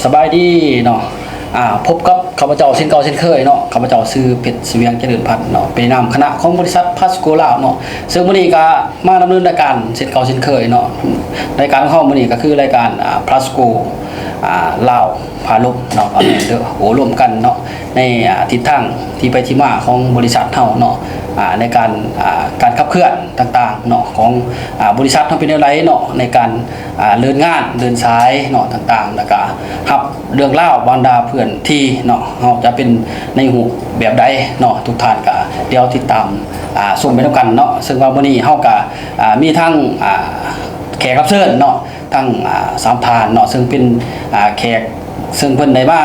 ສະບາຍດີເນາະ ອ່າ ພົບກັບຂ້າພະເຈົ້າເຊັ່ນເກົ່າເຊັ່ນເຄີຍເນາະ. ຂ້າພະເຈົ້າຊື່ ເພັດ ສະຫວຽງຈະເລີນພັນເນາະ ເປັນນາມຄະນະຂອງບໍລິສັດພລັສໂກລາວເນາະ. ເຊິ່ງມື້ນີ້ກໍມາດຳເນີນລາຍການເຊັ່ນເກົ່າເຊັ່ນເຄີຍເນາະ. ລາຍການຂອງເຮົາມື້ນີ້ກໍຄືລາຍການ ອ່າ ພລັສໂກ ອ່າ ລາວພາລົມເນາະ ກໍແມ່ນເດີ ໂອ້ລົມກັນເນາະ ໃນ ອ່າ ທິດທາງທີ່ໄປທີ່ມາຂອງບໍລິສັດເຮົາເນາະ ອ່າ ໃນການ ອ່າ ການຂັບເຄື່ອນຕ່າງໆເນາະ ຂອງ ອ່າ ບໍລິສັດເຮົາເປັນແນວໃດເນາະ ໃນການ ອ່າ ເດີນງານເດີນສາຍເນາະ ຕ່າງໆ ແລ້ວກະຮັບເລື່ອງລາວບັນດາເພື່ອນທີ່ເນາະ ເຮົາຈະເປັນໃນຮູບແບບໃດເນາະ ທຸກທ່ານກະດຽວຕິດຕາມ ອ່າ ຊົມໄປນຳກັນເນາະ. ເຊິ່ງວ່າມື້ນີ້ເຮົາກະ ອ່າ ມີທັງ ອ່າ ແຂກຮັບເຊີນເນາະ ທັງ ອ່າ ສາມທ່ານເນາະ ເຊິ່ງເປັນ ອ່າ ແຂກ ເຊິ່ງເພິ່ນໄດ້ມາ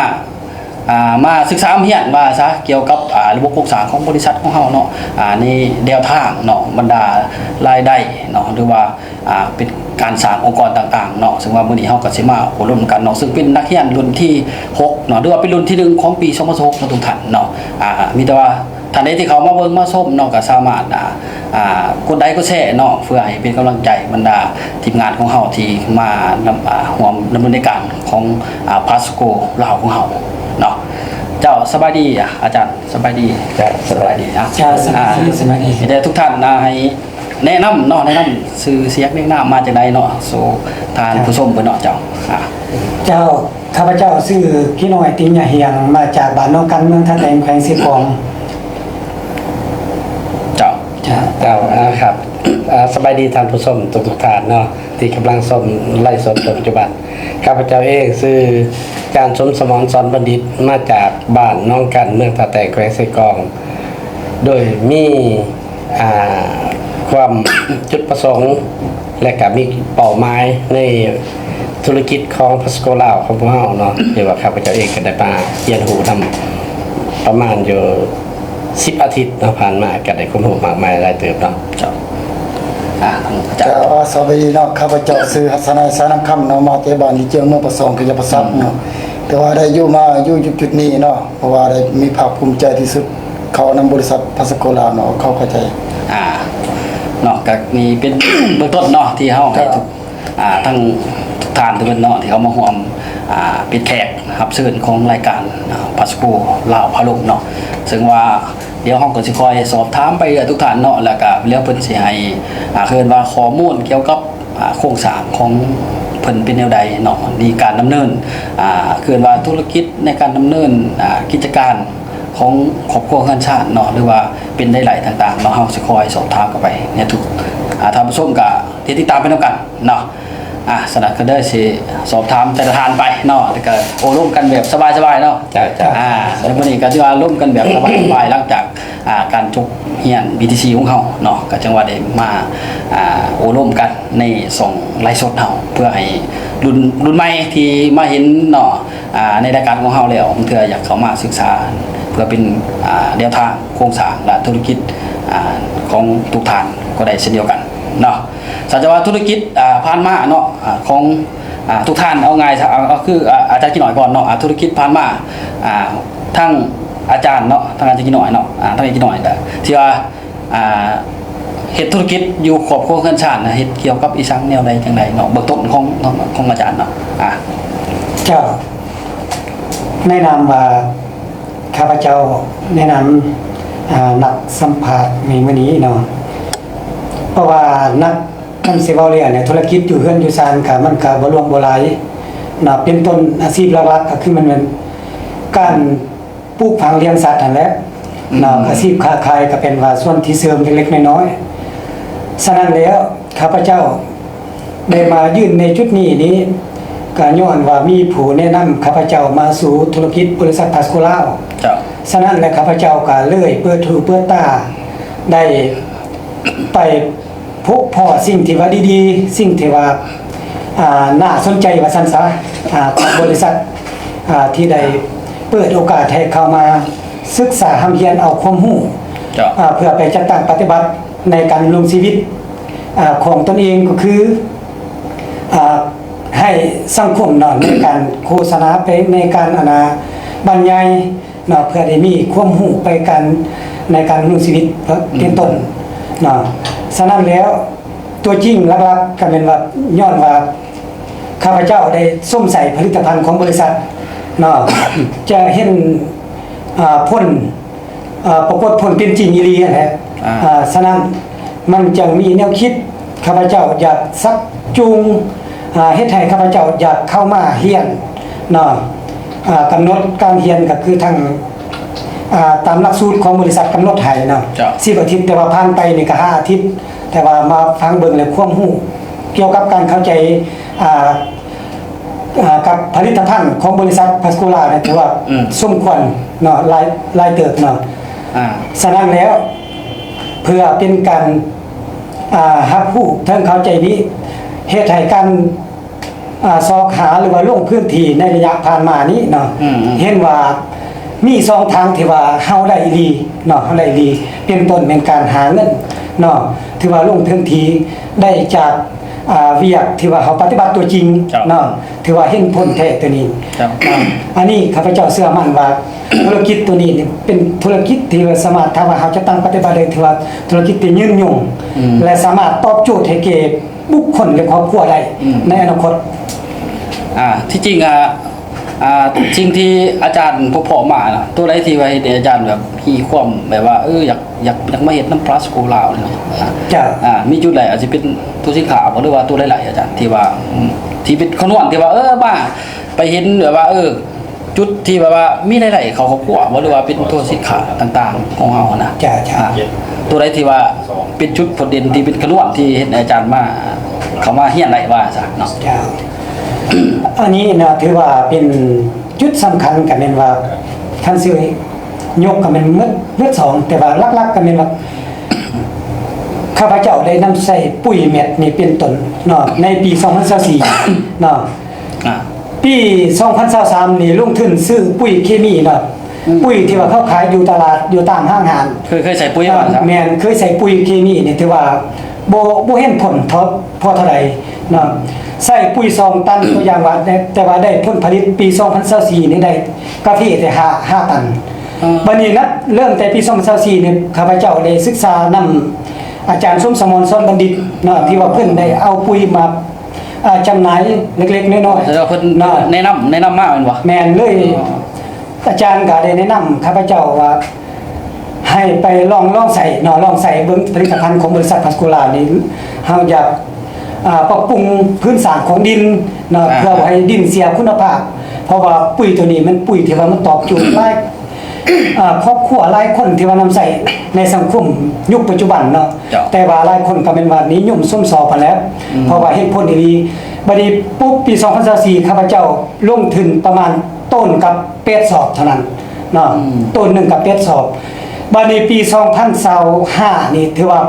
ອ່າ ມາສຶກສາຮຽນວ່າຊະ ກ່ຽວກັບ ອ່າ ລະບົບໂຄງສ້າງຂອງບໍລິສັດຂອງເຮົາເນາະ ອ່າ ໃນແນວທາງເນາະ ບັນດາລາຍໄດ້ເນາະ ຫຼືວ່າ ອ່າ ເປັນການສ້າງອົງກອນຕ່າງໆເນາະ. ເຊິ່ງວ່າມື້ນີ້ເຮົາກໍຊິມາໂອ້ລົມກັນເນາະ ເຊິ່ງເປັນນັກຮຽນລຸ້ນທີຫົກເນາະ ຫຼືວ່າເປັນລຸ້ນທີໜຶ່ງຂອງປີສອງພັນຊາວຫົກເນາະ ທຸກທ່ານເນາະ. ອ່າ ມີແຕ່ວ່າທ່ານໃດທີ່ເຂົ້າມາເບິ່ງມາຊົມເນາະ ກໍສາມາດ ອ່າ ອ່າ ກົດໄລກົດແຊເນາະ ເພື່ອໃຫ້ເປັນກຳລັງໃຈບັນດາທີມງານຂອງເຮົາທີ່ມານຳ ອ່າ ຮ່ວມດຳເນີນລາຍການຂອງ ອ່າ ພລັສໂກລາວຂອງເຮົາເນາະ. ເຈົ້າ ສະບາຍດີອາຈານ. ສະບາຍດີ. ເຈົ້າ ສະບາຍດີເນາະ. ເຈົ້າ ສະບາຍດີ ອ່າ ສະບາຍດີ. ມີແຕ່ທຸກທ່ານນະ ໃຫ້ແນະນຳເນາະ ແນະນຳຊື່ສຽງ ແນະນຳມາຈາກໃດເນາະ ສູ່ທ່ານ ອ່າ ຜູ້ຊົມເພິ່ນເນາະ. ເຈົ້າ ອ່າ ເຈົ້າ ຂ້າພະເຈົ້າຊື່ ກິນ້ອຍ ຕິງຍາຮຽງ ມາຈາກບ້ານໜອງກັນ ເມືອງທ່າແຕງ ແຂວງເຊກອງ. ເຈົ້າ ເຈົ້າ ເຈົ້າ ອ່າ ຄັບ ອ່າ ສະບາຍດີທ່ານຜູ້ຊົມທຸກໆທ່ານເນາະ ທີ່ກຳລັງຊົມໄລຟ໌ສົດໃນປັດຈຸບັນ. ຂ້າພະເຈົ້າເອງຊື່ ຈານ ສົມສະໝອນ ສອນບັນດິດ ມາຈາກບ້ານໜອງກັນ ເມືອງທ່າແຕງ ແຂວງເຊກອງ ໂດຍມີ ອ່າ ຄວາມຈຸດປະສົງ ແລະ ກະມີເປົ້າໝາຍໃນທຸລະກິດຂອງພລັສໂກລາວຂອງພວກເຮົາເນາະ ທີ່ວ່າຂ້າພະເຈົ້າເອງກໍໄດ້ມາຮຽນຮູ້ນຳປະມານຢູ່ສິບອາທິດເນາະ ຜ່ານມາກໍໄດ້ຄວາມຮູ້ມາກມາຍຫຼາຍເຕີບເນາະ. ເຈົ້າ ອ່າ ເຈົ້າ ອ່າ ສະບາຍດີເນາະ. ຂ້າພະເຈົ້າຊື່ ຫັດສະໄນ ສານຳຄຳເນາະ ມາແຕ່ບ້ານລີເຈີງ ເມືອງປາກຊ່ອງ ເຂດຈຳປາສັກເນາະ ແຕ່ວ່າໄດ້ຢູ່ມາ ຢູ່ຈຸດນີ້ເນາະ ເພາະວ່າໄດ້ມີພາກພູມໃຈທີ່ສຸດ ເຂົ້ານຳບໍລິສັດພລັສໂກລາວເນາະ ເຂົ້າໃຈ ອ່າ ເນາະ ກໍນີ້ເປັນເບື້ອງຕົ້ນເນາະ ທີ່ເຮົາໃຫ້ ອ່າ ທັງທຸກທ່ານທຸກຄົນເນາະ ທີ່ເຂົ້າມາຮ່ວມ ອ່າ ເປັນແຂກຮັບເຊີນຂອງລາຍການ ອ່າ ພລັສໂກລາວພາລົມເນາະ. ເຊິ່ງວ່າດຽວເຮົາກໍຊິຄ່ອຍສອບຖາມໄປເລື້ອຍທຸກທ່ານເນາະ ແລ້ວກໍແລ້ວເພິ່ນຊິໃຫ້ ອ່າ ເອີ້ນວ່າຂໍ້ມູນກ່ຽວກັບ ອ່າ ໂຄງສ້າງຂອງເພິ່ນເປັນແນວໃດເນາະ ໃນການດຳເນີນ ອ່າ ເອີ້ນວ່າທຸລະກິດໃນການດຳເນີນ ອ່າ ກິດຈະການ ຂອງຄອບຄົວເຮືອນຊານເນາະ ຫຼືວ່າເປັນໄດ້ຫຼາຍຕ່າງໆເນາະ ເຮົາຊິຄອຍສອບຖາມກັນໄປໃນທຸກ ອ່າ ທ່ານຜູ້ຊົມກໍຕິດ ຕິດຕາມໄປນຳກັນເນາະ. ອ່າ ສະນັ້ນກໍເລີຍຊິສອບຖາມແຕ່ລະທ່ານໄປເນາະ ແລ້ວກໍໂອ້ລົມກັນແບບສະບາຍໆເນາະ. ເຈົ້າ ເຈົ້າ ອ່າ ແລ້ວມື້ນີ້ກໍຖືວ່າລົມກັນແບບສະບາຍໆ ຫຼັງຈາກ ອ່າ ການຈົບຮຽນ ບີທີຊີ ຂອງເຮົາເນາະ ກໍຈັ່ງວ່າໄດ້ມາ ອ່າ ໂອ້ລົມກັນໃນຊ່ອງໄລຟ໌ສົດເຮົາ ເພື່ອໃຫ້ລຸ້ນ ລຸ້ນໃໝ່ທີ່ມາເຫັນເນາະ ອ່າ ໃນລາຍການຂອງເຮົາແລ້ວ ບາງເທື່ອຢາກເຂົ້າມາສຶກສາ ເພື່ອເປັນ ອ່າ ແນວທາງໂຄງສ້າງ ແລະ ທຸລະກິດ ອ່າ ຂອງທຸກທ່ານກໍໄດ້ເຊັ່ນດຽວກັນເນາະ. ສະນັ້ນວ່າທຸລະກິດ ອ່າ ຜ່ານມາເນາະ ອ່າ ຂອງ ອ່າ ທຸກທ່ານ ເອົາງ່າຍຊະ ເອົາ ເອົາຄື ອ່າ ອາຈານກິນ້ອຍກ່ອນເນາະ ອ່າ ທຸລະກິດຜ່ານມາ ອ່າ ທັງອາຈານເນາະ ທັງອາຈານກິນ້ອຍເນາະ ອ່າ ທັງອາຈານກິນ້ອຍ ທີ່ວ່າ ອ່າ ເຮັດທຸລະກິດຢູ່ຄອບຄົວເຮືອນຊານນະ ເຮັດກ່ຽວກັບອີ່ສັງແນວໃດຈັ່ງໃດເນາະ ເບື້ອງຕົ້ນຂອງ ຂອງ ຂອງອາຈານເນາະ. ອ່າ ເຈົ້າ ໃນນາມວ່າຂ້າພະເຈົ້າ ໃນນາມ ອ່າ ນັກສຳພາດໃນມື້ນີ້ເນາະ ເພາະວ່ານັກ ຄັນຊິເວົ້າແລ້ວເນຍ ທຸລະກິດຢູ່ເຮືອນຢູ່ຊານກະ ມັນກະບໍ່ຫຼວງບໍ່ຫຼາຍເນາະ ເປັນຕົ້ນອາຊີບຫຼັກໆ ກໍຄືມັນແມ່ນການປູກຝັງລ້ຽງສັດຫັ້ນແຫຼະເນາະ ອືມ ອາຊີບຄ້າຂາຍກໍເປັນວ່າສ່ວນທີ່ເສີມເລັກໆ ນ້ອຍໆ. ສະນັ້ນແລ້ວ ຂ້າພະເຈົ້າໄດ້ມາຢືນໃນຈຸດນີ້ນີ້ ກໍຍ້ອນວ່າມີຜູ້ແນະນຳຂ້າພະເຈົ້າມາສູ່ທຸລະກິດບໍລິສັດພລັສໂກລາວ. ເຈົ້າ. ສະນັ້ນແຫຼະ ຂ້າພະເຈົ້າກໍເລີຍເປີດຫູເປີດຕາ ໄດ້ໄປ ພົບພໍ້ສິ່ງທີ່ວ່າດີໆ ສິ່ງທີ່ວ່າ ອ່າ ໜ້າສົນໃຈວ່າຊັ້ນຊະ ອ່າ ຂອງບໍລິສັດ ອ່າ ທີ່ໄດ້ເປີດໂອກາດໃຫ້ເຂົ້າມາສຶກສາຮ່ຳຮຽນເອົາຄວາມຮູ້ ເຈົ້າ ອ່າ ເພື່ອໄປຈັດຕັ້ງປະຕິບັດໃນການດຳລົງຊີວິດ ອ່າ ຂອງຕົນເອງ ກໍຄື ອ່າ ໃຫ້ສັງຄົມເນາະ ໃນການໂຄສະນາ ໃນການ ອັນນ່າ ບັນຍາຍ ເນາະ ເພື່ອໄດ້ມີຄວາມຮູ້ໄປກັນໃນການດຳລົງຊີວິດ ອືມ ເປັນຕົ້ນເນາະ. ສະນັ້ນແລ້ວ ຕົວຈິງຫຼັກໆ ກໍແມ່ນວ່າ ຍ້ອນວ່າ ຂ້າພະເຈົ້າໄດ້ຊົມໃຊ້ຜະລິດຕະພັນຂອງບໍລິສັດເນາະ ຈະເຫັນ ອ່າ ຜົນ ອ່າ ປາກົດຜົນເປັນຈິງອີ່ຫຼີຫັ້ນແຫຼະ. ອ່າ ອ່າ ສະນັ້ນມັນຈຶ່ງມີແນວຄິດ ຂ້າພະເຈົ້າຢາກຊັກຈູງ ອ່າ ເຮັດໃຫ້ຂ້າພະເຈົ້າຢາກເຂົ້າມາຮຽນເນາະ. ອ່າ ກຳນົດການຮຽນກໍຄືທາງ ອ່າ ຕາມຫຼັກສູດຂອງບໍລິສັດກຳນົດໃຫ້ເນາະ ເຈົ້າ ສິບອາທິດ, ແຕ່ວ່າຜ່ານໄປນີ້ກໍຫ້າອາທິດ, ແຕ່ວ່າມາຟັງເບິ່ງແລ້ວຄວາມຮູ້ກ່ຽວກັບການເຂົ້າໃຈ ອ່າ ອ່າ ກັບຜະລິດຕະພັນຂອງບໍລິສັດພາສໂກລານີ້ ຖືວ່າ ອືມ ສົມຄວນເນາະ ຫຼາຍ ຫຼາຍເຕີບເນາະ. ອ່າ ສະນັ້ນແລ້ວ ເພື່ອເປັນການ ອ່າ ຮັບຮູ້ເຖິງເຂົ້າໃຈນີ້ ເຮັດໃຫ້ການ ອ່າ ຊອກຫາ ຫຼືວ່າລົງພື້ນທີ່ໃນໄລຍະຜ່ານມານີ້ເນາະ ອືມໆ ເຫັນວ່າມີຊ່ອງທາງທີ່ວ່າເຮົາໄດ້ອີ່ຫຼີເນາະ ເຮົາໄດ້ອີ່ຫຼີ ເປັນຕົ້ນແມ່ນການຫາເງິນເນາະ ຖືວ່າລົງພື້ນທີ່ໄດ້ຈາກ ອ່າ ວຽກທີ່ວ່າເຮົາປະຕິບັດຕົວຈິງ ເຈົ້າ ເນາະ ຖືວ່າເຫັນຜົນແທ້ຕົວນີ້ ເຈົ້າ ເນາະ. ອັນນີ້ຂ້າພະເຈົ້າເຊື່ອໝັ້ນວ່າ ທຸລະກິດຕົວນີ້ນີ້ເປັນທຸລະກິດທີ່ວ່າສາມາດ ຖ້າວ່າເຮົາຈະຕັ້ງປະຕິບັດໄດ້ ຖືວ່າທຸລະກິດທີ່ຍືນຍົງ ອືມ ແລະ ສາມາດຕອບໂຈດໃຫ້ແກ່ບຸກຄົນ ແລະ ຄອບຄົວໄດ້ ອືມ ໃນອະນາຄົດ. ອ່າ ທີ່ຈິງ ອ່າ ອ່າ ສິ່ງທີ່ອາຈານພົບພໍ້ມານະ ຕົວໃດທີ່ວ່າເຮັດໃຫ້ອາຈານແບບມີຄວາມແບບວ່າ ເອີ ຢາກ ຢາກ ຢາກມາເຮັດນຳພາສໂກລາວນີ້ນະ? ເຈົ້າ ອ່າ ມີຈຸດໃດ ອາດຈະເປັນຕົວສິນຄ້າບໍ ຫຼືວ່າຕົວໃດຫຼາຍ ອາຈານ ທີ່ວ່າ ອືມ ທີ່ເປັນຂະນວນທີ່ວ່າ ເອີ ມາໄປເຫັນແບບວ່າ ເອີ ຈຸດທີ່ແບບວ່າມີລາຍໄດ້ເຂົ້າຄອບຄົວບໍ ຫຼືວ່າເປັນຕົວສິນຄ້າຕ່າງໆຂອງເຮົາຫັ້ນນະ? ເຈົ້າ ເຈົ້າ ອ່າ ຕົວໃດທີ່ວ່າເປັນຈຸດໂດດເດັ່ນ ທີ່ເປັນຂະນວນທີ່ເຮັດໃຫ້ອາຈານມາ ເຂົ້າມາຮຽນໄດ້ວ່າຊັ້ນເນາະ? ເຈົ້າ ອັນນີ້ນະ ຖືວ່າເປັນຈຸດສຳຄັນ ກໍແມ່ນວ່າ ຄັນຊິ ຍົກກໍແມ່ນໝົດ ໝົດສອງ ແຕ່ວ່າຫຼັກໆກໍແມ່ນວ່າ ຂ້າພະເຈົ້າໄດ້ນຳໃຊ້ປຸຍແມັດນີ້ເປັນຕົ້ນເນາະ ໃນປີສອງພັນຊາວສີ່ເນາະ. ອ່າ ປີສອງພັນຊາວສາມນີ້ລົງທຶນຊື້ປຸຍເຄມີເນາະ ອືມ ປຸຍທີ່ວ່າເຂົາຂາຍຢູ່ຕະຫຼາດ ຢູ່ຕາມຫ້າງຮ້ານ. ເຄີຍ ເຄີຍໃຊ້ປຸຍວ່າຊັ້ນ? ແມ່ນ ເຄີຍໃຊ້ປຸຍເຄມີນີ້ ຖືວ່າບໍ່ ບໍ່ເຫັນຜົນເທົ່າ ພໍເທົ່າໃດເນາະ ໃຊ້ປຸຍສອງຕັນ ຕົວຢ່າງວ່າ ແຕ່ ແຕ່ວ່າໄດ້ຜົນຜະລິດປີສອງພັນຊາວສີ່ນີ້ໄດ້ກາເຟແຕ່ຫ້າ ຫ້າຕັນ. ອ່າ ບັດນີ້ນັບເລີ່ມແຕ່ປີສອງພັນຊາວສີ່ນີ້ ຂ້າພະເຈົ້າໄດ້ສຶກສານຳອາຈານສົມສະໝອນ ສອນບັນດິດເນາະ ອ່າ ທີ່ວ່າເພິ່ນໄດ້ເອົາປຸຍມາ ອ່າ ຈຳໜ່າຍເລັກໆນ້ອຍໆ ແຕ່ວ່າເພິ່ນ ເນາະ ແນະນຳ ແນະນຳມາແມ່ນບໍ່? ແມ່ນເລີຍ. ອ່າ ອາຈານກໍໄດ້ແນະນຳຂ້າພະເຈົ້າວ່າ ໃຫ້ໄປລອງ ລອງໃຊ້ເນາະ ລອງໃຊ້ເບິ່ງຜະລິດຕະພັນຂອງບໍລິສັດພາສໂກລານີ້ ເຮົາຢາກ ອ່າ ປັບປຸງພື້ນສາງຂອງດິນເນາະ ອ່າ ເພື່ອບໍ່ໃຫ້ດິນເສຍຄຸນນະພາບ ເພາະວ່າປຸຍໂຕນີ້ແມ່ນປຸຍທີ່ວ່າມັນຕອບໂຈດຫຼາຍ ອ່າ ຄອບຄົວຫຼາຍຄົນທີ່ວ່ານຳໃຊ້ໃນສັງຄົມຍຸກປັດຈຸບັນເນາະ. ເຈົ້າ ແຕ່ວ່າຫຼາຍຄົນກໍແມ່ນວ່ານິຍົມຊົມຊອບຫັ້ນແຫຼະ ອືມ ເພາະວ່າເຫັນຜົນອີ່ຫຼີ. ບັດນີ້ປຸບປີສອງພັນຊາວສີ່ ຂ້າພະເຈົ້າລົງທຶນປະມານໂຕນກັບແປດສອບເທົ່ານັ້ນເນາະ ອືມ ໂຕນໜຶ່ງກັບແປດສອບ. ບັດນີ້ປີສອງພັນຊາວຫ້ານີ້ ຖືວ່າ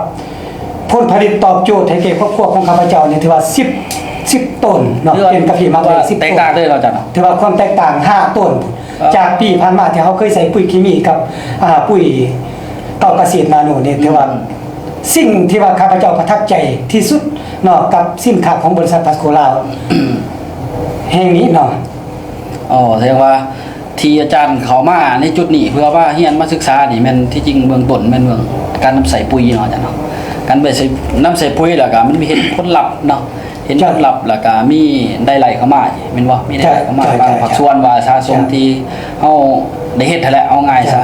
ຜົນຜະລິດຕອບໂຈດໃຫ້ແກ່ຄອບຄົວຂອງຂ້າພະເຈົ້ານີ້ ຖືວ່າສິບ ສິບໂຕນເນາະ ເປັນກາເຟໝາກເລີຍສິບໂຕນ ແຕກຕ່າງເລີຍເນາະອາຈານເນາະ ຖືວ່າຄວາມແຕກຕ່າງຫ້າໂຕນ ເອີ ຈາກປີຜ່ານມາທີ່ເຮົາເຄີຍໃຊ້ປຸຍເຄມີກັບ ອ່າ ປຸຍເກົາກະເສດນາໂນນີ້ ອືມ ຖືວ່າສິ່ງທີ່ວ່າຂ້າພະເຈົ້າປະທັບໃຈທີ່ສຸດເນາະ ກັບສິນຄ້າຂອງບໍລິສັດພາສໂກລາວແຫ່ງນີ້ເນາະ. ອໍ ແສດງວ່າທີ່ອາຈານເຂົ້າມາໃນຈຸດນີ້ ເພື່ອມາຮຽນມາສຶກສານີ້ ແມ່ນທີ່ຈິງເບື້ອງຕົ້ນແມ່ນເລື່ອງການນຳໃຊ້ປຸຍເນາະອາຈານເນາະ ການໄປໃຊ້ ນຳໃຊ້ປຸຍ ແລ້ວກໍມັນມີເຫັນຜົນລັບເນາະ ເຫັນ ເຈົ້າ ຜົນລັບ ແລ້ວກະມີລາຍໄດ້ເຂົ້າມາແມ່ນບໍ່? ມີລາຍໄດ້ເຂົ້າມາ ເຈົ້າ ບາງ ເຈົ້າ ພາກສ່ວນວ່າປະຊາຊົນ ເຈົ້າ ທີ່ເຮົາໄດ້ເຮັດຫັ້ນແຫຼະ ເອົາງ່າຍຊະ.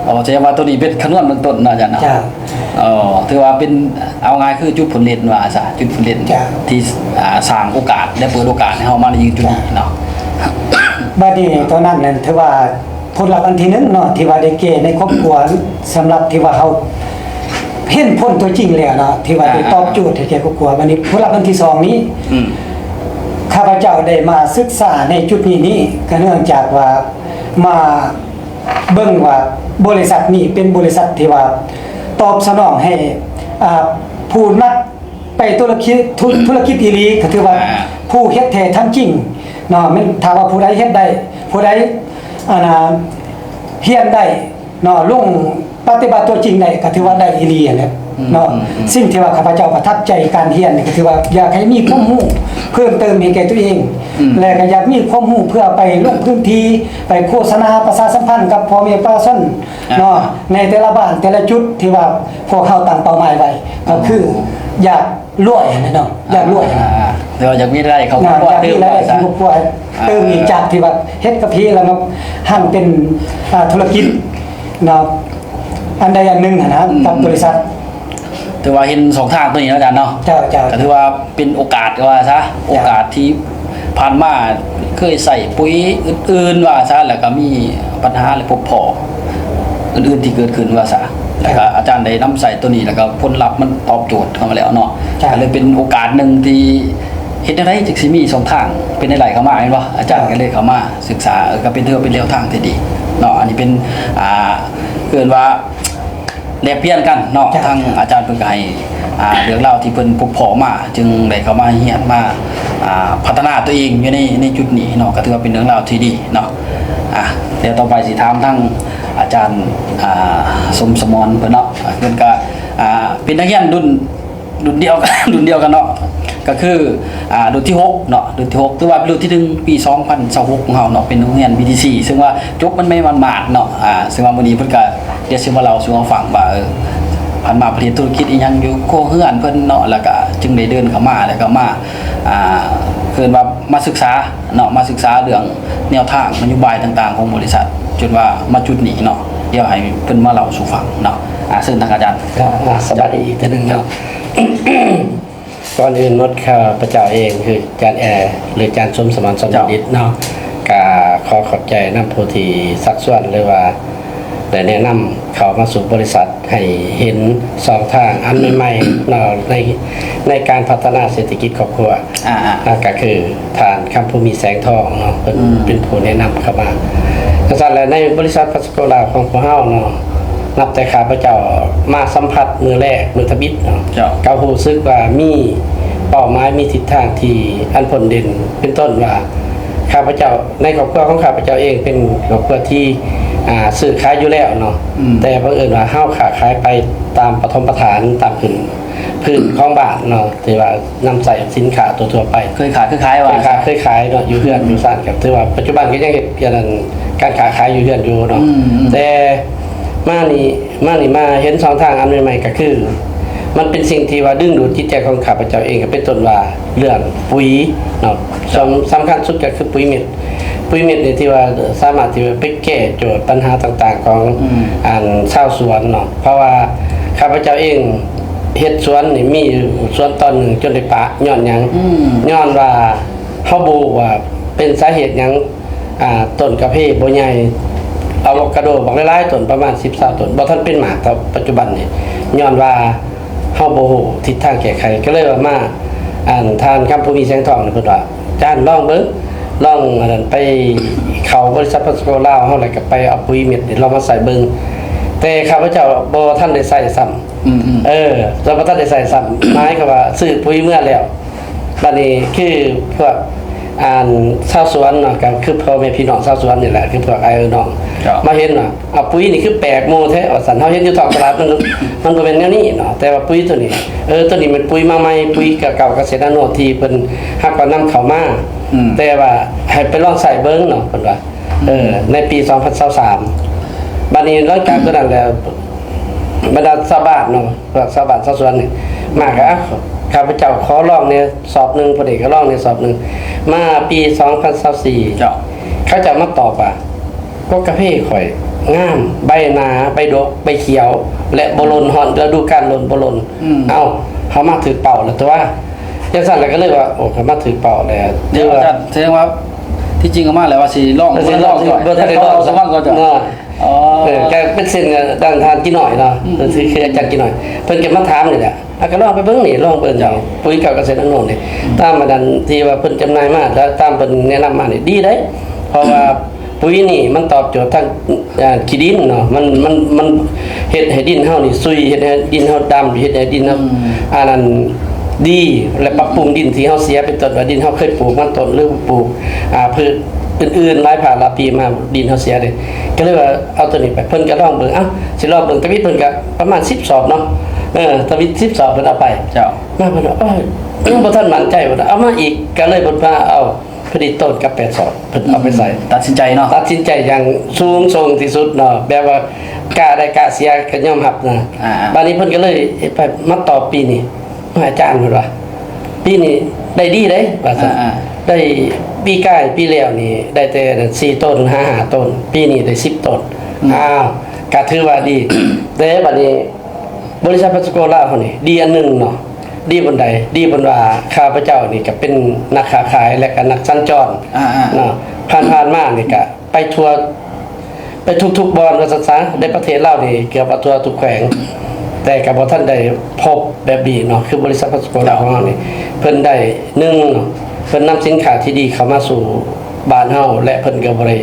ເຈົ້າ ອໍ ແສດງວ່າໂຕນີ້ເປັນຂະນວນເບື້ອງຕົ້ນເນາະອາຈານເນາະ. ເຈົ້າ ເອີ ຖືວ່າເປັນ ເອົາງ່າຍຄືຈຸດພົ້ນເດັ່ນວ່າຊະ ຈຸດພົ້ນເດັ່ນ ເຈົ້າ ທີ່ ອ່າ ສ້າງໂອກາດ ແລະ ເປີດໂອກາດໃຫ້ເຮົາມາໄດ້ຢືນຈຸດນີ້ເນາະ. ເຈົ້າ ບັດນີ້ຕອນນັ້ນນັ້ນ ຖືວ່າ ຜົນລັບອັນທີໜຶ່ງເນາະ ທີ່ວ່າໄດ້ແກ່ໃນຄອບຄົວ ສຳລັບທີ່ວ່າເຮົາເຫັນຜົນຕົວຈິງແລ້ວເນາະ ທີ່ວ່າໄດ້ ອ່າ ຕອບໂຈດໃຫ້ແກ່ຄອບຄົວ. ບັດນີ້ຜົນລັບອັນທີສອງນີ້ ອືມ ຂ້າພະເຈົ້າໄດ້ມາສຶກສາໃນຈຸດນີ້ນີ້ ກໍເນື່ອງຈາກວ່າມາເບິ່ງວ່າບໍລິສັດນີ້ເປັນບໍລິສັດທີ່ວ່າຕອບສະໜອງໃຫ້ ອ່າ ຜູ້ນັກ ໄປທຸລະກິດ ທຸ ທຸລະກິດອີ່ຫຼີ ກໍຖືວ່າ ອ່າ ຜູ້ເຮັດແທ້ທຳຈິງເນາະ. ແມ່ນຖ້າວ່າຜູ້ໃດເຮັດໄດ້ ຜູ້ໃດ ອັນນ່າ ຮຽນໄດ້ເນາະ ລົງປະຕິບັດຕົວຈິງໄດ້ ກໍຖືວ່າໄດ້ອີ່ຫຼີຫັ້ນແຫຼະ. ເນາະ ອືມ ສິ່ງທີ່ວ່າຂ້າພະເຈົ້າປະທັບໃຈການຮຽນນີ້ ກໍຄືວ່າຢາກໃຫ້ມີຄວາມຮູ້ເພີ່ມເຕີມໃຫ້ແກ່ຕົວເອງ ອືມ ແລະ ກໍຢາກມີຄວາມຮູ້ເພື່ອໄປລົງພື້ນທີ່ ໄປໂຄສະນາປະຊາສຳພັນກັບພໍ່ແມ່ປະຊາຊົນ ອ່າ ເນາະ ໃນແຕ່ລະບ້ານແຕ່ລະຈຸດທີ່ວ່າພວກເຮົາຕັ້ງເປົ້າໝາຍໄວ້ ກໍຄື ອໍ ຢາກລວຍຫັ້ນແຫຼະເນາະ ຢາກລວຍ ອ່າ ແຕ່ວ່າຢາກມີລາຍໄດ້ເຂົ້າ ອ່າ ຄອບຄົວ ຢາກມີລາຍໄດ້ເຕີມ ເຂົ້າຄອບຄົວ ອ່າ ເຕີມອີກຈາກທີ່ວ່າເຮັດກາເຟແລ້ວມາຫັນເປັນ ອ່າ ທຸລະກິດເນາະ ອັນໃດອັນໜຶ່ງຫັ້ນນະ ອືມ ກັບບໍລິສັດ ຖືວ່າເຫັນສອງທາງໂຕນີ້ເນາະອາຈານເນາະ ເຈົ້າ ເຈົ້າ ກໍຖືວ່າເປັນໂອກາດກໍວ່າຊະ ເຈົ້າ ໂອກາດທີ່ຜ່ານມາເຄີຍໃຊ້ປຸຍອື່ນໆວ່າຊະ ແລ້ວກໍມີບັນຫາ ແລະ ພົບພໍ້ອື່ນໆທີ່ເກີດຂຶ້ນວ່າຊະ ແລ້ວກໍ ເຈົ້າ ອາຈານໄດ້ນຳໃຊ້ໂຕນີ້ ແລ້ວກໍຜົນລັບມັນຕອບໂຈດເຂົ້າມາແລ້ວເນາະ ເຈົ້າ ກໍເລີຍເປັນໂອກາດໜຶ່ງທີ່ເຮັດແນວໃດຈຶ່ງຊິມີຊ່ອງທາງເປັນແນວໃດເຂົ້າມາແມ່ນບໍ່ ອາຈານ ເຈົ້າ ກໍເລີຍເຂົ້າມາ ສຶກສາ ເອີ ກໍເປັນ ຖືວ່າເປັນແນວທາງທີ່ດີເນາະ ອັນນີ້ເປັນ ອ່າ ເອີ້ນວ່າແລກປ່ຽນກັນເນາະ ເຈົ້າ ທາງອາຈານເພິ່ນກໍໃຫ້ ອ່າ ເລື່ອງລາວທີ່ເພິ່ນພົບພໍ້ມາ ຈຶ່ງໄດ້ເຂົ້າມາຮຽນມາ ອ່າ ພັດທະນາຕົວເອງຢູ່ໃນ ໃນຈຸດນີ້ເນາະ ກໍຖືວ່າເປັນເລື່ອງລາວທີ່ດີເນາະ ອ່າ ດຽວຕໍ່ໄປຊິຖາມທາງອາຈານ ອ່າ ສົມສະໝອນເພິ່ນເນາະ ເພິ່ນກໍ ອ່າ ເປັນນັກຮຽນລຸ້ນ ລຸ້ນດຽວກັນ ລຸ້ນດຽວກັນເນາະ ກໍຄື ອ່າ ລຸ້ນທີຫົກເນາະ ລຸ້ນທີຫົກ ຖືວ່າເປັນລຸ້ນທີໜຶ່ງ ປີສອງພັນຊາວຫົກຂອງເຮົາເນາະ ເປັນໂຮງຮຽນ ບີທີຊີ ເຊິ່ງວ່າຈົບມັນໃໝ່ໝາດໆເນາະ ອ່າ ເຊິ່ງວ່າມື້ນີ້ເພິ່ນກໍ ດຽວຊິມາເລົ່າສູ່ເຮົາຟັງວ່າ ເອີ ຜ່ານມາເພິ່ນເຮັດທຸລະກິດອີ່ຫຍັງຢູ່ຄົວເຮືອນເພິ່ນເນາະ ແລ້ວກໍຈຶ່ງໄດ້ເດີນເຂົ້າມາ ແລ້ວກໍມາ ອ່າ ເອີ້ນວ່າມາສຶກສາເນາະ ມາສຶກສາເລື່ອງແນວທາງນະໂຍບາຍຕ່າງໆຂອງບໍລິສັດ ຈົນວ່າມາຈຸດນີ້ເນາະ ດຽວໃຫ້ເພິ່ນມາເລົ່າສູ່ຟັງເນາະ ອ່າ ເຊີນທາງອາຈານ ອ່າ ສະບາຍດີອີກເທື່ອໜຶ່ງເນາະ. ກ່ອນອື່ນໝົດ ຂ້າພະເຈົ້າເອງ ຄືຈານແອ ຫຼື ຈານສົມສະໝອນ ສອນບັນດິດເນາະ ກະຂໍຂອບໃຈນຳຜູ້ທີ່ຊັກຊວນ ຫຼືວ່າໄດ້ແນະນຳເຂົ້າມາສູ່ບໍລິສັດ ໃຫ້ເຫັນຊ່ອງທາງອັນໃໝ່ໆເນາະ ໃນ ໃນການພັດທະນາເສດຖະກິດຄອບຄົວ ອ່າໆ ນັ້ນກະຄືທ່ານ ຄຳພູມີ ແສງທອງເນາະ ເພິ່ນ ອືມ ເປັນຜູ້ແນະນຳເຂົ້າມາ. ຈັ່ງຊັ້ນແຫຼະ ໃນບໍລິສັດ ໂກລາວຂອງພວກເຮົາເນາະ ນັບແຕ່ຂ້າພະເຈົ້າມາສຳຜັດມື້ແລກ ມື້ທຳອິດເນາະ ເຈົ້າ ກໍຮູ້ສຶກວ່າມີເປົ້າໝາຍ ມີທິດທາງທີ່ອັນພົ້ນເດັ່ນ ເປັນຕົ້ນວ່າ ຂ້າພະເຈົ້າ ໃນຄອບຄົວຂອງຂ້າພະເຈົ້າເອງເປັນຄອບຄົວທີ່ ອ່າ ຊື້ຂາຍຢູ່ແລ້ວເນາະ ອືມ ແຕ່ບັງເອີນວ່າເຮົາຄ້າຂາຍໄປຕາມປະຖົມປະຖານ ຕາມພື້ນ ພື້ນຂອງບ້ານເນາະ ທີ່ວ່ານຳໃຊ້ສິນຄ້າທົ່ວໆໄປ ເຄີຍຄ້າເຄີຍຂາຍວ່າ ເຄີຍຄ້າເຄີຍຂາຍເນາະ ຢູ່ເຮືອນຢູ່ຊານ ກໍຖືວ່າປັດຈຸບັນກໍຍັງເຮັດການ ການຄ້າຂາຍຢູ່ເຮືອນຢູ່ເນາະ ອືມ ແຕ່ມານີ້ ມານີ້ມາເຫັນຊ່ອງທາງອັນໃໝ່ໆ ກໍຄື ມັນເປັນສິ່ງທີ່ວ່າດຶງດູດຈິດໃຈຂອງຂ້າພະເຈົ້າເອງ ກໍເປັນຕົ້ນວ່າເລື່ອງປຸຍເນາະ ສຳ ສຳຄັນສຸດກໍຄືປຸຍເມັດ ປຸຍເມັດນີ້ທີ່ວ່າສາມາດທີ່ວ່າໄປແກ້ໂຈດບັນຫາຕ່າງໆຂອງ ອືມ ອັນຊາວສວນເນາະ ເພາະວ່າຂ້າພະເຈົ້າເອງເຮັດສວນນີ້ ມີຢູ່ສວນຕອນໜຶ່ງຈົນໄດ້ປະ ຍ້ອນຫຍັງ? ອືມ ຍ້ອນວ່າເຮົາບໍ່ຮູ້ວ່າເປັນສາເຫດຫຍັງ ອ່າ ຕົ້ນກາເຟບໍ່ໃຫຍ່ ອາໂວຄາໂດບັກຫຼາຍໆຕົ້ນ ປະມານສິບ ຊາວຕົ້ນ ບໍ່ທັນເປັນໝາກເທົ່າປັດຈຸບັນນີ້ ຍ້ອນວ່າເຮົາບໍ່ຮູ້ທິດທາງແກ້ໄຂ ກໍເລີຍວ່າມາ ອັນ ທ່ານ ຄຳພູມີ ແສງທອງນີ້ ເພິ່ນວ່າ ອາຈານລອງເບິ່ງ ລອງອັນນັ້ນ ໄປເຂົ້າບໍລິສັດ ໂກລາວ ເຮົາ ແລ້ວກໍໄປເອົາປຸຍເມັດນີ້ລອງມາໃສ່ເບິ່ງ ແຕ່ຂ້າພະເຈົ້າບໍ່ທັນໄດ້ໃສ່ຊ້ຳ ອືມໆ ເອີ ລາວບໍ່ທັນໄດ້ໃສ່ຊ້ຳ ໝາຍຄວາມວ່າຊື້ປຸຍເມືອແລ້ວ ບາດນີ້ຄືພວກ ອັນ ຊາວສວນເນາະ ກໍຄືພໍ່ແມ່ພີ່ນ້ອງຊາວສວນນີ້ແຫຼະ ຄືພວກອ້າຍເອື້ອຍນ້ອງ ເຈົ້າ ມາເຫັນວ່າ ເອົາປຸຍນີ້ຄືແປກໝູ່ແທ້ວ່າຊັ້ນ ເຮົາເຫັນຢູ່ທ້ອງຕະຫຼາດ ມັນ ມັນບໍ່ແມ່ນແນວນີ້ເນາະ ແຕ່ວ່າປຸຍໂຕນີ້ ເອີ ໂຕນີ້ແມ່ນປຸຍມາໃໝ່ ປຸຍເກົ່າໆ ກະເສດອາໂນທີ່ເພິ່ນຫາກໍນຳເຂົ້າມາ ອືມ ແຕ່ວ່າໃຫ້ໄປລອງໃຊ້ເບິ່ງເນາະ ເພິ່ນວ່າ ເອີ ໃນປີສອງພັນຊາວສາມ ບາດນີ້ຫຼັງຈາກໂຕນັ້ນແລ້ວ ບັນດາຊາວບ້ານເນາະ ພວກຊາວບ້ານຊາວສວນນີ້ ມາກໍ ອ່ະ ຂ້າພະເຈົ້າຂໍລອງແດ່ສອບໜຶ່ງ ເພິ່ນເອງກໍລອງແດ່ສອບໜຶ່ງ ມາປີສອງພັນຊາວສີ່ ເຈົ້າ ເຂົາເຈົ້າມາຕອບວ່າ ກົກກາເຟຂ້ອຍງາມ ໃບໜາ ໃບດົກ ໃບຂຽວ ແລະ ບໍ່ຫຼົ່ນ ຮອດລະດູການຫຼົ່ນບໍ່ຫຼົ່ນ ອືມ ເອົ້າ ເຮົາມາຖືກເປົ້າແລ້ວຕົວະ ຈັ່ງຊັ້ນແລ້ວກໍເລີຍວ່າ ໂອ້ ຂ້ອຍມາຖືກເປົ້າແລ້ວ ດຽວ ອາຈານ ສະແດງວ່າທີ່ຈິງເອົາມາແລ້ວວ່າຊິລອງ ເອີ ຊິລອງ ບໍ່ທັນໄດ້ລອງ ເອົາສະຫວັງກ່ອນ ເນາະ ອໍ ເອີ ກໍເປັນເຊັ່ນ ອືມ ດັ່ງທ່ານກິນ້ອຍເນາະ ອືມ ເພິ່ນຄືອາຈານກິນ້ອຍ ເພິ່ນກໍມາຖາມນີ້ແຫຼະ ອ່ະ ກໍລອງໄປເບິ່ງນີ້ ລອງເບິ່ງ ເຈົ້າ ປຸຍເກົ່າກະເສດອາໂນນີ້ ອືມ ຕາມອັນນັ້ນທີ່ວ່າເພິ່ນຈຳໜ່າຍມາ ແລ້ວຕາມເພິ່ນແນະນຳມານີ້ ດີເດ້ ເພາະວ່າປຸຍນີ້ມັນຕອບໂຈດທາງ ອ່າ ຂີ້ດິນເນາະ ມັນ ມັນ ມັນເຮັດໃຫ້ດິນເຮົານີ້ຊຸຍ ເຮັດໃຫ້ດິນເຮົາດຳ ເຮັດໃຫ້ດິນເຮົາ ອືມ ອັນນັ້ນ ດີ ແລະ ປັບປຸງດິນທີ່ເຮົາເສຍ ເປັນຕົ້ນວ່າດິນເຮົາເຄີຍປູກມັນຕົ້ນ ຫຼື ປູກ ອ່າ ພືດອື່ນໆ ຫຼາຍພາກຫຼາຍປີມາ ດິນເຮົາເສຍເດ້ ກໍເລີຍວ່າເອົາໂຕນີ້ໄປ ເພິ່ນກໍລອງເບິ່ງ ເອົ້າ ຊິລອງເບິ່ງ ແຕ່ມີເພິ່ນກໍປະມານສິບສອບເນາະ ເອີ ທະວີດສິບສອງເພິ່ນເອົາໄປ. ເຈົ້າ. ມາເພິ່ນວ່າ ໂອ້ຍ ຍັງບໍ່ທັນໝັ້ນໃຈ ເພິ່ນເອົາມາອີກ ກໍເລີຍເພິ່ນພາເອົາຜະລິດຕົ້ນກັບແປດສອງ ເພິ່ນເອົາໄປໃສ່. ອືມ ຕັດສິນໃຈເນາະ ຕັດສິນໃຈຢ່າງສູງສົ່ງທີ່ສຸດເນາະ ແບບວ່າກ້າໄດ້ກ້າເສຍກໍຍອມຮັບນະ. ອ່າໆ ບາດນີ້ເພິ່ນກໍເລີຍໄປມາຕໍ່ປີນີ້ ອາຈານ ເພິ່ນວ່າ ປີນີ້ໄດ້ດີເດ້ວ່າຊັ້ນ. ອ່າໆ ໄດ້ປີກາຍປີແລ້ວນີ້ໄດ້ແຕ່ສີ່ຕົ້ນຫາຫ້າຕົ້ນ ປີນີ້ໄດ້ສິບຕົ້ນ. ອືມ ອ້າວ ກໍຖືວ່າດີເດ້. ບາດນີ້ ບໍລິສັດພັດສະໂກລາວເຮົານີ້ດີອັນໜຶ່ງເນາະ. ດີບ່ອນໃດ? ດີບ່ອນວ່າຂ້າພະເຈົ້ານີ້ກໍເປັນນັກຄ້າຂາຍ ແລະກໍນັກສັນຈອນ ອ່າໆ ເນາະ. ຜ່ານໆມານີ້ກໍໄປທົ່ວ ໄປທຸກໆບ່ອນວ່າຊັ້ນຊະ ໃນປະເທດລາວນີ້ເກືອບວ່າທົ່ວທຸກແຂວງ ແຕ່ກໍບໍ່ທັນໄດ້ພົບແບບນີ້ເນາະ. ຄືບໍລິສັດພັດສະໂກລາວຂອງເຮົານີ້ ເພິ່ນໄດ້ ໜຶ່ງເນາະ ເພິ່ນນຳສິນຄ້າທີ່ດີເຂົ້າມາສູ່ບ້ານເຮົາ ແລະເພິ່ນກໍບໍ່ໄດ້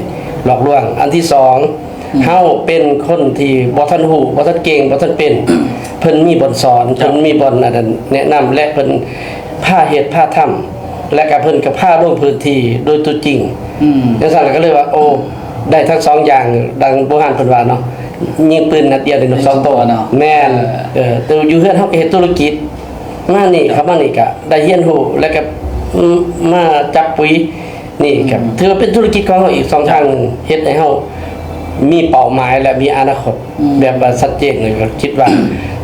ຫຼອກລວງ. ອັນທີສອງ ອືມ ເຮົາເປັນຄົນທີ່ບໍ່ທັນຮູ້ ບໍ່ທັນເກັ່ງ ບໍ່ທັນເປັນ ເພິ່ນມີບ່ອນສອນ ເຈົ້າ ເພິ່ນມີບ່ອນອັນນັ້ນແນະນຳ ແລະເພິ່ນພາເຮັດພາທຳ ແລະກະເພິ່ນກະພາລົງພື້ນທີ່ໂດຍຕົວຈິງ. ອືມ ຈັ່ງຊັ້ນລະກະເລີຍວ່າ ໂອ້ ໄດ້ທັງສອງຢ່າງ ດັ່ງບູຮານເພິ່ນວ່າເນາະ ຍິງປືນນັດດຽວໄດ້ນົກສອງໂຕເນາະ. ແມ່ນ ເອີ ເອີ ແຕ່ຢູ່ເຮືອນເຮົາກະເຮັດທຸລະກິດ ມານີ້ ເຂົ້າມານີ້ກະໄດ້ຮຽນຮູ້ ແລະກະ ອືມ ມາຈັບປຸ໋ຍ ນີ້ກະ ອືມ ຖືວ່າເປັນທຸລະກິດຂອງເຮົາອີກຊ່ອງທາງໜຶ່ງ ເຮັດໃຫ້ເຮົາມີເປົ້າໝາຍ ແລະມີອະນາຄົດ ອືມ ແບບວ່າຊັດເຈນ. ແລ້ວກໍຄິດວ່າ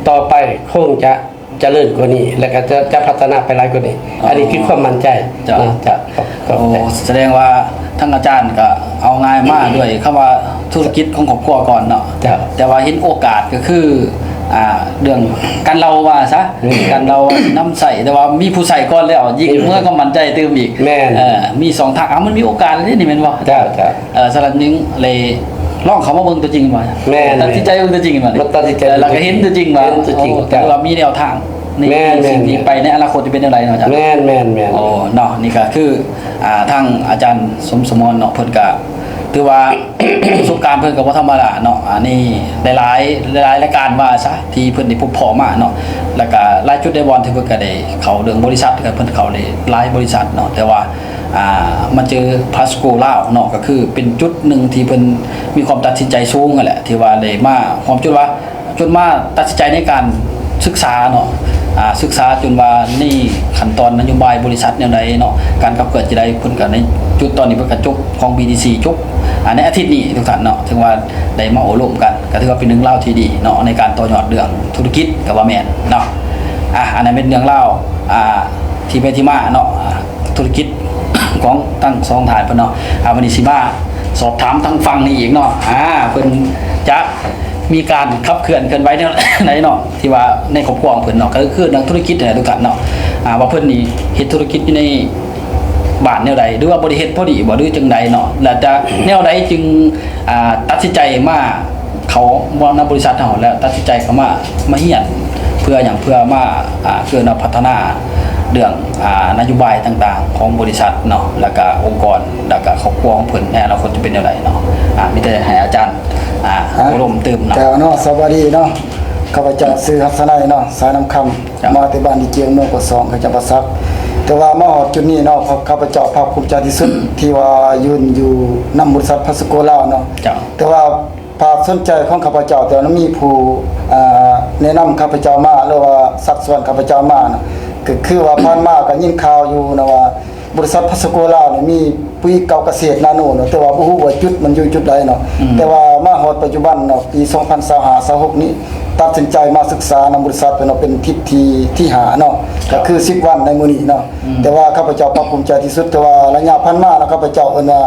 ຕໍ່ໄປຄົງຈະຈະເລີນກວ່ານີ້ ແລະກໍຈະ ຈະພັດທະນາໄປຫຼາຍກວ່ານີ້. ອໍ ອັນນີ້ຄືຄວາມໝັ້ນໃຈ. ເຈົ້າ ເນາະ ເຈົ້າ. ໂອ້ ສະແດງວ່າທາງອາຈານກໍເອົາງ່າຍມາດ້ວຍຄຳວ່າທຸລະກິດຂອງຄອບຄົວກ່ອນເນາະ. ເຈົ້າ. ແຕ່ວ່າເຫັນໂອກາດກໍຄື ອ່າ ເລື່ອງການເລົ່າວ່າຊະ ແມ່ນ ການເລົ່ານຳໃຊ້ ແຕ່ວ່າມີຜູ້ໃຊ້ກ່ອນແລ້ວ ຍິ່ງ ເອີ ເມືອຄວາມໝັ້ນໃຈຕື່ມອີກ. ແມ່ນ ເອີ ມີຊ່ອງທາງ ເອົາ ມັນມີໂອກາດແລ້ວນີ້ແມ່ນບໍ່? ເຈົ້າ ເຈົ້າ. ເອີ ສະນັ້ນຈຶ່ງເລີຍລອງເຂົ້າມາເບິ່ງຕົວຈິງວ່າ ແມ່ນ ຕັດສິນໃຈເບິ່ງຕົວຈິງວ່າ ມາຕັດສິນໃຈ ເອີ ແລ້ວກໍເຫັນຕົວຈິງວ່າ ເຫັນຕົວຈິງ. ໂອ້ ເຈົ້າ ຖືວ່າມີແນວທາງ ນີ້ ແມ່ນໆໆ ສິ່ງທີ່ໄປໃນອະນາຄົດຈະເປັນແນວໃດເນາະອາຈານ? ແມ່ນໆໆ ໂອ້ ເນາະ ນີ້ກໍຄື ອ່າ ທາງອາຈານສົມສະໝອນເນາະ ເພິ່ນກໍຖືວ່າ ປະສົບການເພິ່ນກໍບໍ່ທຳມະດາເນາະ. ອັນນີ້ຫຼາຍໆ ຫຼາຍໆລາຍການວ່າຊະ ທີ່ເພິ່ນໄດ້ພົບພໍ້ມາເນາະ ແລ້ວກໍຫຼາຍຈຸດຫຼາຍບ່ອນທີ່ເພິ່ນກໍໄດ້ເຂົ້າເລື່ອງບໍລິສັດ ກໍເພິ່ນເຂົ້າໄດ້ຫຼາຍບໍລິສັດເນາະ ແຕ່ວ່າ ອ່າ ມາເຈີພັດສະໂກລາວເນາະ ກໍຄືເປັນຈຸດໜຶ່ງທີ່ເພິ່ນມີຄວາມຕັດສິນໃຈສູງຫັ້ນແຫຼະ ທີ່ວ່າໄດ້ມາຮວມ ຈົນວ່າ ຈົນມາຕັດສິນໃຈໃນການສຶກສາເນາະ ອ່າ ສຶກສາຈົນວ່າໃນຂັ້ນຕອນນະໂຍບາຍບໍລິສັດແນວໃດເນາະ ການຂັບເຄື່ອນຈັ່ງໃດ. ເພິ່ນກໍໃນຈຸດຕອນນີ້ເພິ່ນກໍຈົບຂອງ ບີທີຊີ ຈົບ ອ່າ ໃນອາທິດນີ້ທຸກທ່ານເນາະ ເຖິງວ່າໄດ້ມາໂອ້ລົມກັນ ກໍຖືວ່າເປັນເລື່ອງລາວທີ່ດີເນາະ ໃນການຕໍ່ຍອດເລື່ອງທຸລະກິດກໍວ່າແມ່ນເນາະ. ອ່າ ອັນນັ້ນເປັນເລື່ອງລາວ ອ່າ ທີ່ໄປທີ່ມາເນາະ ອ່າ ທຸລະກິດຂອງທັງສອງທ່ານເພິ່ນເນາະ. ອ່າ ວັນນີ້ຊິມາສອບຖາມທາງຝັ່ງນີ້ອີກເນາະ ອ່າ ເພິ່ນຈະມີການຂັບເຄື່ອນເຄື່ອນໄຫວແນວໃດເນາະ ທີ່ວ່າໃນຄອບຄົວຂອງເພິ່ນເນາະ ກໍຄືເລື່ອງທຸລະກິດນີ້ແຫຼະທຸກທ່ານເນາະ ອ່າ ວ່າເພິ່ນນີ້ເຮັດທຸລະກິດຢູ່ໃນບ້ານແນວໃດ ຫຼືວ່າບໍ່ໄດ້ເຮັດພໍດີບໍ່ ຫຼືຈັ່ງໃດເນາະ ແລ້ວຈະແນວໃດຈຶ່ງ ອ່າ ຕັດສິນໃຈມາເຂົ້າມານຳບໍລິສັດເຮົາ ແລ້ວຕັດສິນໃຈເຂົ້າມາ ມາຮຽນເພື່ອຫຍັງ? ເພື່ອມາ ອ່າ ເພື່ອນຳພັດທະນາເລື່ອງ ອ່າ ນະໂຍບາຍຕ່າງໆຂອງບໍລິສັດເນາະ ແລ້ວກະອົງກອນ ແລ້ວກະຄອບຄົວຂອງເພິ່ນໃນອະນາຄົດຈະເປັນແນວໃດເນາະ. ອ່າ ມີແຕ່ໃຫ້ອາຈານ ອ່າ ອ່າ ໂອ້ລົມຕື່ມເນາະ. ເຈົ້າເນາະ ສະບາຍດີເນາະ ຂ້າພະເຈົ້າຊື່ ຮັດສະໄນເນາະ ສາຍນ້ຳຄຳ ເຈົ້າ ມາແຕ່ບ້ານທີ່ຈຽງ ເມືອງປາກຊ່ອງ ແຂວງຈຳປາສັກ ແຕ່ວ່າມາຮອດຈຸດນີ້ເນາະ ຂ້າພະເຈົ້າພາກພູມໃຈທີ່ສຸດ ທີ່ວ່າຢືນຢູ່ນຳບໍລິສັດພັດສະໂກລາວເນາະ. ເຈົ້າ. ແຕ່ວ່າ ພາກສົນໃຈຂອງຂ້າພະເຈົ້າ ແຕ່ວ່າມີຜູ້ ອ່າ ແນະນຳຂ້າພະເຈົ້າມາ ຫຼືວ່າຊັກຊວນຂ້າພະເຈົ້າມານະ ກໍຄືວ່າຜ່ານມາກໍຍິນຂ່າວຢູ່ນະວ່າ ບໍລິສັດພັດສະໂກລາວນີ້ມີປຸ໋ຍເກົ່າກະເສດນາໂນເນາະ ແຕ່ວ່າບໍ່ຮູ້ວ່າຈຸດມັນຢູ່ຈຸດໃດເນາະ. ອືມ ແຕ່ວ່າມາຮອດປັດຈຸບັນເນາະ ປີສອງພັນຊາວຫ້າ ຊາວຫົກນີ້ ຕັດສິນໃຈມາສຶກສານຳບໍລິສັດເນາະ ເປັນທິດທີ ທີຫ້າເນາະ ເຈົ້າ ກໍຄືສິບວັນໃນມື້ນີ້ເນາະ. ອືມ ແຕ່ວ່າຂ້າພະເຈົ້າພາກພູມໃຈທີ່ສຸດ ແຕ່ວ່າໄລຍະຜ່ານມາເນາະ ຂ້າພະເຈົ້າເອີ້ນວ່າ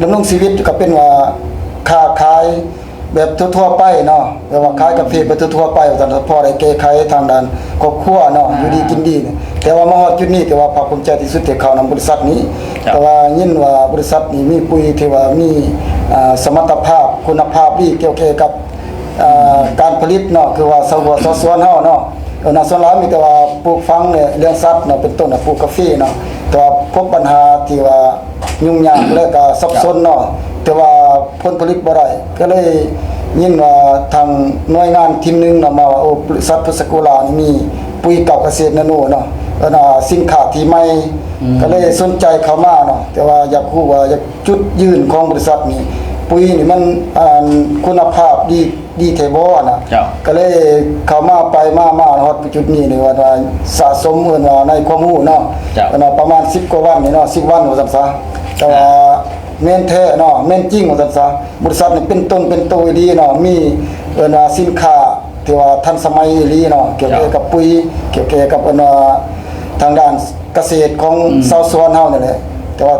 ດຳລົງຊີວິດກໍເປັນວ່າຄ້າຂາຍແບບທົ່ວໆໄປເນາະ ແບບວ່າຂາຍກາເຟໄປທົ່ວໆໄປວ່າຊັ້ນ ພໍໄດ້ແກ້ໄຂທາງດ້ານຄອບຄົວເນາະ ອ່າ ຢູ່ດີກິນດີ. ແຕ່ວ່າມາຮອດຈຸດນີ້ ແຕ່ວ່າພາກພູມໃຈທີ່ສຸດທີ່ເຂົ້ານຳບໍລິສັດນີ້ ເຈົ້າ ແຕ່ວ່າຍິນວ່າບໍລິສັດນີ້ມີປຸ໋ຍທີ່ວ່າມີ ອ່າ ສະມັດຕະພາບ ຄຸນນະພາບດີກ່ຽວແກ່ກັບ ອ່າ ການຜະລິດເນາະ ຄືວ່າຊາວຫົວຊາວສວນເຮົາເນາະ ເອີ ນະ ສ່ວນຫຼາຍມີແຕ່ວ່າປູກຝັງ ແລະ ລ້ຽງສັດເນາະ ເປັນຕົ້ນນະ ປູກກາເຟເນາະ ແຕ່ວ່າພົບບັນຫາທີ່ວ່າຫຍຸ້ງຍາກ ແລະກະສັບສົນເນາະ ແຕ່ວ່າຜົນຜະລິດບໍ່ໄດ້ ກໍເລີຍຍິນວ່າທາງໜ່ວຍງານທີມໜຶ່ງເນາະ ມາວ່າ ໂອ້ ບໍລິສັດພັດສະໂກລາວນີ້ມີປຸ໋ຍເກົ່າກະເສດນາໂນເນາະ ເອີ້ນວ່າສິນຄ້າທີ່ໃໝ່ ອືມ ກໍເລີຍສົນໃຈເຂົ້າມາເນາະ ແຕ່ວ່າຢາກຮູ້ວ່າ ຢາກ ຈຸດຢືນຂອງບໍລິສັດນີ້ ປຸ໋ຍນີ້ມັນ ອັນ ຄຸນນະພາບດີ ດີແທ້ບໍ່ຫັ້ນນະ. ເຈົ້າ. ກໍເລີຍເຂົ້າມາໄປມາ ມາຮອດຈຸດນີ້ນີ້ ວ່າ ວ່າສະສົມ ເອີ້ນວ່າໃນຄວາມຮູ້ເນາະ. ເຈົ້າ. ເອີ້ນວ່າປະມານສິບກວ່າວັນນີ້ເນາະ ສິບວັນວ່າຊັ້ນຊະ. ແຕ່ວ່າ ອ່າ ແມ່ນແທ້ເນາະ ແມ່ນຈິງວ່າຊັ້ນຊະ. ບໍລິສັດນີ້ເປັນຕົນເປັນໂຕອີ່ຫຼີເນາະ ມີ ເອີ້ນວ່າສິນຄ້າ ທີ່ວ່າທັນສະໄໝອີ່ຫຼີເນາະ ກ່ຽວແກ່ກັບປຸ໋ຍ ກ່ຽວແກ່ກັບ ອັນວ່າ ທາງດ້ານກະເສດຂອງ ອືມ ຊາວສວນເຮົານີ້ແຫຼະ. ແຕ່ວ່າ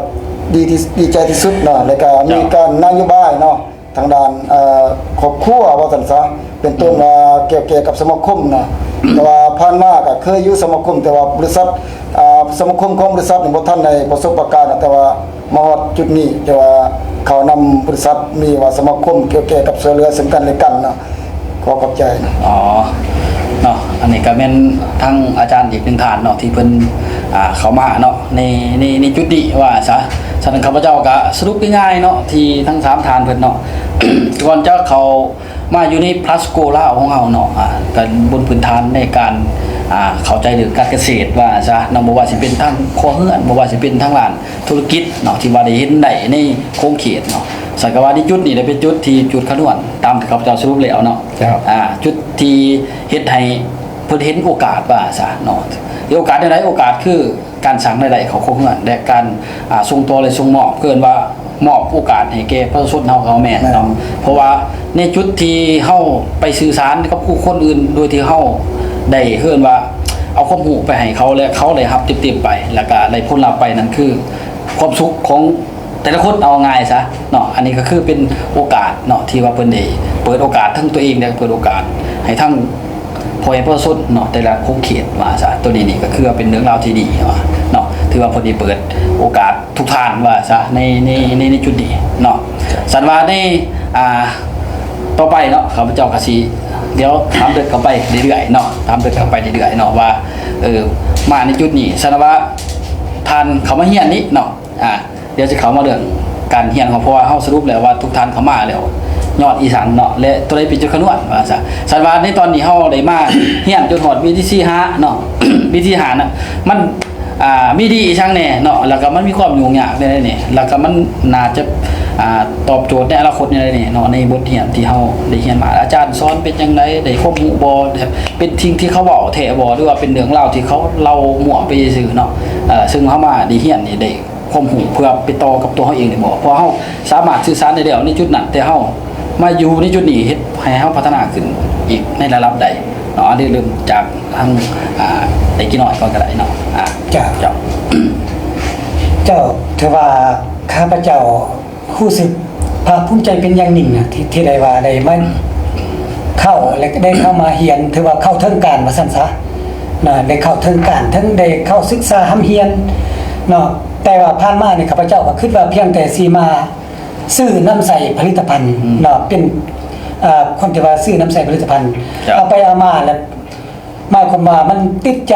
ດີທີ່ ດີໃຈທີ່ສຸດເນາະ ແລ້ວກະມີ ເຈົ້າ ການນະໂຍບາຍເນາະ ທາງດ້ານ ເອີ ຄອບຄົວວ່າຊັ້ນຊະ ເປັນຕົ້ນ ອືມ ວ່າກ່ຽວແກ່ກັບສະມາຄົມເນາະ. ແຕ່ວ່າຜ່ານມາກະເຄີຍຢູ່ສະມາຄົມ ແຕ່ວ່າບໍລິສັດ ອ່າ ສະມາຄົມຂອງບໍລິສັດນີ້ບໍ່ທັນໄດ້ປະສົບປະການ ແຕ່ວ່າມາຮອດຈຸດນີ້ ແຕ່ວ່າເຂົ້ານຳບໍລິສັດນີ້ວ່າສະມາຄົມກ່ຽວແກ່ກັບຊ່ວຍເຫຼືອເຊິ່ງກັນແລະກັນເນາະ. ຂໍຂອບໃຈ. ອໍ ເນາະ ອັນນີ້ກໍແມ່ນທັງອາຈານອີກໜຶ່ງທ່ານເນາະ ທີ່ເພິ່ນ ອ່າ ເຂົ້າມາເນາະ ໃນ ໃນ ໃນຈຸດນີ້ວ່າຊະ. ສະນັ້ນ ຂ້າພະເຈົ້າກໍສະຫຼຸບງ່າຍໆເນາະ ທີ່ທັງສາມທ່ານເພິ່ນເນາະ ກ່ອນຈະເຂົ້າ ມາຢູ່ໃນພລັສໂກລາວຂອງເຮົາເນາະ ອ່າ ກໍບົນພື້ນຖານໃນການ ອ່າ ເຂົ້າໃຈເລື່ອງການກະເສດວ່າຊະເນາະ ບໍ່ວ່າຊິເປັນທາງຄົວເຮືອນ ບໍ່ວ່າຊິເປັນທາງດ້ານທຸລະກິດເນາະ ທີ່ວ່າໄດ້ເຫັນໄດ້ໃນຂົງເຂດເນາະ. ສັງກະວ່າໃນຈຸດນີ້ແຫຼະເປັນຈຸດທີ່ຈຸດຂະນວນ ຕາມທີ່ຂ້າພະເຈົ້າສະຫຼຸບແລ້ວເນາະ. ເຈົ້າ. ອ່າ ຈຸດທີ່ເຮັດໃຫ້ເພິ່ນເຫັນໂອກາດວ່າຊະເນາະ. ໂອກາດແນວໃດ? ໂອກາດຄື ການສ້າງລາຍໄດ້ເຂົ້າຄົວເຮືອນ ແລະ ການ ອ່າ ສົ່ງຕໍ່ ແລະ ສົ່ງມອບ ເອີ້ນວ່າມອບໂອກາດໃຫ້ແກ່ປະຊາຊົນເຮົາ ເຮົາແມ່ນເນາະ. ແມ່ນ. ເພາະວ່າໃນຈຸດທີ່ເຮົາໄປສື່ສານກັບຜູ້ຄົນອື່ນ ໂດຍທີ່ເຮົາໄດ້ ເອີ້ນວ່າເອົາຄວາມຮູ້ໄປໃຫ້ເຂົາ ແລະ ເຂົາໄດ້ຮັບເຕັມໆໄປ ແລ້ວກໍໄດ້ຜົນລັບໄປ ນັ້ນຄືຄວາມສຸກຂອງ ແຕ່ລະຄົນ ເອົາງ່າຍຊະເນາະ. ອັນນີ້ກໍຄືເປັນໂອກາດເນາະ ທີ່ວ່າເພິ່ນໄດ້ເປີດໂອກາດທັງຕົວເອງ ແລະ ເປີດໂອກາດໃຫ້ທັງພໍ່ແມ່ປະຊາຊົນເນາະ ແຕ່ລະຂົງເຂດວ່າຊະ. ຕົວນີ້ນີ້ກໍຄືວ່າເປັນເລື່ອງລາວທີ່ດີເນາະ ເນາະ ຖືວ່າເພິ່ນໄດ້ເປີດໂອກາດທຸກທ່ານວ່າຊະ ໃນ ໃນ ໃນ ໃນຈຸດນີ້ເນາະ. ສັນວ່າໃນ ອ່າ ຕໍ່ໄປເນາະ ຂ້າພະເຈົ້າກໍຊິ ດຽວຖາມເລິກເຂົ້າໄປເລື້ອຍໆເນາະ ຖາມເລິກເຂົ້າໄປເລື້ອຍໆເນາະ ວ່າ ເອີ ມາໃນຈຸດນີ້ ສັນວ່າທ່ານເຂົ້າມາຮຽນນີ້ເນາະ ອ່າ ດຽວຈະເຂົ້າມາເລື່ອງການຮຽນເຮົາ ເພາະວ່າເຮົາສະຫຼຸບແລ້ວວ່າທຸກທ່ານເຂົ້າມາແລ້ວຍ້ອນອີ່ສັງເນາະ ແລະ ຕົວໃດເປັນຈຸດຂະນວນວ່າຊະ. ສັນວ່າໃນຕອນນີ້ເຮົາໄດ້ມາຮຽນຈົນຮອດວິທີສີ່ ຫ້າເນາະ ວິທີຫ້ານະ ມັນ ອ່າ ມີດີອີ່ສັງແດ່ເນາະ ແລ້ວກໍມັນມີຄວາມຫຍຸ້ງຍາກແດ່ນີ້ ແລ້ວກໍມັນໜ້າຈະ ອ່າ ຕອບໂຈດໃນອະນາຄົດແດ່ນີ້ເນາະ ໃນບົດຮຽນທີ່ເຮົາໄດ້ຮຽນມາ ອາຈານສອນເປັນຈັ່ງໃດ ໄດ້ຄວາມຮູ້ບໍ່ ເປັນສິ່ງທີ່ເຂົາເວົ້າແທ້ບໍ່ ຫຼືວ່າເປັນເລື່ອງລາວທີ່ເຂົາເລົ່າມົ້ວໄປຊື່ໆເນາະ. ເອີ ເຊິ່ງເຮົາມາໄດ້ຮຽນນີ້ໄດ້ ຄວາມຮູ້ເພື່ອໄປຕໍ່ກັບຕົວເຮົາເອງໄດ້ບໍ່? ເພາະເຮົາສາມາດສື່ສານໄດ້ແລ້ວໃນຈຸດນັ້ນ ແຕ່ເຮົາມາຢູ່ໃນຈຸດນີ້ ເຮັດໃຫ້ເຮົາພັດທະນາຂຶ້ນອີກໃນລະດັບໃດເນາະ? ອັນນີ້ເລີ່ມຈາກທາງ ອ່າ ໄອ້ກີ້ນ້ອຍກ່ອນກໍໄດ້ເນາະ. ອ່າ ເຈົ້າ ເຈົ້າ ເຈົ້າ ຖືວ່າຂ້າພະເຈົ້າຮູ້ສຶກພາກພູມໃຈເປັນຢ່າງຍິ່ງນະ ທີ່ ທີ່ໄດ້ວ່າໄດ້ມາເຂົ້າ ແລະ ໄດ້ເຂົ້າມາຮຽນ ຖືວ່າເຂົ້າເຖິງການວ່າຊັ້ນຊະນະ ໄດ້ເຂົ້າເຖິງການ ເຖິງໄດ້ເຂົ້າສຶກສາຮ່ຳຮຽນເນາະ. ແຕ່ວ່າຜ່ານມານີ້ ຂ້າພະເຈົ້າກໍຄິດວ່າພຽງແຕ່ຊິມາຊື້ນຳໃຊ້ຜະລິດຕະພັນ ອືມ ເນາະ ເປັນ ອ່າ ຄົນທີ່ວ່າຊື້ນຳໃຊ້ຜະລິດຕະພັນ ເອົາໄປເອົາມາແລ້ວ ໝາຍຄວາມວ່າມັນຕິດໃຈ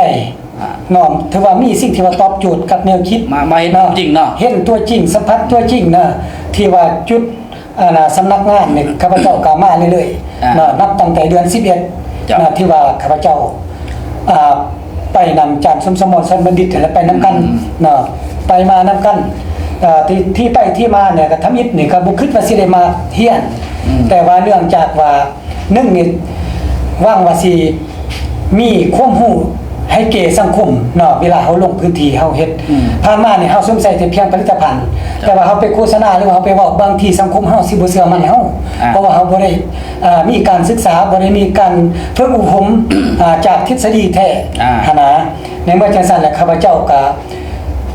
ອ່າ ເນາະ ຖືວ່າມີສິ່ງທີ່ວ່າຕອບໂຈດກັບແນວຄິດ ມາ ມາເຫັນຕົວຈິງເນາະ ເຫັນຕົວຈິງ ສຳຜັດຕົວຈິງນະ ທີ່ວ່າຈຸດ ອັນນ່າ ສຳນັກງານນີ້ ຂ້າພະເຈົ້າກໍມາເລື້ອຍໆ ອ່າ ເນາະ ນັບຕັ້ງແຕ່ເດືອນສິບເອັດ ເຈົ້າ ນະ ທີ່ວ່າຂ້າພະເຈົ້າ ອ່າ ໄປນຳອາຈານສົມສະໝອນ ສອນບັນດິດ ແລະ ໄປນຳກັນ ອືມ ເນາະ ໄປມານຳກັນ ເອີ ທີ່ ທີ່ໄປທີ່ມານີ້ກໍທຳອິດນີ້ກໍບໍ່ຄິດວ່າຊິໄດ້ມາຮຽນ ອືມ ແຕ່ວ່າເນື່ອງຈາກວ່າ ໜຶ່ງນີ້ຫວັງວ່າຊິມີຄວາມຮູ້ໃຫ້ແກ່ສັງຄົມເນາະ ເວລາເຮົາລົງພື້ນທີ່ເຮົາເຮັດ ອືມ ຜ່ານມານີ້ເຮົາສົມໃສ່ແຕ່ພຽງຜະລິດຕະພັນ ເຈົ້າ ແຕ່ວ່າເຮົາໄປໂຄສະນາ ຫຼືວ່າເຮົາໄປເວົ້າ ບາງທີສັງຄົມເຮົາຊິບໍ່ເຊື່ອໝັ້ນເຮົາ ອ່າ ເພາະວ່າເຮົາບໍ່ໄດ້ ອ່າ ມີການສຶກສາ ບໍ່ໄດ້ມີການຝຶກອົບຮົມ ອ່າ ຈາກທິດສະດີແທ້ ອ່າ ຫັ້ນນະ. ໃນເມື່ອຈັ່ງຊັ້ນແລ້ວ ຂ້າພະເຈົ້າກໍ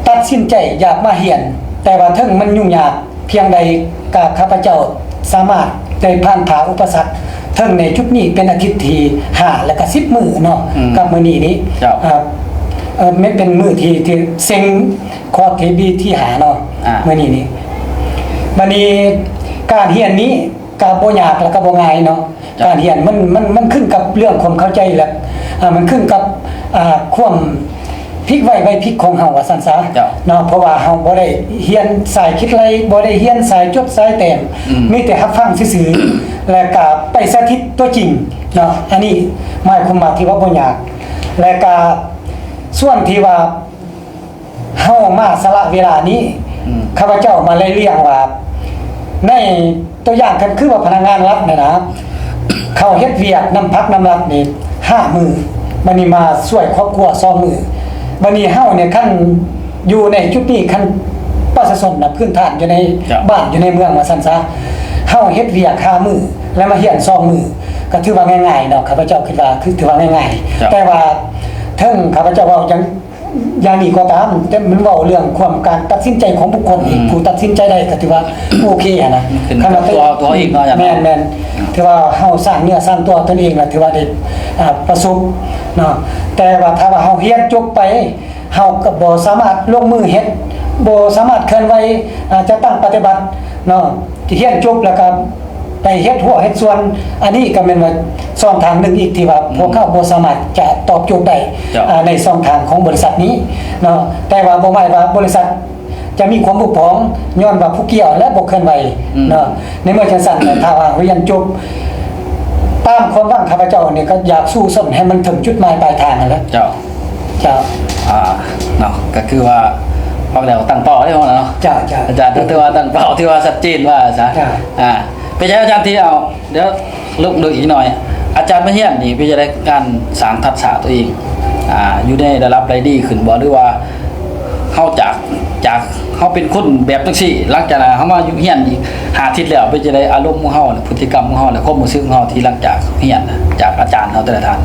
ຕັດສິນໃຈຢາກມາຮຽນ ແຕ່ວ່າເຖິງມັນຫຍຸ້ງຍາກ ພຽງໃດກະຂ້າພະເຈົ້າສາມາດໄດ້ຜ່ານຜ່າອຸປະສັກ ເຖິງໃນຈຸດນີ້ເປັນອາທິດທີຫ້າ ແລະກະສິບມື້ເນາະ ອືມ ກັບມື້ນີ້ນີ້ ເຈົ້າ ເອີ ເອີ ແມ່ນເປັນມື້ທີ ທີເສັງຄອດທີບີທີຫ້າເນາະ ອ່າ ມື້ນີ້ນີ້. ບັດນີ້ການຮຽນນີ້ກະບໍ່ຍາກ ແລະກະບໍ່ງ່າຍເນາະ ເຈົ້າ ການຮຽນມັນ ມັນ ມັນຂຶ້ນກັບເລື່ອງຄວາມເຂົ້າໃຈ ແລະ ອ່າ ມັນຂຶ້ນກັບ ອ່າ ຄວາມ ພິກໄວໃວພິກຂອງເຮົາວ່າຊັ້ນຊະ ເຈົ້າ ເນາະ ເພາະວ່າເຮົາບໍ່ໄດ້ຮຽນສາຍຄິດໄລ່ ບໍ່ໄດ້ຮຽນສາຍຈົດສາຍແຕ້ມ ອືມ ມີແຕ່ຮັບຟັງຊື່ໆ ແລະກະໄປສາທິດຕົວຈິງເນາະ ອັນນີ້ໝາຍຄວາມວ່າທີ່ວ່າບໍ່ຍາກ ແລະກະສ່ວນທີ່ວ່າເຮົາມາສະຫຼະເວລານີ້ ອືມ ຂ້າພະເຈົ້າມາໄລ່ລຽງວ່າ ໃນຕົວຢ່າງ ຄັນຄືວ່າພະນັກງານລັດນີ້ນະ ເຂົາເຮັດວຽກນຳພັກນຳລັດນີ້ຫ້າມື້ ບັດນີ້ມາຊ່ວຍຄອບຄົວສອງມື້ ບັດນີ້ເຮົານີ້ ຄັນຢູ່ໃນຈຸດນີ້ ຄັນປະຊາຊົນນະ ພື້ນຖານຢູ່ໃນ ເຈົ້າ ບ້ານຢູ່ໃນເມືອງວ່າຊັ້ນຊະ ເຮົາເຮັດວຽກຫ້າມື້ ແລ້ວມາຮຽນສອງມື້ ກໍຖືວ່າງ່າຍໆເນາະ ຂ້າພະເຈົ້າຄິດວ່າຄືຖືວ່າງ່າຍໆ ເຈົ້າ ແຕ່ວ່າເຖິງຂ້າພະເຈົ້າເວົ້າຈັ່ງ ຢ່າງນີ້ກໍຕາມ ແຕ່ມັນເວົ້າເລື່ອງຄວາມ ການຕັດສິນໃຈຂອງບຸກຄົນ ອືມ ຜູ້ຕັດສິນໃຈໄດ້ກໍຖືວ່າໂອເຄຫັ້ນນະ ຂຶ້ນກັບຕົວ ຕົວເອງເນາະ ອາຈານເນາະ ແມ່ນໆ ອືມ ຖືວ່າເຮົາສ້າງເນື້ອສ້າງຕົວຕົນເອງ ແລ້ວຖືວ່າໄດ້ ອ່າ ປະສົບເນາະ ແຕ່ວ່າຖ້າວ່າເຮົາຮຽນຈົບໄປ ເຮົາກໍບໍ່ສາມາດລົງມືເຮັດ ບໍ່ສາມາດເຄື່ອນໄຫວ ອ່າ ຈັດຕັ້ງປະຕິບັດເນາະ ຮຽນຈົບແລ້ວກໍ ໄປເຮັດຮົ້ວເຮັດສວນ ອັນນີ້ກໍແມ່ນວ່າຊ່ອງທາງໜຶ່ງອີກທີ່ວ່າ ອືມ ພວກເຮົາບໍ່ສາມາດຈະຕອບໂຈດໄດ້ ເຈົ້າ ອ່າ ໃນຊ່ອງທາງຂອງບໍລິສັດນີ້ເນາະ ແຕ່ວ່າບໍ່ໝາຍວ່າບໍລິສັດຈະມີຄວາມບົກຜ່ອງ ຍ້ອນວ່າຜູ້ກ່ຽວແລະບໍ່ເຄື່ອນໄຫວ ອືມ ເນາະ ໃນເມື່ອຈັ່ງຊັ້ນ ຖ້າວ່າຮຽນຈົບຕາມຄວາມຫວັງຂ້າພະເຈົ້ານີ້ ກໍຢາກສູ້ຊົນໃຫ້ມັນເຖິງຈຸດໝາຍປາຍທາງຫັ້ນແຫຼະ ເຈົ້າ. ເຈົ້າ ອ່າ ເນາະ ກໍຄືວ່າຟັງແລ້ວຕັ້ງເປົ້າໄດ້ເນາະ ເຈົ້າ ເຈົ້າ ອາຈານກໍຖືວ່າຕັ້ງເປົ້າທີ່ວ່າຊັດເຈນວ່າຊະ ເຈົ້າ ອ່າ ເປັນຫຍັງອາຈານທີ່ເອົາ ດຽວລົງເລິກອີກໜ້ອຍ ອາຈານມາຮຽນນີ້ເປັນຈັ່ງໃດ ການສ້າງທັກສະຕົວເອງ ອ່າ ຢູ່ໃນລະດັບໃດດີຂຶ້ນບໍ່ ຫຼືວ່າເຮົາຈາກ ຈາກເຮົາເປັນຄົນແບບຈັ່ງຊີ້ ຫຼັງຈາກນັ້ນເຮົາມາຢູ່ຮຽນອີກຫ້າທິດແລ້ວ ເປັນຈັ່ງໃດ ອາລົມຂອງເຮົາ ພຶດຕິກຳຂອງເຮົາ ແລະ ຄວາມຮູ້ສຶກຂອງເຮົາທີ່ຫຼັງຈາກຮຽນ ຈາກອາຈານເຮົາແຕ່ລະທ່ານ?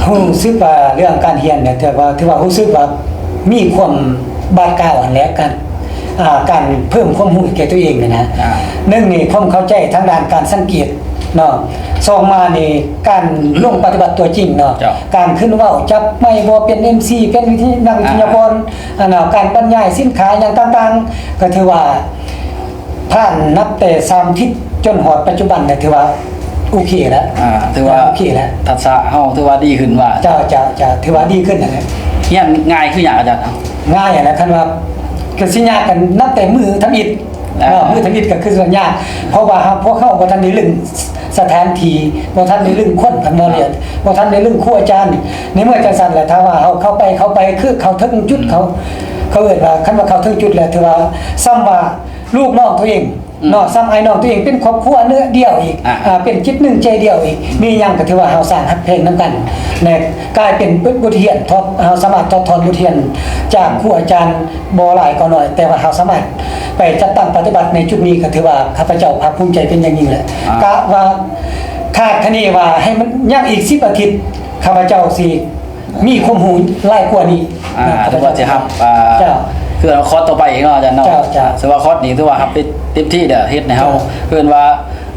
ຮູ້ສຶກວ່າເລື່ອງການຮຽນນີ້ ຖືວ່າ ຖືວ່າຮູ້ສຶກວ່າມີຄວາມບາດກ້າວຫັ້ນແຫຼະ ການ ອ່າ ການເພີ່ມຄວາມຮູ້ແກ່ຕົວເອງນີ້ນະ ອ່າ ໜຶ່ງນີ້ຄວາມເຂົ້າໃຈທາງດ້ານການສັງເກດເນາະ ສອງມານີ້ການລົງປະຕິບັດຕົວຈິງເນາະ ເຈົ້າ ການຂຶ້ນເວົ້າ ຈັບໄມ ບໍ່ເປັນເອັມຊີ ເປັນວິທະ ນັກວິທະຍາກອນ ອ່າ ອັນນະ ການບັນຍາຍສິນຄ້າຫຍັງຕ່າງໆ ກໍຖືວ່າ ຜ່ານນັບແຕ່ສາມທິດຈົນຮອດປັດຈຸບັນ ກໍຖືວ່າໂອເຄແລ້ວ ອ່າ ຖືວ່າໂອເຄແລ້ວ ທັກສະເຮົາຖືວ່າດີຂຶ້ນວ່າ ເຈົ້າ ເຈົ້າ ເຈົ້າ ຖືວ່າດີຂຶ້ນຫັ້ນແຫຼະ ຮຽນງ່າຍຄືຫຍັງອາຈານ? ງ່າຍຫັ້ນແຫຼະ ຄັນວ່າກໍຊິຍາກກັນນັບແຕ່ມື້ທຳອິດ ອ່າ ເນາະ ມື້ທຳອິດກໍຄືວ່າຍາກ ເພາະວ່າເຮົາ ພວກເຮົາບໍ່ທັນໄດ້ລຶ້ງສະຖານທີ່ ບໍ່ທັນໄດ້ລຶ້ງຄົນ ຄັນເວົ້າລຽນ ອ່າ ບໍ່ທັນໄດ້ລຶ້ງຄູອາຈານ ໃນເມື່ອຈັ່ງຊັ້ນແຫຼະ ຖ້າວ່າເຮົາເຂົ້າໄປ ເຂົ້າໄປຄືເຂົ້າເຖິງຈຸດ ອືມ ເຂົາ ເຂົາເອີ້ນວ່າ ຄັນວ່າເຂົ້າເຖິງຈຸດແລ້ວ ຖືວ່າສ່ຳວ່າ ລູກນ້ອງຕົວເອງ ອືມ ເນາະ ສ່ຳອ້າຍນ້ອງຕົວເອງ ເປັນຄອບຄົວເນື້ອດຽວອີກ ອ່າ ອ່າ ເປັນຈິດໜຶ່ງໃຈດຽວອີກ ມີຫຍັງກໍຖືວ່າເຮົາສ້າງຮັກແພງນຳກັນ ແລະ ກາຍເປັນບົດຮຽນ ຖອດ ເຮົາສາມາດຖອດຖອນບົດຮຽນຈາກ ອ່າ ຄູອາຈານ ບໍ່ຫຼາຍກໍໜ້ອຍ ແຕ່ວ່າເຮົາສາມາດໄປຈັດຕັ້ງປະຕິບັດໃນຈຸດນີ້ ກໍຖືວ່າຂ້າພະເຈົ້າພາກພູມໃຈເປັນຢ່າງຍິ່ງແຫຼະ ອ່າ ກະວ່າຄາດຄະເນວ່າໃຫ້ມັນຍັງອີກສິບອາທິດ ຂ້າພະເຈົ້າຊິ ມີຄວາມຮູ້ຫຼາຍກວ່ານີ້ ອ່າ ນະ ຖືວ່າຊິຮັບ ອ່າ ເຈົ້າ ຄືຄອດຕໍ່ໄປອີກເນາະອາຈານເນາະ ເຈົ້າ ເຈົ້າ ຖືວ່າຄອດນີ້ຖືວ່າຮັບໄດ້ເຕັມທີ່ແລ້ວ ເຮັດໃຫ້ເຮົາ ເຈົ້າ ເອີ້ນວ່າ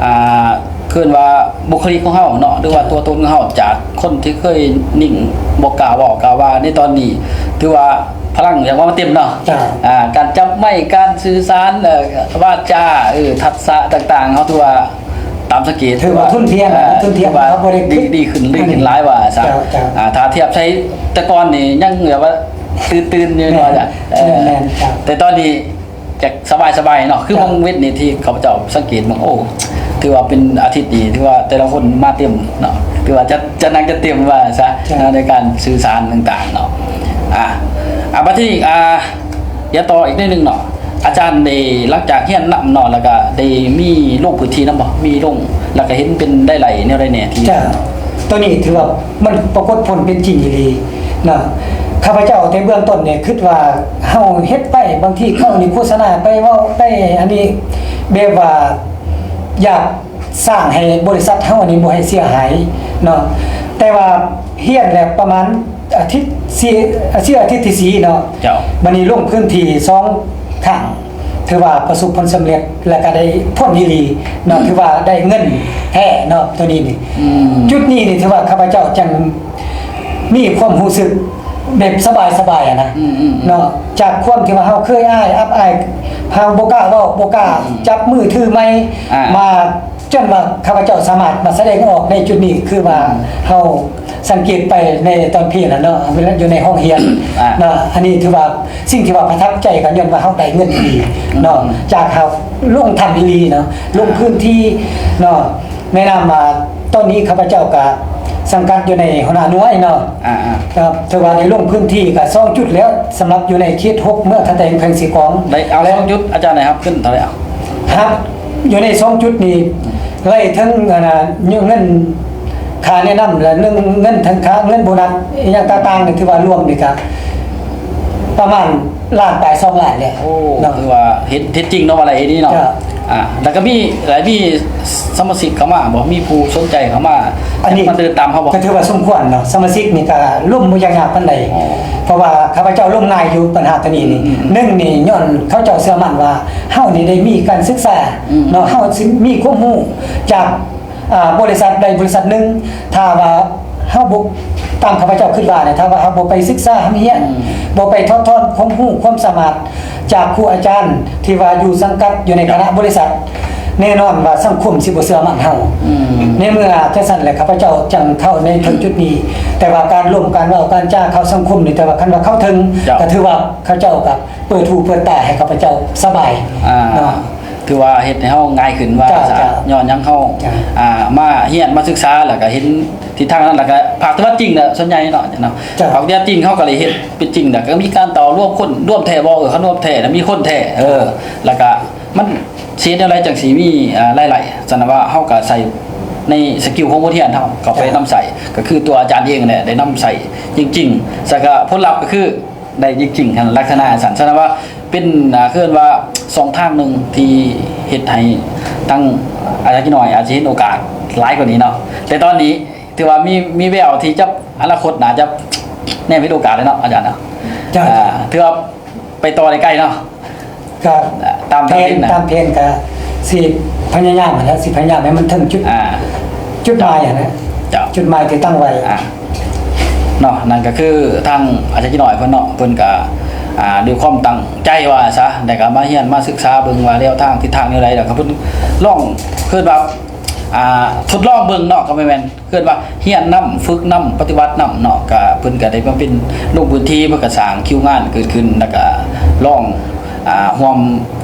ອ່າ ເອີ້ນວ່າບຸກຄະລິກຂອງເຮົາເນາະ ຫຼືວ່າຕົວຕົນຂອງເຮົາ ຈາກຄົນທີ່ເຄີຍນິ່ງ ບໍ່ກ້າເວົ້າກ້າວ່າ ໃນຕອນນີ້ຖືວ່າພະລັງຢາກວ່າມາເຕັມເນາະ ເຈົ້າ ອ່າ ການຈັບໄມ ການສື່ສານ ເອີ ວາຈາ ເອີ ທັກສະຕ່າງໆ ເຮົາຖືວ່າ ຕາມສັງເກດ ຖືວ່າທຸ່ນທຽນ ເອີ ທຸ່ນທຽນ ຖືວ່າເຮົາບໍ່ໄດ້ ດີ ດີຂຶ້ນ ດີຂຶ້ນຫຼາຍວ່າຊະ ເຈົ້າ ເຈົ້າ ອ່າ ຖ້າທຽບໃສ່ແຕ່ກ່ອນນີ້ຍັງແບບວ່າຕື່ນໆຢູ່ ແມ່ນ ວ່າ ເອີ ແມ່ນໆ ເຈົ້າ ແຕ່ຕອນນີ້ຈະສະບາຍໆເນາະ ຄື ເຈົ້າ ບາງເວັນນີ້ທີ່ຂ້າພະເຈົ້າສັງເກດເບິ່ງ ໂອ້ ຖືວ່າເປັນອາທິດນີ້ ຖືວ່າແຕ່ລະຄົນມາເຕັມເນາະ ຖືວ່າຈະ ຈະໜັກຈະເຕັມວ່າຊະ ເຈົ້າ ເນາະ ໃນການສື່ສານຕ່າງໆເນາະ ອ່າ ອ່າ ບັດທີນີ້ ອ່າ ດຽວຕໍ່ອີກໜ້ອຍໜຶ່ງເນາະ ອາຈານໄດ້ ຫຼັງຈາກຮຽນນຳເນາະ ແລ້ວກະໄດ້ມີລົງພື້ນທີ່ນຳບໍ່? ມີລົງ ແລ້ວກະເຫັນເປັນໄດ້ໄຫຼແນວໃດແດ່ທີ່ ເຈົ້າ ໂຕນີ້ຖືວ່າມັນປາກົດຜົນເປັນຈິງອີ່ຫຼີເນາະ ຂ້າພະເຈົ້າແຕ່ເບື້ອງຕົ້ນນີ້ຄິດວ່າເຮົາເຮັດໄປ ບາງທີເຂົານີ້ໂຄສະນາໄປເວົ້າໄປ ອັນນີ້ແບບວ່າຢາກ ສ້າງໃຫ້ບໍລິສັດເຮົານີ້ບໍ່ໃຫ້ເສຍຫາຍເນາະ ແຕ່ວ່າຮຽນແລ້ວປະມານອາທິດສີ່ ອາທິດທີສີ່ເນາະ ເຈົ້າ ບັດນີ້ລົງພື້ນທີ່ສອງຄັ້ງ ຖືວ່າປະສົບຜົນສຳເລັດ ແລ້ວກະໄດ້ຜົນອີ່ຫຼີເນາະ ອືມ ຖືວ່າໄດ້ເງິນແທ້ເນາະ ໂຕນີ້ນີ້ ອືມ ຈຸດນີ້ນີ້ຖືວ່າຂ້າພະເຈົ້າຈັ່ງ ມີຄວາມຮູ້ສຶກແບບສະບາຍໆ ຫັ້ນນະ ອືມໆໆ ເນາະ ຈາກຄວາມທີ່ວ່າເຮົາເຄີຍອາຍ ອັບອາຍ ເຮົາບໍ່ກ້າເວົ້າ ບໍ່ກ້າ ອືມ ຈັບມືຖືໄມ ອ່າ ມາ ຈົນວ່າຂ້າພະເຈົ້າສາມາດມາສະແດງອອກໃນຈຸດນີ້ ຄືວ່າ ອືມ ເຮົາສັງເກດໄປໃນຕອນພີ້ນະເນາະ ເວລາຢູ່ໃນຫ້ອງຮຽນ ອ່າ ເນາະ ອັນນີ້ຖືວ່າສິ່ງທີ່ວ່າປະທັບໃຈ ກໍຍ້ອນວ່າເຮົາໄດ້ເງິນດີເນາະ ອືມ ຈາກເຮົາລົງຖ້ຳອີ່ຫຼີເນາະ ລົງພື້ນທີ່ເນາະ ໃນນາມວ່າ ຕອນນີ້ຂ້າພະເຈົ້າກະສັງກັດຢູ່ໃນຫົວໜ້າໜ່ວຍເນາະ ອ່າໆ ກໍຖືວ່າໄດ້ລົງພື້ນທີ່ກະສອງຈຸດແລ້ວ ສຳລັບຢູ່ໃນເຂດຫົກ ເມືອງທ່າແຕງ ແຂວງເຊກອງ ໄດ້ເອົາສອງຈຸດ ອາຈານໄດ້ຮັບເງິນເທົ່າໃດເອົາ? ຮັບ ຢູ່ໃນສອງຈຸດນີ້ ໄລ່ເຖິງອັນນ່າ ເງິນຄ່າແນະນຳ ແລະ ເງິນ ເງິນທັງຄ່າ ເງິນໂບນັດ ອີ່ຫຍັງຕ່າງໆນີ້ ຖືວ່າລວມນີ້ກະປະມານລ້ານປາຍ ສອງລ້ານແລ້ວ. ໂອ້ ເນາະ ຖືວ່າເຮັດ ເຮັດຈິງເນາະ ວ່າໄດ້ອີ່ຫຼີເນາະ. ເຈົ້າ. ອ່າ ແລ້ວກໍມີ ແລ້ວມີສະມາຊິກເຂົ້າມາບໍ່? ມີຜູ້ສົນໃຈເຂົ້າມາ ອັນນີ້ມາເດີນຕາມເຮົາບໍ່? ກໍຖືວ່າສົມຄວນເນາະ ສະມາຊິກນີ້ກໍລົມບໍ່ຢາກຍາກປານໃດ. ອໍ ເພາະວ່າຂ້າພະເຈົ້າລົມງ່າຍຢູ່ບັນຫາຕົວນີ້ນີ້. ອືມໆໆ ໜຶ່ງນີ້ຍ້ອນເຂົາເຈົ້າເຊື່ອໝັ້ນວ່າເຮົານີ້ໄດ້ມີການສຶກສາ ອືມ ເນາະ ເຮົາຊິມີຄວາມຮູ້ຈາກ ອ່າ ບໍລິສັດໃດບໍລິສັດໜຶ່ງ. ຖ້າວ່າເຮົາບໍ່ ຕາມຂ້າພະເຈົ້າຄິດວ່ານະ ຖ້າວ່າເຮົາບໍ່ໄປສຶກສາຮ່ຳຮຽນ ອືມ ບໍ່ໄປຖອດຖອນຄວາມຮູ້ຄວາມສາມາດຈາກຄູອາຈານທີ່ວ່າຢູ່ສັງກັດຢູ່ໃນຄະນະບໍລິສັດ ແນ່ນອນວ່າສັງຄົມຊິບໍ່ເຊື່ອໝັ້ນເຮົາ. ອືມ ໃນເມື່ອຈັ່ງຊັ້ນແຫຼະ ຂ້າພະເຈົ້າຈຶ່ງເຂົ້າໃນເຖິງຈຸດນີ້. ແຕ່ວ່າການລົມ ການເວົ້າ ການຈາເຂົ້າສັງຄົມນີ້ ແຕ່ວ່າຄັນວ່າເຂົ້າເຖິງ ເຈົ້າ ກໍຖືວ່າເຂົາເຈົ້າກໍເປີດຫູເປີດຕາໃຫ້ຂ້າພະເຈົ້າສະບາຍ ອ່າ ເນາະ. ຖືວ່າເຮັດໃຫ້ເຮົາງ່າຍຂຶ້ນວ່າ ເຈົ້າ ສະ ເຈົ້າ ຍ້ອນຫຍັງເຮົາ ເຈົ້າ ອ່າ ມາຮຽນມາສຶກສາ ແລ້ວກໍເຫັນທິດທາງນັ້ນ ແລ້ວກໍພາກປະຕິບັດຈິງແຫຼະ ສ່ວນໃຫຍ່ເນາະ ເຈົ້າ ພາກປະຕິບັດຈິງເຮົາກໍໄດ້ເຮັດເປັນຈິງ ແລ້ວກໍມີການຕໍ່ລວມຄົນ ລວມແທ້ບໍ່? ເອີ ຄັນລວມແທ້ນະ ມີຄົນແທ້ ເອີ ແລ້ວກໍມັນຊິເຮັດແນວໃດຈັ່ງຊິມີ ອ່າ ລາຍໄດ້? ສະນັ້ນວ່າເຮົາກໍໃສ່ໃນສະກິວຂອງບົດຮຽນເຮົາເຂົ້າໄປ ເຈົ້າ ນຳໃຊ້ ກໍຄືຕົວອາຈານເອງແຫຼະໄດ້ນຳໃຊ້ຈິງໆ ແລ້ວກໍຜົນລັບກໍຄື ໄດ້ຈິງໆ ຫັ້ນ ລັກສະນະຊັ້ນ. ສະນັ້ນວ່າເປັນ ອ່າ ເອີ້ນວ່າຊ່ອງທາງໜຶ່ງທີ່ເຮັດໃຫ້ທາງອາຈານກິນ້ອຍອາດຈະເຫັນໂອກາດຫຼາຍກວ່ານີ້ເນາະ. ແຕ່ຕອນນີ້ຖືວ່າມີ ມີແວວທີ່ຈະ ອະນາຄົດໜ້າຈະແນມເຫັນໂອກາດເລີຍເນາະ ອາຈານເນາະ. ເຈົ້າ. ອ່າ ຖືວ່າໄປຕໍ່ໄດ້ໄກເນາະ. ກໍຕາມ ຕາມແຜນ ຕາມແຜນກໍຊິພະຍາຍາມຫັ້ນແຫຼະ ຊິພະຍາຍາມໃຫ້ມັນເຖິງຈຸດ ອ່າ ຈຸດໝາຍຫັ້ນແຫຼະ. ເຈົ້າ. ຈຸດໝາຍທີ່ຕັ້ງໄວ້ ອ່າ ເນາະ. ນັ້ນກໍຄືທາງອາຈານກິນ້ອຍເພິ່ນເນາະ ເພິ່ນກໍ ອ່າ ດ້ວຍຄວາມຕັ້ງໃຈວ່າຊະ ແລ້ວກໍມາຮຽນມາສຶກສາເບິ່ງວ່າແນວທາງທິດທາງແນວໃດ ແລ້ວກໍເພິ່ນລອງ ເອີ້ນວ່າ ອ່າ ທົດລອງເບິ່ງເນາະ ກໍແມ່ນ ເອີ້ນວ່າຮຽນນຳ ຝຶກນຳ ປະຕິບັດນຳເນາະ. ກະເພິ່ນກະໄດ້ມາເປັນລົງພື້ນທີ່ ເພິ່ນກະສ້າງຄິວງານເກີດຂຶ້ນ ແລ້ວກະລອງ ອ່າ ຮ່ວມ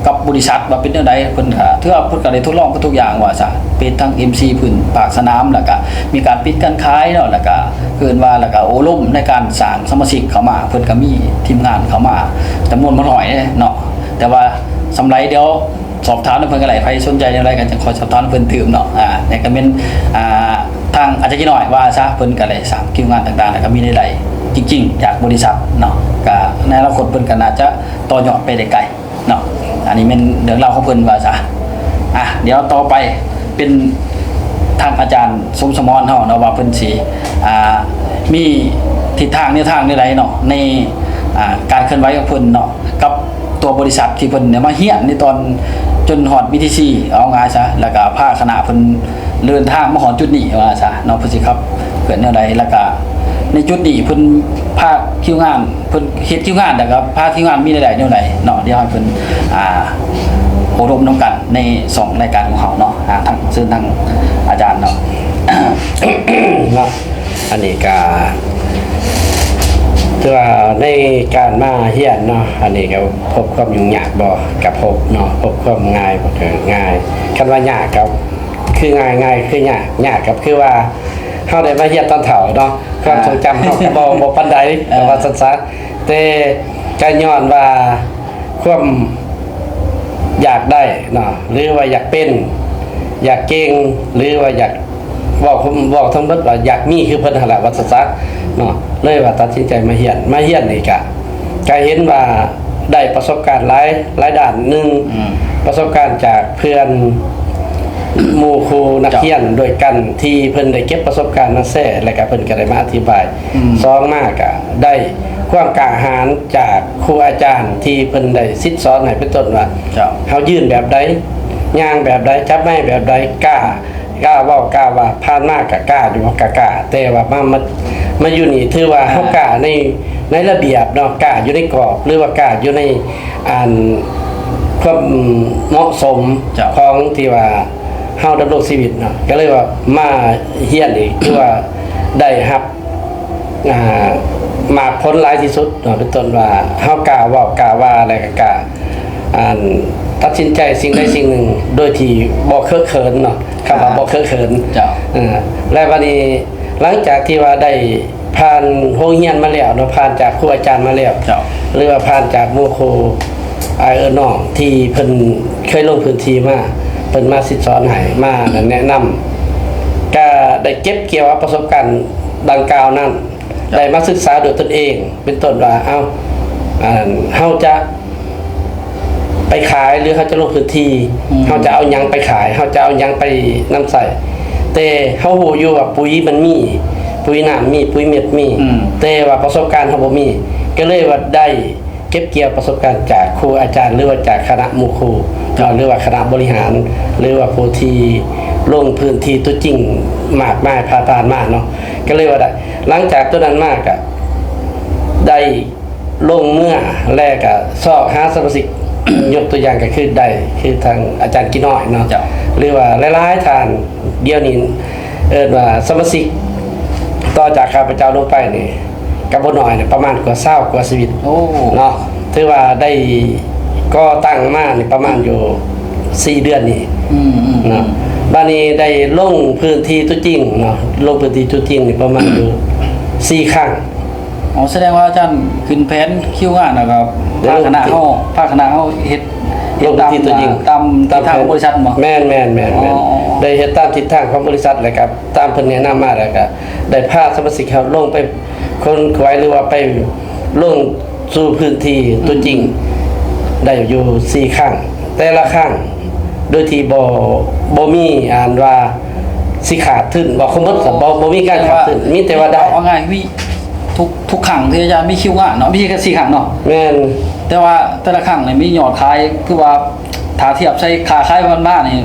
ກັບບໍລິສັດວ່າເປັນແນວໃດ. ເພິ່ນກະຖືວ່າເພິ່ນກະໄດ້ທົດລອງເບິດທຸກຢ່າງວ່າຊະ ເປັນທັງເອັມຊີພື້ນພາກສະໜາມ ແລ້ວກະມີການປິດການຂາຍເນາະ ແລ້ວກະເອີ້ນວ່າ ແລ້ວກະໂອ້ລົມໃນການສ້າງສະມາຊິກເຂົ້າມາ. ເພິ່ນກະມີທີມງານເຂົ້າມາຈຳນວນບໍ່ໜ້ອຍເດ້ເນາະ ແຕ່ວ່າສ່ຳໃດດຽວ ສອບຖາມນຳເພິ່ນກໍໄດ້ ໃຜສົນໃຈແນວໃດກໍຈະຄ່ອຍສອບຖາມນຳເພິ່ນຕື່ມເນາະ. ອ່າ ແຕ່ກໍແມ່ນ ອ່າ ທາງອາຈານກິນ້ອຍວ່າຊະ ເພິ່ນກໍໄດ້ສ້າງຄິວງານຕ່າງໆ ແລ້ວກໍມີລາຍໄດ້ຈິງໆ ຈາກບໍລິສັດເນາະ. ກໍໃນອະນາຄົດເພິ່ນກໍໜ້າຈະຕໍ່ຍອດໄປໄດ້ໄກເນາະ. ອັນນີ້ແມ່ນເລື່ອງລາວຂອງເພິ່ນວ່າຊະ. ອ່ະ ດຽວຕໍ່ໄປເປັນທາງອາຈານສົມສະໝອນເຮົາເນາະ ວ່າເພິ່ນຊິ ອ່າ ມີທິດທາງແນວທາງແນວໃດເນາະ ໃນ ອ່າ ການເຄື່ອນໄຫວຂອງເພິ່ນເນາະ ກັບຕົວບໍລິສັດທີ່ເພິ່ນໄດ້ມາຮຽນໃນຕອນຈົນຮອດປີທີສີ່ ເອົາງ່າຍຊະ ແລ້ວກະພາຄະນະເພິ່ນເດີນທາງມາຮອດຈຸດນີ້ວ່າຊະເນາະ. ເພິ່ນຊິຂັບເຄື່ອນແນວໃດ ແລ້ວກະໃນຈຸດນີ້ເພິ່ນພາຄິວງານ ເພິ່ນເຮັດຄິວງານ ແລ້ວກະພາຄິວງານມີລາຍໄດ້ແນວໃດເນາະ. ດຽວໃຫ້ເພິ່ນ ອ່າ ໂອ້ລົມນຳກັນໃນຊ່ອງລາຍການຂອງເຮົາເນາະ. ອ່າ ທາງ ເຊີນທາງອາຈານເນາະ. ເນາະ ອັນນີ້ກະ ຖືວ່າໃນການມາຮຽນເນາະ ອັນນີ້ກໍພົບຄວາມຫຍຸ້ງຍາກບໍ່? ກໍພົບເນາະ. ພົບຄວາມງ່າຍບໍ່? ກໍງ່າຍ. ຄັນວ່າຍາກກໍຄືງ່າຍ ງ່າຍຄືຍາກ. ຍາກກໍຄືວ່າເຮົາໄດ້ມາຮຽນຕອນເຖົ້າເນາະ ຄວາມ ອ່າ ຊົງຈຳເຮົາກໍບໍ່ ບໍ່ປານໃດ ເອີ ກໍວ່າຊັ້ນຊະ. ແຕ່ກໍຍ້ອນວ່າຄວາມ ຢາກໄດ້ເນາະ ຫຼືວ່າຢາກເປັນ ຢາກເກັ່ງ ຫຼືວ່າຢາກ ເວົ້າ ເວົ້າທັງໝົດວ່າຢາກມີຄືເພິ່ນຫັ້ນລະ ວ່າຊັ້ນຊະເນາະ. ເລີຍວ່າຕັດສິນໃຈມາຮຽນ ມາຮຽນນີ້ກະ ກະເຫັນວ່າໄດ້ປະສົບການຫຼາຍ ຫຼາຍດ້ານ. ໜຶ່ງ ອືມ ປະສົບການຈາກເພື່ອນ ໝູ່ຄູ່ນັກຮຽນ ເຈົ້າ ດ້ວຍກັນ ທີ່ເພິ່ນໄດ້ເກັບປະສົບການມາແຊ ແລະກະເພິ່ນກະໄດ້ມາອະທິບາຍ. ອືມ ສອງມາກະໄດ້ຄວາມກ້າຫານຈາກຄູອາຈານທີ່ເພິ່ນໄດ້ສິດສອນໃຫ້ ເປັນຕົ້ນວ່າ ເຈົ້າ ເຮົາຢືນແບບໃດ ຍ່າງແບບໃດ ຈັບໄມແບບໃດ ກ້າ ກ້າເວົ້າ ກ້າວ່າ. ຜ່ານມາກະກ້າຢູ່ ກໍກ້າ ແຕ່ວ່າມາ ມາ ມາຢູ່ນີ້ ຖືວ່າເຮົາກ້າໃນ ໃນລະບຽບເນາະ ກ້າຢູ່ໃນກອບ ຫຼືວ່າກ້າຢູ່ໃນ ອັນ ຄວາມເໝາະສົມ ເຈົ້າ ຂອງທີ່ວ່າ ເຮົາດຳລົງຊີວິດເນາະ. ກໍເລີຍວ່າມາຮຽນນີ້ ຄືວ່າໄດ້ຮັບ ອ່າ ໝາກຜົນຫຼາຍທີ່ສຸດເນາະ. ເປັນຕົ້ນວ່າເຮົາກ້າເວົ້າ ກ້າວ່າ ແລະກໍກ້າ ອັນ ຕັດສິນໃຈສິ່ງໃດສິ່ງໜຶ່ງໂດຍທີ່ບໍ່ເຄີເຂີນເນາະ. ຄຳວ່າ ອ່າ ບໍ່ເຄີເຂີນ ເຈົ້າ ເອີ ແລະບັດນີ້ ຫຼັງຈາກທີ່ວ່າໄດ້ຜ່ານໂຮງຮຽນມາແລ້ວເນາະ ຜ່ານຈາກຄູອາຈານມາແລ້ວ ເຈົ້າ ຫຼືວ່າຜ່ານຈາກໝູ່ຄູ່ ອ້າຍເອື້ອຍນ້ອງທີ່ເພິ່ນເຄີຍລົງພື້ນທີ່ມາ ເພິ່ນມາສິດສອນໃຫ້ ມາແນະນຳ ກະໄດ້ເກັບກ່ຽວເອົາປະສົບການດັ່ງກ່າວນັ້ນ ໄດ້ມາສຶກສາດ້ວຍຕົນເອງ ເປັນຕົ້ນວ່າ ເອົ້າ ອັນ ເຮົາຈະໄປຂາຍ ຫຼື ເຮົາຈະລົງພື້ນທີ່ ອືມ ເຮົາຈະເອົາຫຍັງໄປຂາຍ ເຮົາຈະເອົາຫຍັງໄປນຳໃຊ້ ແຕ່ເຮົາຮູ້ຢູ່ວ່າປຸ໋ຍມັນມີ ປຸ໋ຍນ້ຳມີ ປຸ໋ຍເມັດມີ ອືມ ແຕ່ວ່າປະສົບການເຮົາບໍ່ມີ ກໍເລີຍວ່າໄດ້ ເກັບກ່ຽວປະສົບການຈາກຄູອາຈານ ຫຼືວ່າຈາກຄະນະໝູ່ຄູ ເນາະ ຫຼືວ່າຄະນະບໍລິຫານ ຫຼືວ່າຜູ້ທີ່ລົງພື້ນທີ່ຕົວຈິງມາກມາຍຜ່ານໆມາເນາະ ກໍເລີຍວ່າໄດ້ ຫຼັງຈາກຕົວນັ້ນມາກະໄດ້ລົງເມືອ ແລະກະຊອກຫາສະມາຊິກ ຍົກຕົວຢ່າງກໍຄືໄດ້ ຄືທາງອາຈານກີນ້ອຍເນາະ ເຈົ້າ ຫຼືວ່າຫຼາຍໆທ່ານ ດຽວນີ້ເອີ້ນວ່າສະມາຊິກຕໍ່ຈາກຂ້າພະເຈົ້າລົງໄປນີ້ ກໍບໍ່ໜ້ອຍນະ ປະມານກວ່າຊາວກວ່າຊີວິດ ໂອ້ ເນາະ ຖືວ່າໄດ້ກໍ່ຕັ້ງມານີ້ປະມານຢູ່ສີ່ເດືອນນີ້ ອືມໆ ເນາະ ບາດນີ້ໄດ້ລົງພື້ນທີ່ຕົວຈິງເນາະ ລົງພື້ນທີ່ຕົວຈິງນີ້ປະມານຢູ່ສີ່ຄັ້ງ ອໍ ສະແດງວ່າອາຈານຂຶ້ນແຜນຄິວງານ ແລ້ວກໍພາຄະນະເຮົາ ພາຄະນະເຮົາເຮັດ ເຮັດຕາມ ລົງພື້ນທີ່ຕົວຈິງ ຕາມທິດທາງ ຕາມແຜນ ຂອງບໍລິສັດບໍ່? ແມ່ນໆໆໆ ອໍ ໄດ້ເຮັດຕາມທິດທາງຂອງບໍລິສັດ ແລ້ວກໍຕາມເພິ່ນແນະນຳມາ ແລ້ວກໍໄດ້ພາສະມາຊິກເຮົາລົງໄປ ຄົນຂວາຍ ຫຼືວ່າໄປລົງສູ່ພື້ນທີ່ຕົວຈິງ ອືມ ໄດ້ຢູ່ສີ່ຄັ້ງ ແຕ່ລະຄັ້ງໂດຍທີ່ບໍ່ ບໍ່ມີອັນວ່າຊິຂາດທຶນ ບໍ່ຄົງໝົດ ບໍ່ ບໍ່ມີການຂາດທຶນ ມີແຕ່ວ່າໄດ້ ເວົ້າງ່າຍ ມີທຸກ ທຸກຄັ້ງທີ່ອາຈານມີຄິວງານເນາະ ມີແຕ່ສີ່ຄັ້ງເນາະ ແມ່ນ ແຕ່ວ່າແຕ່ລະຄັ້ງນີ້ມີຍອດຂາຍ ຄືວ່າຖ້າທຽບໃສ່ຄ່າຂາຍຜ່ານມານີ້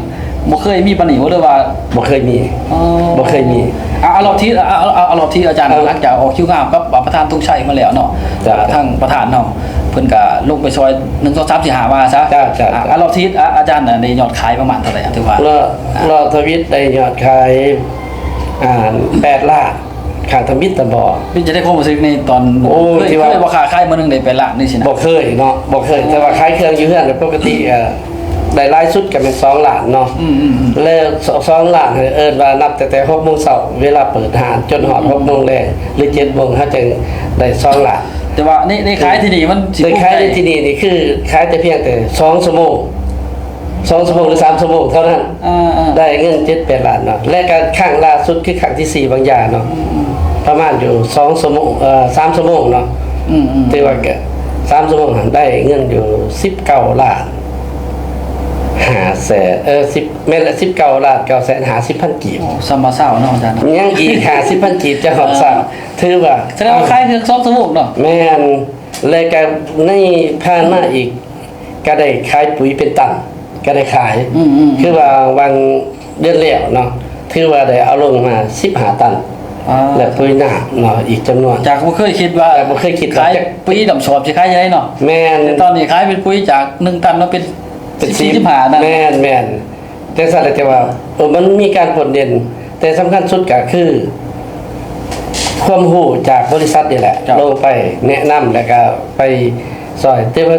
ບໍ່ເຄີຍມີປານນີ້ບໍ່ ຫຼືວ່າ? ບໍ່ເຄີຍມີ ອໍ ບໍ່ເຄີຍມີ ອາ ອາ ລອບທີ ອາ ອາ ອາ ລອບທີອາຈານ ເອີ ຫຼັງຈາກອອກຄິວງານກັບປະທານທຸງໄຊມາແລ້ວເນາະ ເຈົ້າ ອາ ທາງປະທານເຮົາເພິ່ນກະລົງໄປຊ່ອຍ ໜຶ່ງ ສອງ ສາມ ສີ່ ຫ້າ ວ່າຊະ ເຈົ້າ ເຈົ້າ ອາ ອາ ລອບທີ ອາ ອາຈານໄດ້ຍອດຂາຍປະມານເທົ່າໃດ ຖືວ່າ ລອບ ອາ ລອບທຳອິດໄດ້ຍອດຂາຍ ອ່າ ແປດລ້ານ ຄ່າທຳອິດຕະບອ ເປັນຈັ່ງໃດຄວາມຮູ້ສຶກໃນຕອນ ໂອ້ ເຄີຍ ທີ່ວ່າ ເຄີຍບໍ່ຄ້າຂາຍມື້ໜຶ່ງໄດ້ແປດລ້ານນີ້ຊີ້ນະ? ບໍ່ເຄີຍເນາະ ບໍ່ເຄີຍ ອໍ ແຕ່ວ່າຂາຍເຄື່ອງຢູ່ເຮືອນປົກກະຕິ ເອີ ໄດ້ຫຼາຍສຸດກໍແມ່ນສອງລ້ານເນາະ ອືມໆໆ ແລ້ວສອງລ້ານ ເອີ້ນວ່ານັບຕັ້ງແຕ່ຫົກໂມງເຊົ້າ ເວລາເປີດຮ້ານ ຈົນຮອດ ອືມໆ ຫົກໂມງແລງ ຫຼື ເຈັດໂມງ ເຮົາຈຶ່ງໄດ້ສອງລ້ານ ແຕ່ວ່າໃນ ໃນຂາຍທີ່ນີ້ມັນຊິ ໃນຂາຍໃນທີ່ນີ້ນີ້ຄືຂາຍແຕ່ພຽງແຕ່ສອງຊົ່ວໂມງ ສອງຊົ່ວໂມງ ຫຼື ສາມຊົ່ວໂມງເທົ່ານັ້ນ ອ່າໆ ໄດ້ເງິນເຈັດແປດລ້ານເນາະ ແລະກະຄັ້ງລ່າສຸດຄືຄັ້ງທີສີ່ວາງຢາເນາະ ອືມໆ ປະມານຢູ່ສອງຊົ່ວໂມງ ເອີ ສາມຊົ່ວໂມງເນາະ ອືມໆ ຖືວ່າກະສາມຊົ່ວໂມງຫັ້ນໄດ້ເງິນຢູ່ສິບເກົ້າລ້ານຫ້າແສນ ເອີ ສິບ ແມ່ນລະ ສິບເກົ້າລ້ານເກົ້າແສນຫ້າສິບພັນກີບ ໂອ້ ສຳມາຊາວເນາະອາຈານເນາະ ຍັງອີກຫ້າສິບພັນກີບຈະຮອດຊາວ ເອີ ຖືວ່າ ສະແດງວ່າຂາຍເຄື່ອງສອງຊົ່ວໂມງເນາະ ແມ່ນ ແລະກະໃນຜ່ານມາອີກ ກະໄດ້ຂາຍປຸ໋ຍເປັນຕັນ ກະໄດ້ຂາຍ ອືມໆໆ ຄືວ່າຫວ່າງເດືອນແລ້ວເນາະ ຖືວ່າໄດ້ເອົາລົງມາສິບຫ້າຕັນ ອ່າ ແລະປຸ໋ຍນ້ຳເນາະ ອີກຈຳນວນ ຈາກບໍ່ເຄີຍຄິດວ່າ ຈາກບໍ່ເຄີຍຄິດວ່າຂາຍປຸ໋ຍດຳສອບຊິຂາຍຈັ່ງໃດເນາະ ແມ່ນ ແຕ່ຕອນນີ້ຂາຍເປັນປຸ໋ຍຈາກໜຶ່ງຕັນມາເປັນ ເປັນສິບ ສິບຫ້າ ນັ້ນ ແມ່ນໆ ຈັ່ງຊັ້ນລະ ແຕ່ວ່າ ເອີ ມັນມີການໂດດເດັ່ນ ແຕ່ສຳຄັນສຸດກະຄື ຄວາມຮູ້ຈາກບໍລິສັດນີ້ແຫຼະ ເຈົ້າ ລົງໄປແນະນຳ ແລ້ວກະໄປຊ່ອຍ ແຕ່ວ່າ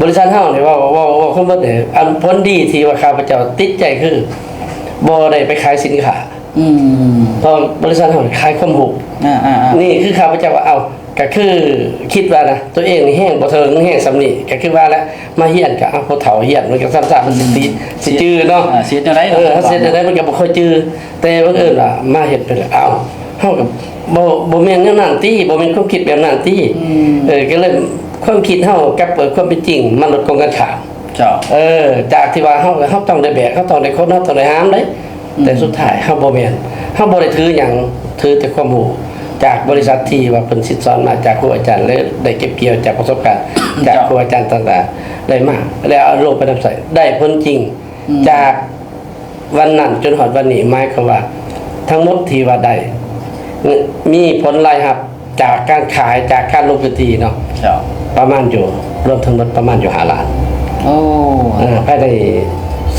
ບໍລິສັດເຮົານີ້ ເວົ້າ ເວົ້າ ເວົ້າຄວາມໝົດນີ້ ອັນຜົນດີທີ່ວ່າຂ້າພະເຈົ້າຕິດໃຈຄື ບໍ່ໄດ້ໄປຂາຍສິນຄ້າ ອືມ ເພາະບໍລິສັດເຮົານີ້ຂາຍຄວາມຮູ້ ອ່າໆໆ ນີ້ຄືຂ້າພະເຈົ້າວ່າ ເອົ້າ ກະຄືຄິດວ່ານະ ຕົວເອງນີ້ແຮງບໍ່ເຖິງ ແຮງສ່ຳນີ້ ກະຄືວ່າແຫຼະ ມາຮຽນກະ ເອົາ ຜູ້ເຖົ້າຮຽນມັນກະຊ້ຳຊາ ມັນຊິຕິ ອືມ ຊິຈື່ເນາະ ເອີ ຊິເຮັດແນວໃດ ເອີ ເຮົາຊິເຮັດແນວໃດ ມັນກະບໍ່ຄ່ອຍຈື່ ແຕ່ບັງເອີນວ່າມາເຮັດເປັນ ເອົ້າ ເຮົາກະບໍ່ ບໍ່ແມ່ນແນວນັ້ນຕິ ບໍ່ແມ່ນຄວາມຄິດແບບນັ້ນຕິ ອືມ ເອີ ກະເລີຍ ຄວາມຄິດເຮົາກັບ ເອີ ຄວາມເປັນຈິງ ມັນລົດກົງກັນຂ້າມ ເຈົ້າ ເອີ ຈາກທີ່ວ່າເຮົາ ເຮົາຕ້ອງໄດ້ແບກ ເຮົາຕ້ອງໄດ້ຂົນ ເຮົາຕ້ອງໄດ້ຫາມເດ້ ອືມ ແຕ່ສຸດທ້າຍເຮົາບໍ່ແມ່ນ ເຮົາບໍ່ໄດ້ຖືຫຍັງ ຖືແຕ່ຄວາມຮູ້ຈາກບໍລິສັດທີ່ວ່າເພິ່ນສິດສອນມາຈາກຄູອາຈານ ແລະໄດ້ເກັບກ່ຽວຈາກປະສົບການ ຈາກ ເຈົ້າ ຄູອາຈານຕ່າງໆ ໄດ້ມາ ແລ້ວເອົາລົງໄປນຳໃຊ້ ໄດ້ຜົນຈິງ ອືມ ຈາກວັນນັ້ນຈົນຮອດວັນນີ້ ໝາຍຄວາມວ່າທັງໝົດທີ່ວ່າໄດ້ ມີຜົນລາຍຮັບ ຈາກການຂາຍ ຈາກການລົງພື້ນທີ່ເນາະ ເຈົ້າ ປະມານຢູ່ ລວມທັງໝົດປະມານຢູ່ຫ້າລ້ານ ໂອ້ ເອີ ພາຍໃນ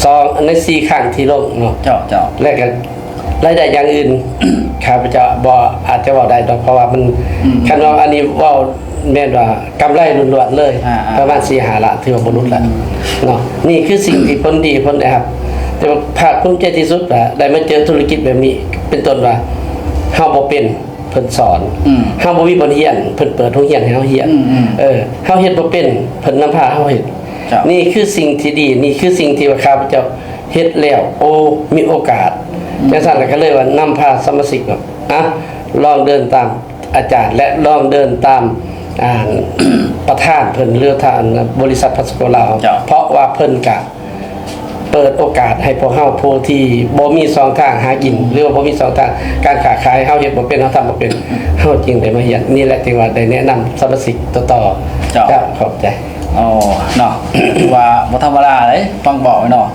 ສອງ ໃນສີ່ຄັ້ງທີ່ລົງເນາະ ເຈົ້າ ເຈົ້າ ແລະກະລາຍໄດ້ຢ່າງອື່ນ ຂ້າພະເຈົ້າບໍ່ອາດຈະເວົ້າໄດ້ດອກ ເພາະວ່າມັນ ອືມ ຄັນວ່າອັນນີ້ເວົ້າແມ່ນວ່າກຳໄລລ້ວນໆເລີຍ ອ່າໆ ປະມານສີ່ຫ້າລ້ານ ຖືວ່າບໍ່ຫຼຸດລະ ອືມ ເນາະ ນີ້ຄືສິ່ງທີ່ຜົນດີ ຜົນໄດ້ຮັບ ແຕ່ວ່າພາກພູມໃຈທີ່ສຸດວ່າໄດ້ມາເຈີທຸລະກິດແບບນີ້ ເປັນຕົ້ນວ່າເຮົາບໍ່ເປັນ ເພິ່ນສອນ ອືມ ເຮົາບໍ່ມີບ່ອນຮຽນ ເພິ່ນເປີດໂຮງຮຽນໃຫ້ເຮົາຮຽນ ອືມໆ ເອີ ເຮົາເຮັດບໍ່ເປັນ ເພິ່ນນຳພາເຮົາເຮັດ ເຈົ້າ ນີ້ຄືສິ່ງທີ່ດີ ນີ້ຄືສິ່ງທີ່ວ່າຂ້າພະເຈົ້າ ເຮັດແລ້ວ ໂອ້ ມີໂອກາດ ອືມ ຈັ່ງຊັ້ນລະກໍເລີຍວ່ານຳພາສະມາຊິກເນາະ ອ່ະ ລອງເດີນຕາມອາຈານ ແລະ ລອງເດີນຕາມ ອ່າ ປະທານເພິ່ນ ຫຼື ທ່ານບໍລິສັດພັດສະໂກລາວ ເຈົ້າ ເພາະວ່າເພິ່ນກະເປີດໂອກາດໃຫ້ພວກເຮົາຜູ້ທີ່ບໍ່ມີຊ່ອງທາງຫາກິນ ອືມ ຫຼືວ່າບໍ່ມີຊ່ອງທາງການຄ້າຂາຍ ເຮົາເຮັດບໍ່ເປັນ ເຮົາທຳບໍ່ເປັນ ເຮົາຈຶ່ງໄດ້ມາຮຽນ ນີ້ແຫຼະຈຶ່ງວ່າໄດ້ແນະນຳສະມາຊິກຕໍ່ໆ ເຈົ້າ ເຈົ້າ ຂອບໃຈ. ອໍ ເນາະ ຖືວ່າບໍ່ທຳມະດາເດ້ ຟັງເວົ້າເນາະ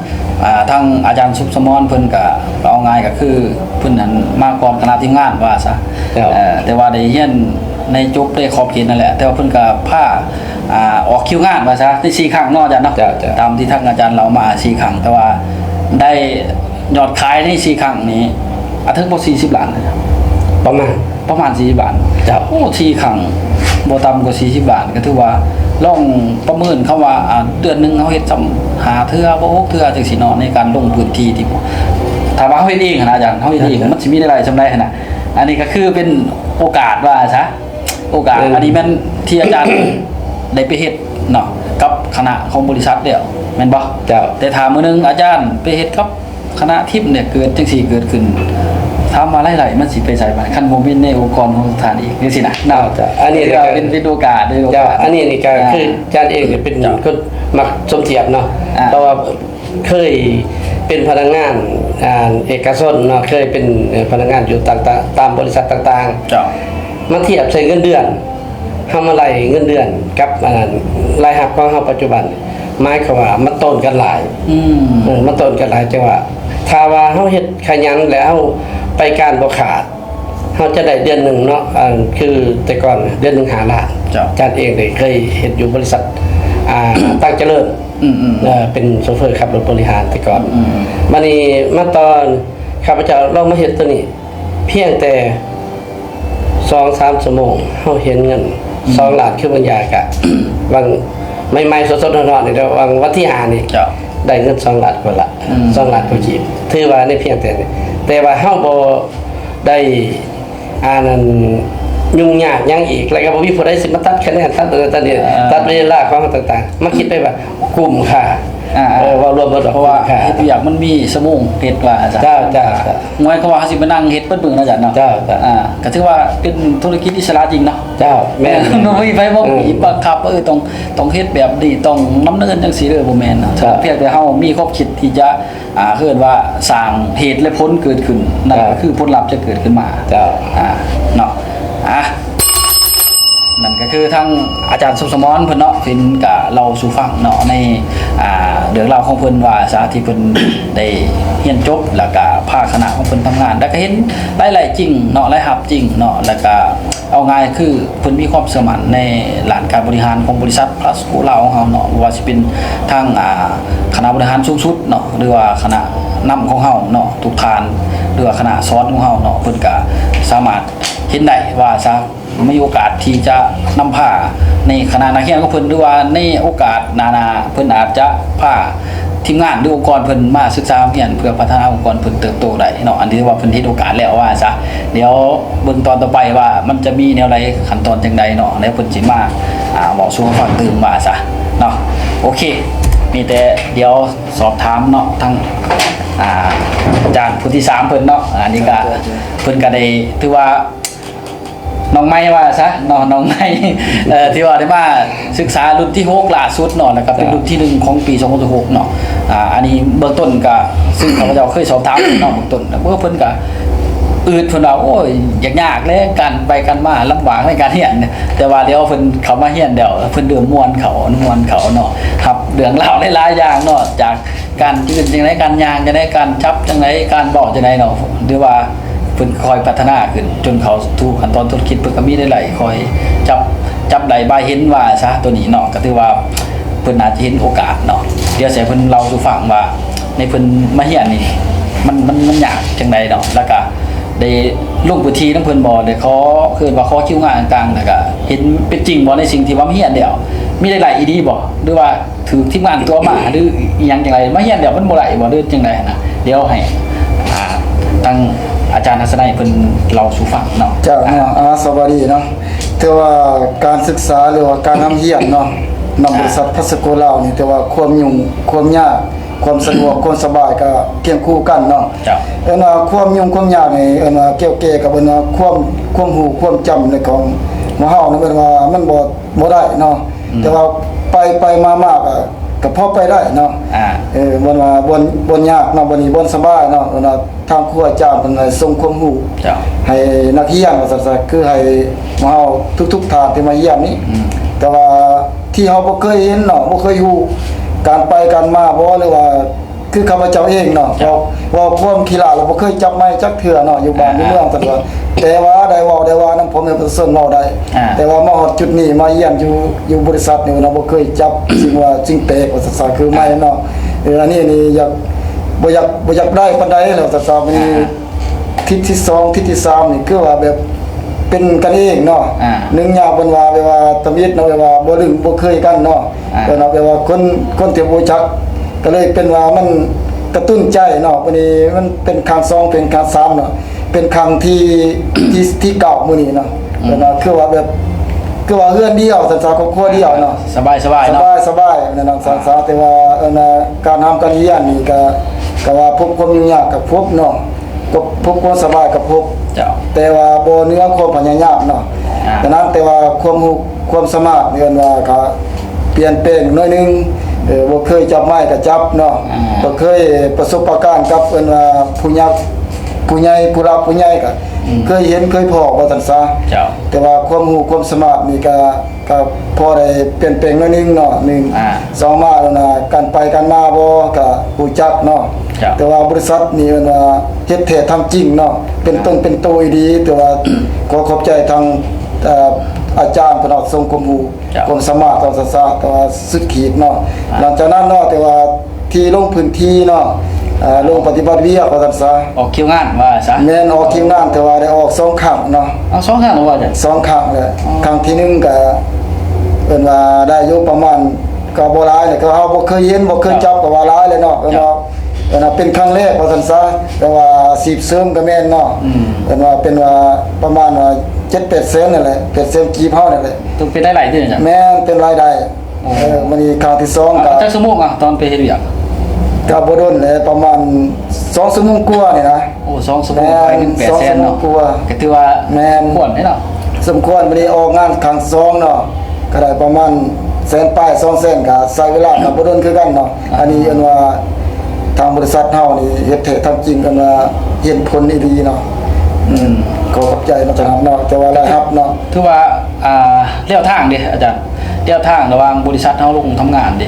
ອ່າ ທາງອາຈານສຸກສະໝອນເພິ່ນກະ ເວົ້າງ່າຍກໍຄືເພິ່ນນັ້ນມາກ່ອນຄະນະທີມງານວ່າຊະ ເຈົ້າ ເອີ ແຕ່ວ່າໄດ້ຮຽນໃນຈົບໄດ້ຂອບເຂດນັ້ນແຫຼະ ແຕ່ວ່າເພິ່ນກະພາ ອ່າ ອອກຄິວງານວ່າຊະ ໄດ້ສີ່ຄັ້ງເນາະອາຈານເນາະ ເຈົ້າ ເຈົ້າ ຕາມທີ່ທາງອາຈານເລົ່າມາສີ່ຄັ້ງ ແຕ່ວ່າໄດ້ ຍອດຂາຍໃນສີ່ຄັ້ງນີ້ ອາ ເຖິງບໍ່ສີ່ສິບລ້ານ ປະມານ ປະມານສີ່ສິບລ້ານ ເຈົ້າ ໂອ້ ສີ່ຄັ້ງ ບໍ່ຕ່ຳກວ່າສີ່ສິບລ້ານ ກໍຖືວ່າລອງປະເມີນຄຳວ່າ ອ່າ ເດືອນໜຶ່ງເຮົາເຮັດຊ່ຳຫ້າເທື່ອ ບໍ່ຫົກເທື່ອ ຈັ່ງຊີ້ເນາະ ໃນການລົງພື້ນທີ່ທີ່ ຖ້າວ່າເຮົາເຮັດເອງຫັ້ນນະອາຈານ ເຮົາເຮັດເອງ ເຈົ້າ ມັນຊິມີລາຍໄດ້ສ່ຳໃດຫັ້ນນະ ອັນນີ້ກໍຄືເປັນໂອກາດວ່າຊະ ໂອກາດ ແມ່ນ ອັນນີ້ແມ່ນທີ່ອາຈານໄດ້ໄປເຮັດເນາະ ກັບຄະນະຂອງບໍລິສັດແລ້ວ ແມ່ນບໍ່? ເຈົ້າ ແຕ່ຖ້າມື້ໜຶ່ງອາຈານໄປເຮັດກັບຄະນະທີມເນຍ ເກີດຈັ່ງຊີ້ເກີດຂຶ້ນ ຖາມວ່າລາຍໄດ້ມັນຊິໄປໃສບາດ ຄັນບໍ່ແມ່ນໃນອົງກອນຂອງທ່ານເອງ ຈັ່ງຊີ້ນະເນາະ ເຈົ້າ ເຈົ້າ ອັນນີ້ກໍເປັນ ເປັນໂອກາດເລີຍ ເຈົ້າ ເນາະ ອັນນີ້ນີ້ກໍ ອ່າ ຄືອາຈານເອງເປັນ ເຈົ້າ ຄົນມັກສົມທຽບເນາະ ອ່າ ເພາະວ່າ ເຄີຍເປັນພະນັກງານ ອ່າ ເອກະຊົນເນາະ ເຄີຍເປັນ ເອີ ພະນັກງານຢູ່ຕ່າງໆ ຕາມບໍລິສັດຕ່າງໆ ເຈົ້າ ມາທຽບໃສ່ເງິນເດືອນ ເຮົາມາໄລ່ເງິນເດືອນກັບ ອ່າ ລາຍຮັບຂອງເຮົາປັດຈຸບັນ ໝາຍຄວາມວ່າມັນໂຕນກັນຫຼາຍ ອືມ ເອີ ມັນໂຕນກັນຫຼາຍ ຈັ່ງວ່າ ຖ້າວ່າເຮົາເຮັດຂະຫຍັນ ແລ້ວເຮົາໄປການບໍ່ຂາດ ເຮົາຈະໄດ້ເດືອນໜຶ່ງເນາະ ອ່າ ຄືແຕ່ກ່ອນເດືອນໜຶ່ງຫ້າລ້ານ ເຈົ້າ ອາຈານເອງໄດ້ເຄີຍເຮັດຢູ່ບໍລິສັດ ອ່າ ຕັງຈະເລີນ ອືມໆ ເອີ ເປັນໂຊເຟີຂັບລົດບໍລິຫານແຕ່ກ່ອນ ອືມໆ ບັດນີ້ມາຕອນຂ້າພະເຈົ້າລອງມາເຮັດໂຕນີ້ ພຽງແຕ່ສອງສາມຊົ່ວໂມງ ເຮົາເຫັນເງິນ ອືມ ສອງລ້ານ ຄືບາງຢ່າງກະ ຫວ່າງໃໝ່ໆ ສົດໆ ຮ້ອນໆ ນີ້ເດີ ຫວ່າງວັນທີຫ້ານີ້ ເຈົ້າ ໄດ້ເງິນສອງລ້ານກວ່າລະ ອືມ ສອງລ້ານກວ່າກີບ ຖືວ່າໃນພຽງແຕ່ນີ້ ແຕ່ວ່າເຮົາບໍ່ໄດ້ ອັນນັ້ນຫຍຸ້ງຍາກຫຍັງອີກ ແລ້ວກໍບໍ່ມີຜູ້ໃດຊິມາຕັດຄະແນນ ຕັດອັນນັ້ນຕັດນີ້ ອ່າ ຕັດເວລາຂອງເຮົາຕ່າງໆ ມາຄິດໄປວ່າຄຸ້ມຄ່າ ອ່າໆ ເອີ ເວົ້າລວມເບິດວ່າ ເພາະວ່າ ຄຸ້ມຄ່າ ເຮັດວຽກມັນມີຊົ່ວໂມງເຮັດວ່າຊັ້ນ ເຈົ້າ ເຈົ້າ ເຈົ້າ ໝາຍຄວາມວ່າເຮົາຊິໄປນັ່ງເຮັດເບິດມື້ເນາະອາຈານເນາະ ເຈົ້າ ເຈົ້າ ອ່າ ກໍຖືວ່າເປັນທຸລະກິດອິດສະຫຼະຈິງເນາະ ເຈົ້າ ແມ່ນ ບໍ່ມີໃຜມາ ອືມ ບີບບັງຄັບ ເອີ ຕ້ອງ ຕ້ອງເຮັດແບບນີ້ ຕ້ອງດຳເນີນຈັ່ງຊີ້ເດີ ບໍ່ແມ່ນ ເຈົ້າ ພຽງແຕ່ເຮົາມີຄວາມຄິດທີ່ຈະ ອ່າ ເອີ້ນວ່າສ້າງເຫດ ແລະ ຜົນເກີດຂຶ້ນ ນັ້ນກໍຄືຜົນລັບຈະເກີດຂຶ້ນມາ ເຈົ້າ ອ່າ ເນາະ ອ່າ ນັ້ນກໍຄືທາງອາຈານສົມສະໝອນເພິ່ນເນາະ ເພິ່ນກະເລົ່າສູ່ຟັງເນາະ ໃນ ອ່າ ເລື່ອງລາວຂອງເພິ່ນວ່າຊະ ທີ່ເພິ່ນໄດ້ຮຽນຈົບ ແລ້ວກະພາຄະນະຂອງເພິ່ນທຳງານ ແລ້ວກະເຫັນລາຍໄດ້ຈິງເນາະ ລາຍຮັບຈິງເນາະ ແລ້ວກະ ເອົາງ່າຍຄືເພິ່ນມີຄວາມເຊື່ອໝັ້ນໃນດ້ານການບໍລິຫານຂອງບໍລິສັດພລັສໂກລາວຂອງເຮົາເນາະ ບໍ່ວ່າຊິເປັນທາງ ອ່າ ຄະນະບໍລິຫານສູງສຸດເນາະ ຫຼືວ່າຄະນະນຳຂອງເຮົາເນາະ ທຸກທ່ານ ຫຼືວ່າຄະນະສອນຂອງເຮົາເນາະ ເພິ່ນກະສາມາດເຫັນໄດ້ວ່າຊະ ມີໂອກາດທີ່ຈະນຳພາໃນຄະນະນັກຮຽນຂອງເພິ່ນ ຫຼືວ່າໃນໂອກາດໜ້າໆ ເພິ່ນອາດຈະພາ ທີມງານ ຫຼື ອົງກອນເພິ່ນມາສຶກສາຮຽນ ເພື່ອພັດທະນາອົງກອນເພິ່ນເຕີບໂຕໄດ້ເນາະ ອັນທີ່ວ່າເພິ່ນເຫັນໂອກາດແລ້ວວ່າຊະ ດຽວເບິ່ງຕອນຕໍ່ໄປວ່າມັນຈະມີແນວໃດ ຂັ້ນຕອນຈັ່ງໃດເນາະ ແລ້ວເພິ່ນຊິມາ ອ່າ ເວົ້າສູ່ຟັງຕື່ມວ່າຊະເນາະ ໂອເຄ ມີແຕ່ດຽວສອບຖາມເນາະ ທາງ ອ່າ ອາຈານຜູ້ທີສາມເພິ່ນເນາະ ອັນນີ້ກະ ເພິ່ນກະໄດ້ຖືວ່າ ນ້ອງໃໝ່ວ່າຊະເນາະ ນ້ອງໃໝ່ ເອີ ທີ່ວ່າໄດ້ມາສຶກສາລຸ້ນທີຫົກລ່າສຸດເນາະ ແລ້ວກໍເປັນລຸ້ນທີໜຶ່ງຂອງປີສອງພັນສິບຫົກເນາະ ອ່າ ອັນນີ້ເບື້ອງຕົ້ນກໍ ຊຶ່ງຂ້າພະເຈົ້າເຄີຍສອບຖາມເນາະ ເບື້ອງຕົ້ນ ເອີ ເພິ່ນກໍອືດ ເພິ່ນວ່າ ໂອ້ຍ ຍາກໆ ແຫຼະ ການໄປການມາລຳບາກໃນການຮຽນ ແຕ່ວ່າດຽວເພິ່ນເຂົ້າມາຮຽນແລ້ວ ເພິ່ນເລີ່ມມ່ວນເຂົ້າ ມ່ວນເຂົ້າເນາະ ຮັບເລື່ອງລາວຫຼາຍໆຢ່າງເນາະ ຈາກ ການຢືນຈັ່ງໃດ ການຍ່າງຈັ່ງໃດ ການຈັບຈັ່ງໃດ ການເວົ້າຈັ່ງໃດເນາະ ຫຼືວ່າເພິ່ນຄ່ອຍພັດທະນາຂຶ້ນ ຈົນເຂົ້າສູ່ຂັ້ນຕອນທຸລະກິດ ເພິ່ນກໍມີໄດ້ໄລ່ຄ່ອຍຈັບ ຈັບໄດ້ບາຍເຫັນວ່າຊະ ໂຕນີ້ເນາະ ກໍຖືວ່າເພິ່ນອາດຈະເຫັນໂອກາດເນາະ ດຽວໃຫ້ເພິ່ນເລົ່າສູ່ຟັງວ່າ ໃນເພິ່ນມາຮຽນນີ້ ມັນ ມັນ ມັນຍາກຈັ່ງໃດເນາະ ແລ້ວກໍໄດ້ລົງພື້ນທີ່ນຳເພິ່ນບໍ່ ໄດ້ຂໍ ເອີ້ນວ່າຂໍຄິວງານຕ່າງໆ ແລ້ວກໍເຫັນເປັນຈິງບໍ່ ໃນສິ່ງທີ່ວ່າມາຮຽນແລ້ວ ມີໄດ້ໄລ່ອີ່ຫຼີບໍ່ ຫຼືວ່າ ຖືກທີມງານຕົວະມາ ຫຼືອີ່ຫຍັງຈັ່ງໃດ ມາຮຽນແລ້ວມັນບໍ່ໄດ້ບໍ່ ຫຼືຈັ່ງໃດຫັ້ນນະ ດຽວໃຫ້ ອ່າ ທາງອາຈານທັດສະໄນເພິ່ນເລົ່າສູ່ຟັງເນາະ. ເຈົ້າເນາະ ອ່າ ສະບາຍດີເນາະ ຖືວ່າການສຶກສາ ຫຼືວ່າການຮ່ຳຮຽນເນາະ ນຳ ອ່າ ບໍລິສັດພັດສະໂກລາວນີ້ ຖືວ່າຄວາມຫຍຸ້ງຄວາມຍາກ ຄວາມສະດວກ ຄວາມສະບາຍກໍຄຽງຄູ່ກັນເນາະ. ເຈົ້າ. ເອີ້ນວ່າຄວາມຫຍຸ້ງຄວາມຍາກນີ້ ເອີ້ນວ່າກ່ຽວແກ່ກັບ ເອີ້ນວ່າຄວາມ ຄວາມຮູ້ຄວາມຈຳໃນຂອງໝູ່ເຮົານີ້ ເອີ້ນວ່າມັນບໍ່ ບໍ່ໄດ້ເນາະ. ອືມ. ແຕ່ວ່າໄປໄປມາມາກໍ ກໍພໍໄປໄດ້ເນາະ. ອ່າ. ເອີ ບ່ອນວ່າ ບ່ອນ ບ່ອນຍາກເນາະ ບ່ອນນີ້ບ່ອນສະບາຍເນາະ ເອີ້ນວ່າ ທາງຄູອາຈານເພິ່ນໄດ້ສົ່ງຄວາມຮູ້ ເຈົ້າ ໃຫ້ນັກຮຽນວ່າຊັ້ນຊະ ຄືໃຫ້ເຮົາທຸກໆທ່ານທີ່ມາຮຽນນີ້. ອືມ. ແຕ່ວ່າທີ່ເຮົາບໍ່ເຄີຍເຫັນເນາະ ບໍ່ເຄີຍຮູ້ ການໄປການມາບໍ່ ຫຼືວ່າ ຄືຂ້າພະເຈົ້າເອງເນາະ ເຈົ້າ ເວົ້າ ເວົ້າຄວາມຂີ້ລ້າ ແລ້ວບໍ່ເຄີຍຈັບໄມຈັກເທື່ອເນາະ ຢູ່ບ້ານ ອ່າ ຢູ່ເມືອງ ຊັ້ນວ່າ ແຕ່ວ່າໄດ້ເວົ້າໄດ້ວ່ານຳພໍ່ແມ່ປະຊາຊົນເວົ້າໄດ້. ອ່າ. ແຕ່ວ່າມາຮອດຈຸດນີ້ ມາຮຽນຢູ່ ຢູ່ບໍລິສັດນີ້ເນາະ ບໍ່ເຄີຍຈັບສິ່ງວ່າ ສິ່ງແປກວ່າຊັ້ນຊະ ຄືໄມເນາະ. ເອີ ອັນນີ້ນີ້ຢາກ ບໍ່ຢາກ ບໍ່ຢາກໄດ້ປານໃດແລ້ວ ສະສາວນີ້ ອ່າ ທິດທີສອງ ທິດທີສາມນີ້ ຄືວ່າແບບເປັນກັນເອງເນາະ. ອ່າ. ໜຶ່ງຍາມເພິ່ນວ່າ ແບບວ່າທຳອິດເນາະ ແບບວ່າບໍ່ລຶ້ງບໍ່ເຄີຍກັນເນາະ. ອ່າ. ເພິ່ນວ່າແບບວ່າຄົນ ຄົນທີ່ບໍ່ຮູ້ຈັກ ກໍເລີຍເປັນວ່າມັນກະຕຸ້ນໃຈເນາະ. ບາດນີ້ມັນເປັນຄັ້ງສອງ ເປັນຄັ້ງສາມເນາະ ເປັນຄັ້ງທີ ທີ ທີເກົ້າມື້ນີ້ເນາະ. ອືມ. ເພິ່ນວ່າຄືວ່າແບບ ຄືວ່າເຮືອນດຽວ ສັນຊາ ຄອບຄົວດຽວເນາະ ສະບາຍໆເນາະ ສະບາຍໆ ແມ່ນນະ ສັນຊາ. ອ່າ. ແຕ່ວ່າ ເອີ້ນວ່າ ການຮ່ຳການຮຽນນີ້ກະ ກະວ່າພົບຄວາມຫຍຸ້ງຍາກກະພົບເນາະ ກະພົບຄວາມສະບາຍກະພົບ. ເຈົ້າ. ແຕ່ວ່າບໍ່ເໜືອຄວາມພະຍາຍາມເນາະ. ອ່າ. ສະນັ້ນ ແຕ່ວ່າຄວາມຮູ້ຄວາມສາມາດ ເອີ້ນວ່າກະປ່ຽນແປງໜ້ອຍໜຶ່ງ ເອີ ບໍ່ເຄີຍຈັບໄມກະຈັບເນາະ. ອ່າ. ບໍ່ເຄີຍປະສົບປະການກັບ ເອີ້ນວ່າຜູ້ຍັກ ຜູ້ໃຫຍ່ ຜູ້ຫຼັກຜູ້ໃຫຍ່ກະ ອືມ ເຄີຍເຫັນເຄີຍພໍ້ວ່າຊັ້ນຊະ. ເຈົ້າ. ແຕ່ວ່າຄວາມຮູ້ຄວາມສາມາດນີ້ກະ ກໍພໍໄດ້ປ່ຽນແປງໜ້ອຍໜຶ່ງເນາະ ໜຶ່ງ. ອ່າ. ສອງມາແລ້ວນະ ການໄປການມາບໍ່ກໍຮູ້ຈັກເນາະ. ເຈົ້າ. ແຕ່ວ່າບໍລິສັດນີ້ເອີ້ນວ່າເຮັດແທ້ທຳຈິງເນາະ ເປັນຕົນເປັນໂຕອີ່ຫຼີ. ແຕ່ວ່າຂໍຂອບໃຈທາງ ເອີ ອາຈານເພິ່ນເນາະ ສົ່ງຄວາມຮູ້ ເຈົ້າ ຄວາມສາມາດ ຄວາມສາມາດ ແຕ່ວ່າສຸດຂີດເນາະ. ອ່າ. ຫຼັງຈາກນັ້ນເນາະ ແຕ່ວ່າ ທີ່ລົງພື້ນທີ່ເນາະ ເອີ ລົງປະຕິບັດວຽກວ່າຊັ້ນຊະ ອອກຄິວງານວ່າຊະ. ແມ່ນ ອອກຄິວງານ ແຕ່ວ່າໄດ້ອອກສອງຄັ້ງເນາະ. ເອົາ ສອງຄັ້ງແລ້ວວ່າຈັ່ງ ສອງຄັ້ງແລ້ວ. ອໍ. ຄັ້ງທີໜຶ່ງກະເອີ້ນວ່າໄດ້ຢູ່ປະມານ ກໍບໍ່ຫຼາຍແຫຼະ ກໍເຮົາບໍ່ເຄີຍເຫັນ ບໍ່ເຄີຍ ເຈົ້າ ຈັບ ກໍວ່າຫຼາຍແຫຼະເນາະ. ເອີ ເຈົ້າ ເນາະ ເອີ ເປັນຄັ້ງແລກວ່າຊັ້ນຊະ ແຕ່ວ່າອາຊີບເສີມກໍແມ່ນເນາະ. ອືມ. ເອີ້ນວ່າເປັນວ່າປະມານວ່າເຈັດແປດແສນນັ້ນແຫຼະ ແປດແສນກີບເຮົານັ້ນແຫຼະ. ຕ້ອງເປັນລາຍໄດ້ຕິ ອາຈານ? ແມ່ນ ເປັນລາຍໄດ້. ໂອ້ ເອີ ມື້ນີ້ຄັ້ງທີສອງ ອ່າ ກໍ ຈັກຊົ່ວໂມງ ອ່ະ ຕອນໄປເຮັດວຽກ? ກໍບໍ່ດົນແຫຼະ ປະມານສອງຊົ່ວໂມງກວ່ານີ້ນະ. ໂອ້ ສອງຊົ່ວໂມງ ແມ່ນ ໄປໜຶ່ງແປດແສນເນາະ ສອງຊົ່ວໂມງກວ່າ ກໍຖືວ່າ ແມ່ນ ສົມຄວນເດ້ເນາະ. ສົມຄວນ. ມື້ນີ້ອອກງານຄັ້ງສອງເນາະ ກໍໄດ້ປະມານແສນປາຍ ສອງແສນ ກໍໃຊ້ເວລາກໍບໍ່ດົນຄືກັນເນາະ. ອ່າ ອັນນີ້ເອີ້ນວ່າທາງບໍລິສັດເຮົານີ້ເຮັດແທ້ທຳຈິງ ເອີ້ນວ່າເຫັນຜົນອີ່ຫຼີເນາະ. ອືມ ອືມ ຂໍຂອບໃຈມາກເນາະ ແຕ່ວ່າລາຍຮັບເນາະ ຖືວ່າ ອ່າ ແນວທາງເດ ອາຈານ ແນວທາງລະຫວ່າງບໍລິສັດເຮົາລົງທຳງານເດ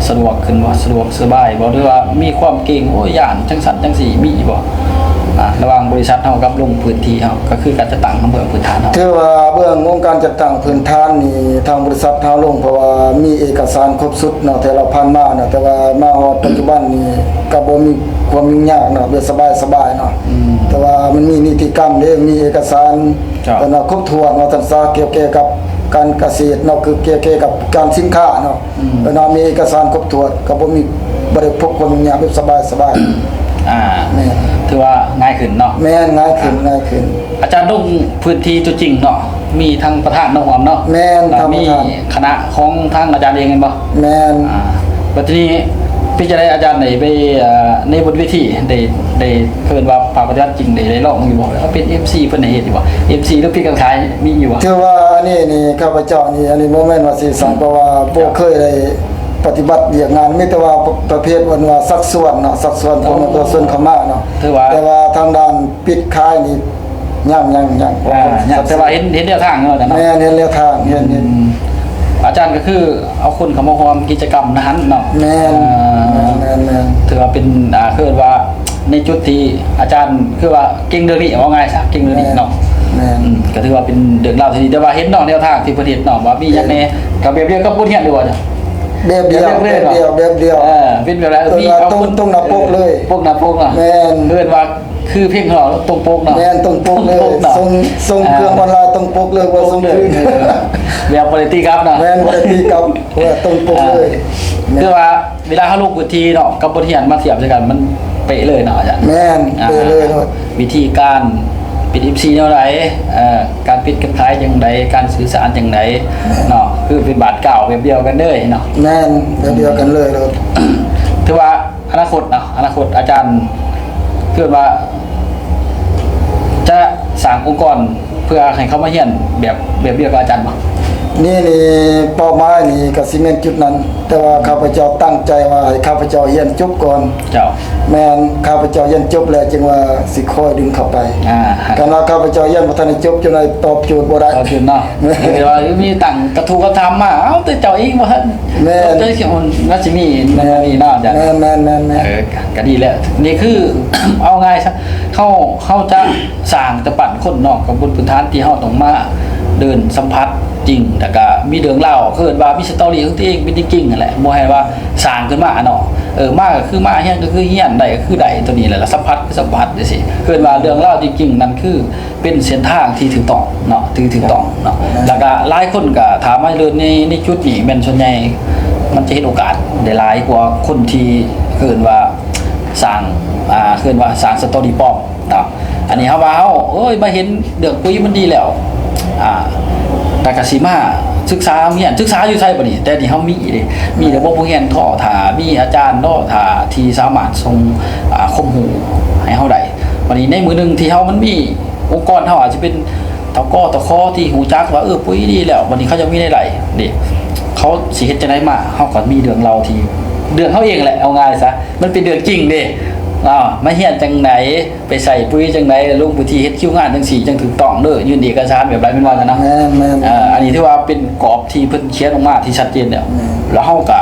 ສະດວກຂຶ້ນບໍ່? ສະດວກສະບາຍບໍ່? ຫຼືວ່າມີຄວາມເກງ ໂອ້ຍ ຢ້ານ ຈັ່ງຊັ້ນຈັ່ງຊີ້ ມີບໍ່? ອ່າ ລະຫວ່າງບໍລິສັດເຮົາກັບລົງພື້ນທີ່ເຮົາ ກໍຄືການຈັດຕັ້ງຂອງເບື້ອງພື້ນຖານເຮົາ. ຖືວ່າເບື້ອງຂອງການຈັດຕັ້ງພື້ນຖານນີ້ ທາງບໍລິສັດເຮົາລົງ ເພາະວ່າມີເອກະສານຄົບຊຸດເນາະ ແຕ່ລະຜ່ານມາເນາະ ແຕ່ວ່າມາຮອດປັດຈຸບັນນີ້ ກໍບໍ່ມີຄວາມຫຍຸ້ງຍາກເນາະ ແບບສະບາຍໆເນາະ. ອືມ. ແຕ່ວ່າມັນມີນິຕິກຳເດ້ ມີເອກະສານ ເຈົ້າ ເອີ້ນວ່າຄົບຖ້ວນວ່າຊັ້ນຊະ ກ່ຽວແກ່ກັບການກະເສດເນາະ ຄືກ່ຽວແກ່ກັບການສິນຄ້າເນາະ. ອືມ. ເອີ້ນວ່າມີເອກະສານຄົບຖ້ວນ ກໍບໍ່ມີ ບໍ່ໄດ້ພົບຄວາມຫຍຸ້ງຍາກ ແບບສະບາຍໆ. ອ່າ ແມ່ນ ຖືວ່າງ່າຍຂຶ້ນເນາະ. ແມ່ນ ງ່າຍຂຶ້ນ ອ່າ ງ່າຍຂຶ້ນ. ອາຈານລົງພື້ນທີ່ຕົວຈິງເນາະ ມີທັງປະທານເນາະ ຮວມເນາະ. ແມ່ນ ແລ້ວມີຄະນະຂອງທາງອາຈານເອງແມ່ນບໍ່? ແມ່ນ. ອ່າ ບັດທີນີ້ເປັນຈັ່ງໃດ ອາຈານໄດ້ໄປ ເອີ ໃນບົນເວທີ ໄດ້ ໄດ້ ເອີ້ນວ່າພາກປະຕິບັດຈິງ ໄດ້ ໄດ້ລອງຢູ່ບໍ່? ເປັນເອັມຊີເພິ່ນໄດ້ເຮັດຢູ່ບໍ່? ເອັມຊີ ຫຼື ປິດການຂາຍ ມີຢູ່ບໍ່? ຖືວ່າອັນນີ້ນີ້ ຂ້າພະເຈົ້ານີ້ ອັນນີ້ບໍ່ແມ່ນວ່າຊິສັ່ງ ເພາະວ່າບໍ່ເຄີຍໄດ້ປະຕິບັດວຽກງານ ມີແຕ່ວ່າປະເພດເອີ້ນວ່າຊັກຊວນເນາະ ຊັກຊວນ ໂອ້ ພວກປະຊາຊົນເຂົ້າມາເນາະ. ຖືວ່າ ແຕ່ວ່າທາງດ້ານປິດຂາຍນີ້ ຍັງ ຍັງ ຍັງ ອ່າ ຍັງ ແຕ່ວ່າເຫັນ ເຫັນແນວທາງເນາະ ອາຈານເນາະ. ແມ່ນ ເຫັນແນວທາງ ເຫັນ ເຫັນ ອືມ ອາຈານກໍຄືເອົາຄົນເຂົ້າມາຮ່ວມກິດຈະກຳໃນຫັ້ນເນາະ. ແມ່ນ ອ່າ ແມ່ນ ແມ່ນ ແມ່ນ ຖືວ່າເປັນ ອ່າ ຄືວ່າໃນຈຸດທີ່ອາຈານຄືວ່າເກັ່ງເລື່ອງນີ້ ເວົ້າງ່າຍຊະ ເກັ່ງເລື່ອງນີ້ເນາະ. ແມ່ນ ອືມ ກໍຖືວ່າເປັນເລື່ອງລາວທີ່ດີ ແຕ່ວ່າເຫັນເນາະ ແນວທາງທີ່ເພິ່ນເຮັດເນາະ ວ່າມີຫຍັງແດ່ ກໍແບບດຽວກັບບົດຮຽນຢູ່ວ່າ ແບບດຽວ ແບບດຽວ ແບບດຽວ ແບບດຽວ ເອີ ເປັນແບບໃດ ມີເອົາ ຕົງ ຕົງໜ້າປົກເລີຍ ປົກໜ້າປົກເນາະ. ແມ່ນ ເອີ້ນວ່າ ຄືເພງຂອງເຮົາຕົງປົກເນາະ. ແມ່ນ ຕົງປົກເລີຍ ຕົງປົກເນາະ ສົ່ງ ສົ່ງເຄື່ອງອອນລາຍ ຕົງປົກເລີຍ ບໍ່ສົ່ງຄືນ ເອີ ແບບບໍ່ໄດ້ຕີກັບເນາະ. ແມ່ນ ບໍ່ໄດ້ຕີກັບ ເພາະວ່າຕົງປົກເລີຍ. ອ່າ ແມ່ນ ຄືວ່າເວລາເຮົາລົງພື້ນທີ່ເນາະ ກັບບົດຮຽນມາທຽບໃສ່ກັນ ມັນເປະເລີຍເນາະອາຈານ. ແມ່ນ ອ່າ ເປະເລີຍເນາະ. ວິທີການເປັນເອັມຊີແນວໃດ ເອີ ການປິດການຂາຍຈັ່ງໃດ ການສື່ສານຈັ່ງໃດ ແມ່ນ ເນາະ ຄືເປັນບາດກ້າວແບບດຽວກັນເລີຍເນາະ. ແມ່ນ ແບບດຽວກັນເລີຍ. ຖືວ່າ ອະນາຄົດເນາະ ອະນາຄົດອາຈານຄິດວ່າຈະສ້າງອົງກອນເພື່ອໃຫ້ເຂົາມາຮຽນແບບ ແບບດຽວກັບອາຈານບໍ່? ນີ້ ນີ້ເປົ້າໝາຍນີ້ກໍຊິແມ່ນຈຸດນັ້ນ ແຕ່ວ່າຂ້າພະເຈົ້າຕັ້ງໃຈວ່າໃຫ້ຂ້າພະເຈົ້າຮຽນຈົບກ່ອນ. ເຈົ້າ. ແມ່ນ ຂ້າພະເຈົ້າຮຽນຈົບແລ້ວຈຶ່ງວ່າຊິຄ່ອຍດຶງເຂົ້າໄປ. ອ່າ ຄັນວ່າຂ້າພະເຈົ້າຮຽນບໍ່ທັນໄດ້ຈົບ ຈັ່ງໃດຕອບໂຈດບໍ່ໄດ້. ຕອບໂຈດເນາະ. ແມ່ນ. ແຕ່ວ່າມີຕັ້ງກະທູກະທຳມາ ເອົາແຕ່ເຈົ້າເອງບໍ່ທັນ. ແມ່ນ. ເຈົ້າເອງມັນຊິມີ ແມ່ນ ແມ່ນ ນີ້ເນາະອາຈານ. ແມ່ນໆໆໆ. ເອີ ກະ ກະດີແລ້ວ. ນີ້ຄື ເອົາງ່າຍຊະ ເຮົາ ເຮົາຈະສ້າງຈະປັ້ນຄົນເນາະ ກັບບົນພື້ນຖານທີ່ເຮົາຕ້ອງມາເດີນສຳຜັດຈິງ ແລ້ວກະມີເລື່ອງລາວ ເອີ້ນວ່າມີສະຕໍຣີຂອງຕົວເອງເປັນຈິງໆຫັ້ນແຫຼະ ບໍ່ໃຫ້ວ່າສ້າງຂຶ້ນມາເນາະ. ເອີ ມາກໍຄືມາ ຮຽນກໍຄືຮຽນ ໄດ້ກໍຄືໄດ້ ຕົວນີ້ແຫຼະ ລະສຳຜັດຄືສຳຜັດຈັ່ງຊີ້. ເອີ້ນວ່າເລື່ອງລາວຈິງໆນັ້ນຄື ເປັນເສັ້ນທາງທີ່ຖືກຕ້ອງເນາະ ທີ່ຖືກຕ້ອງເນາະ. ແມ່ນ. ແລ້ວກະຫຼາຍຄົນກະຖ້າມາເລີນໃນ ໃນຈຸດນີ້ແມ່ນສ່ວນໃຫຍ່ມັນຈະເຫັນໂອກາດໄດ້ຫຼາຍກວ່າຄົນທີ່ເອີ້ນວ່າສ້າງ ອ່າ ເອີ້ນວ່າສ້າງສະຕໍຣີປອມເນາະ. ອັນນີ້ເຮົາວ່າເຮົາ ເອີຍ ມາເຫັນເລື່ອງປຸ໋ຍມັນດີແລ້ວ ອ່າ ແຕ່ກະຊິມາສຶກສາໂຮງຮຽນ ສຶກສາຢູ່ໃສບາດນີ້? ແຕ່ນີ້ເຮົາມີເດ້ ມີລະບົບໂຮງຮຽນເທາະ ຖ້າມີອາຈານເນາະ ຖ້າທີ່ສາມາດສົ່ງ ອ່າ ຄວາມຮູ້ໃຫ້ເຮົາໄດ້. ບາດນີ້ໃນມື້ໜຶ່ງທີ່ເຮົາມັນມີ ອົງກອນເຮົາອາດຈະເປັນ ຕກ ຕຂ ທີ່ຮູ້ຈັກວ່າ ເອີ ປຸ໋ຍດີແລ້ວ ບາດນີ້ເຂົາຈະມີລາຍໄດ້ເດ້ ເຂົາຊິເຮັດຈັ່ງໃດມາ? ເຮົາກໍມີເລື່ອງເລົ່າທີ່ ເລື່ອງເຮົາເອງແຫຼະ ເອົາງ່າຍຊະ ມັນເປັນເລື່ອງຈິງເດ້. ອ້າວ ມາຮຽນຈັ່ງໃດ ໄປໃສ່ປຸ໋ຍຈັ່ງໃດ ລົງພື້ນທີ່ເຮັດຄິວງານຈັ່ງຊີ້ຈັ່ງຖືກຕ້ອງເດີ ຍື່ນເອກະສານແບບໃດ ແມ່ນບໍ່ຊັ້ນນະ? ແມ່ນໆ. ເອີ ອັນນີ້ຖືວ່າເປັນກອບທີ່ເພິ່ນຂຽນອອກມາທີ່ຊັດເຈນແລ້ວ ແມ່ນ ແລ້ວເຮົາກໍ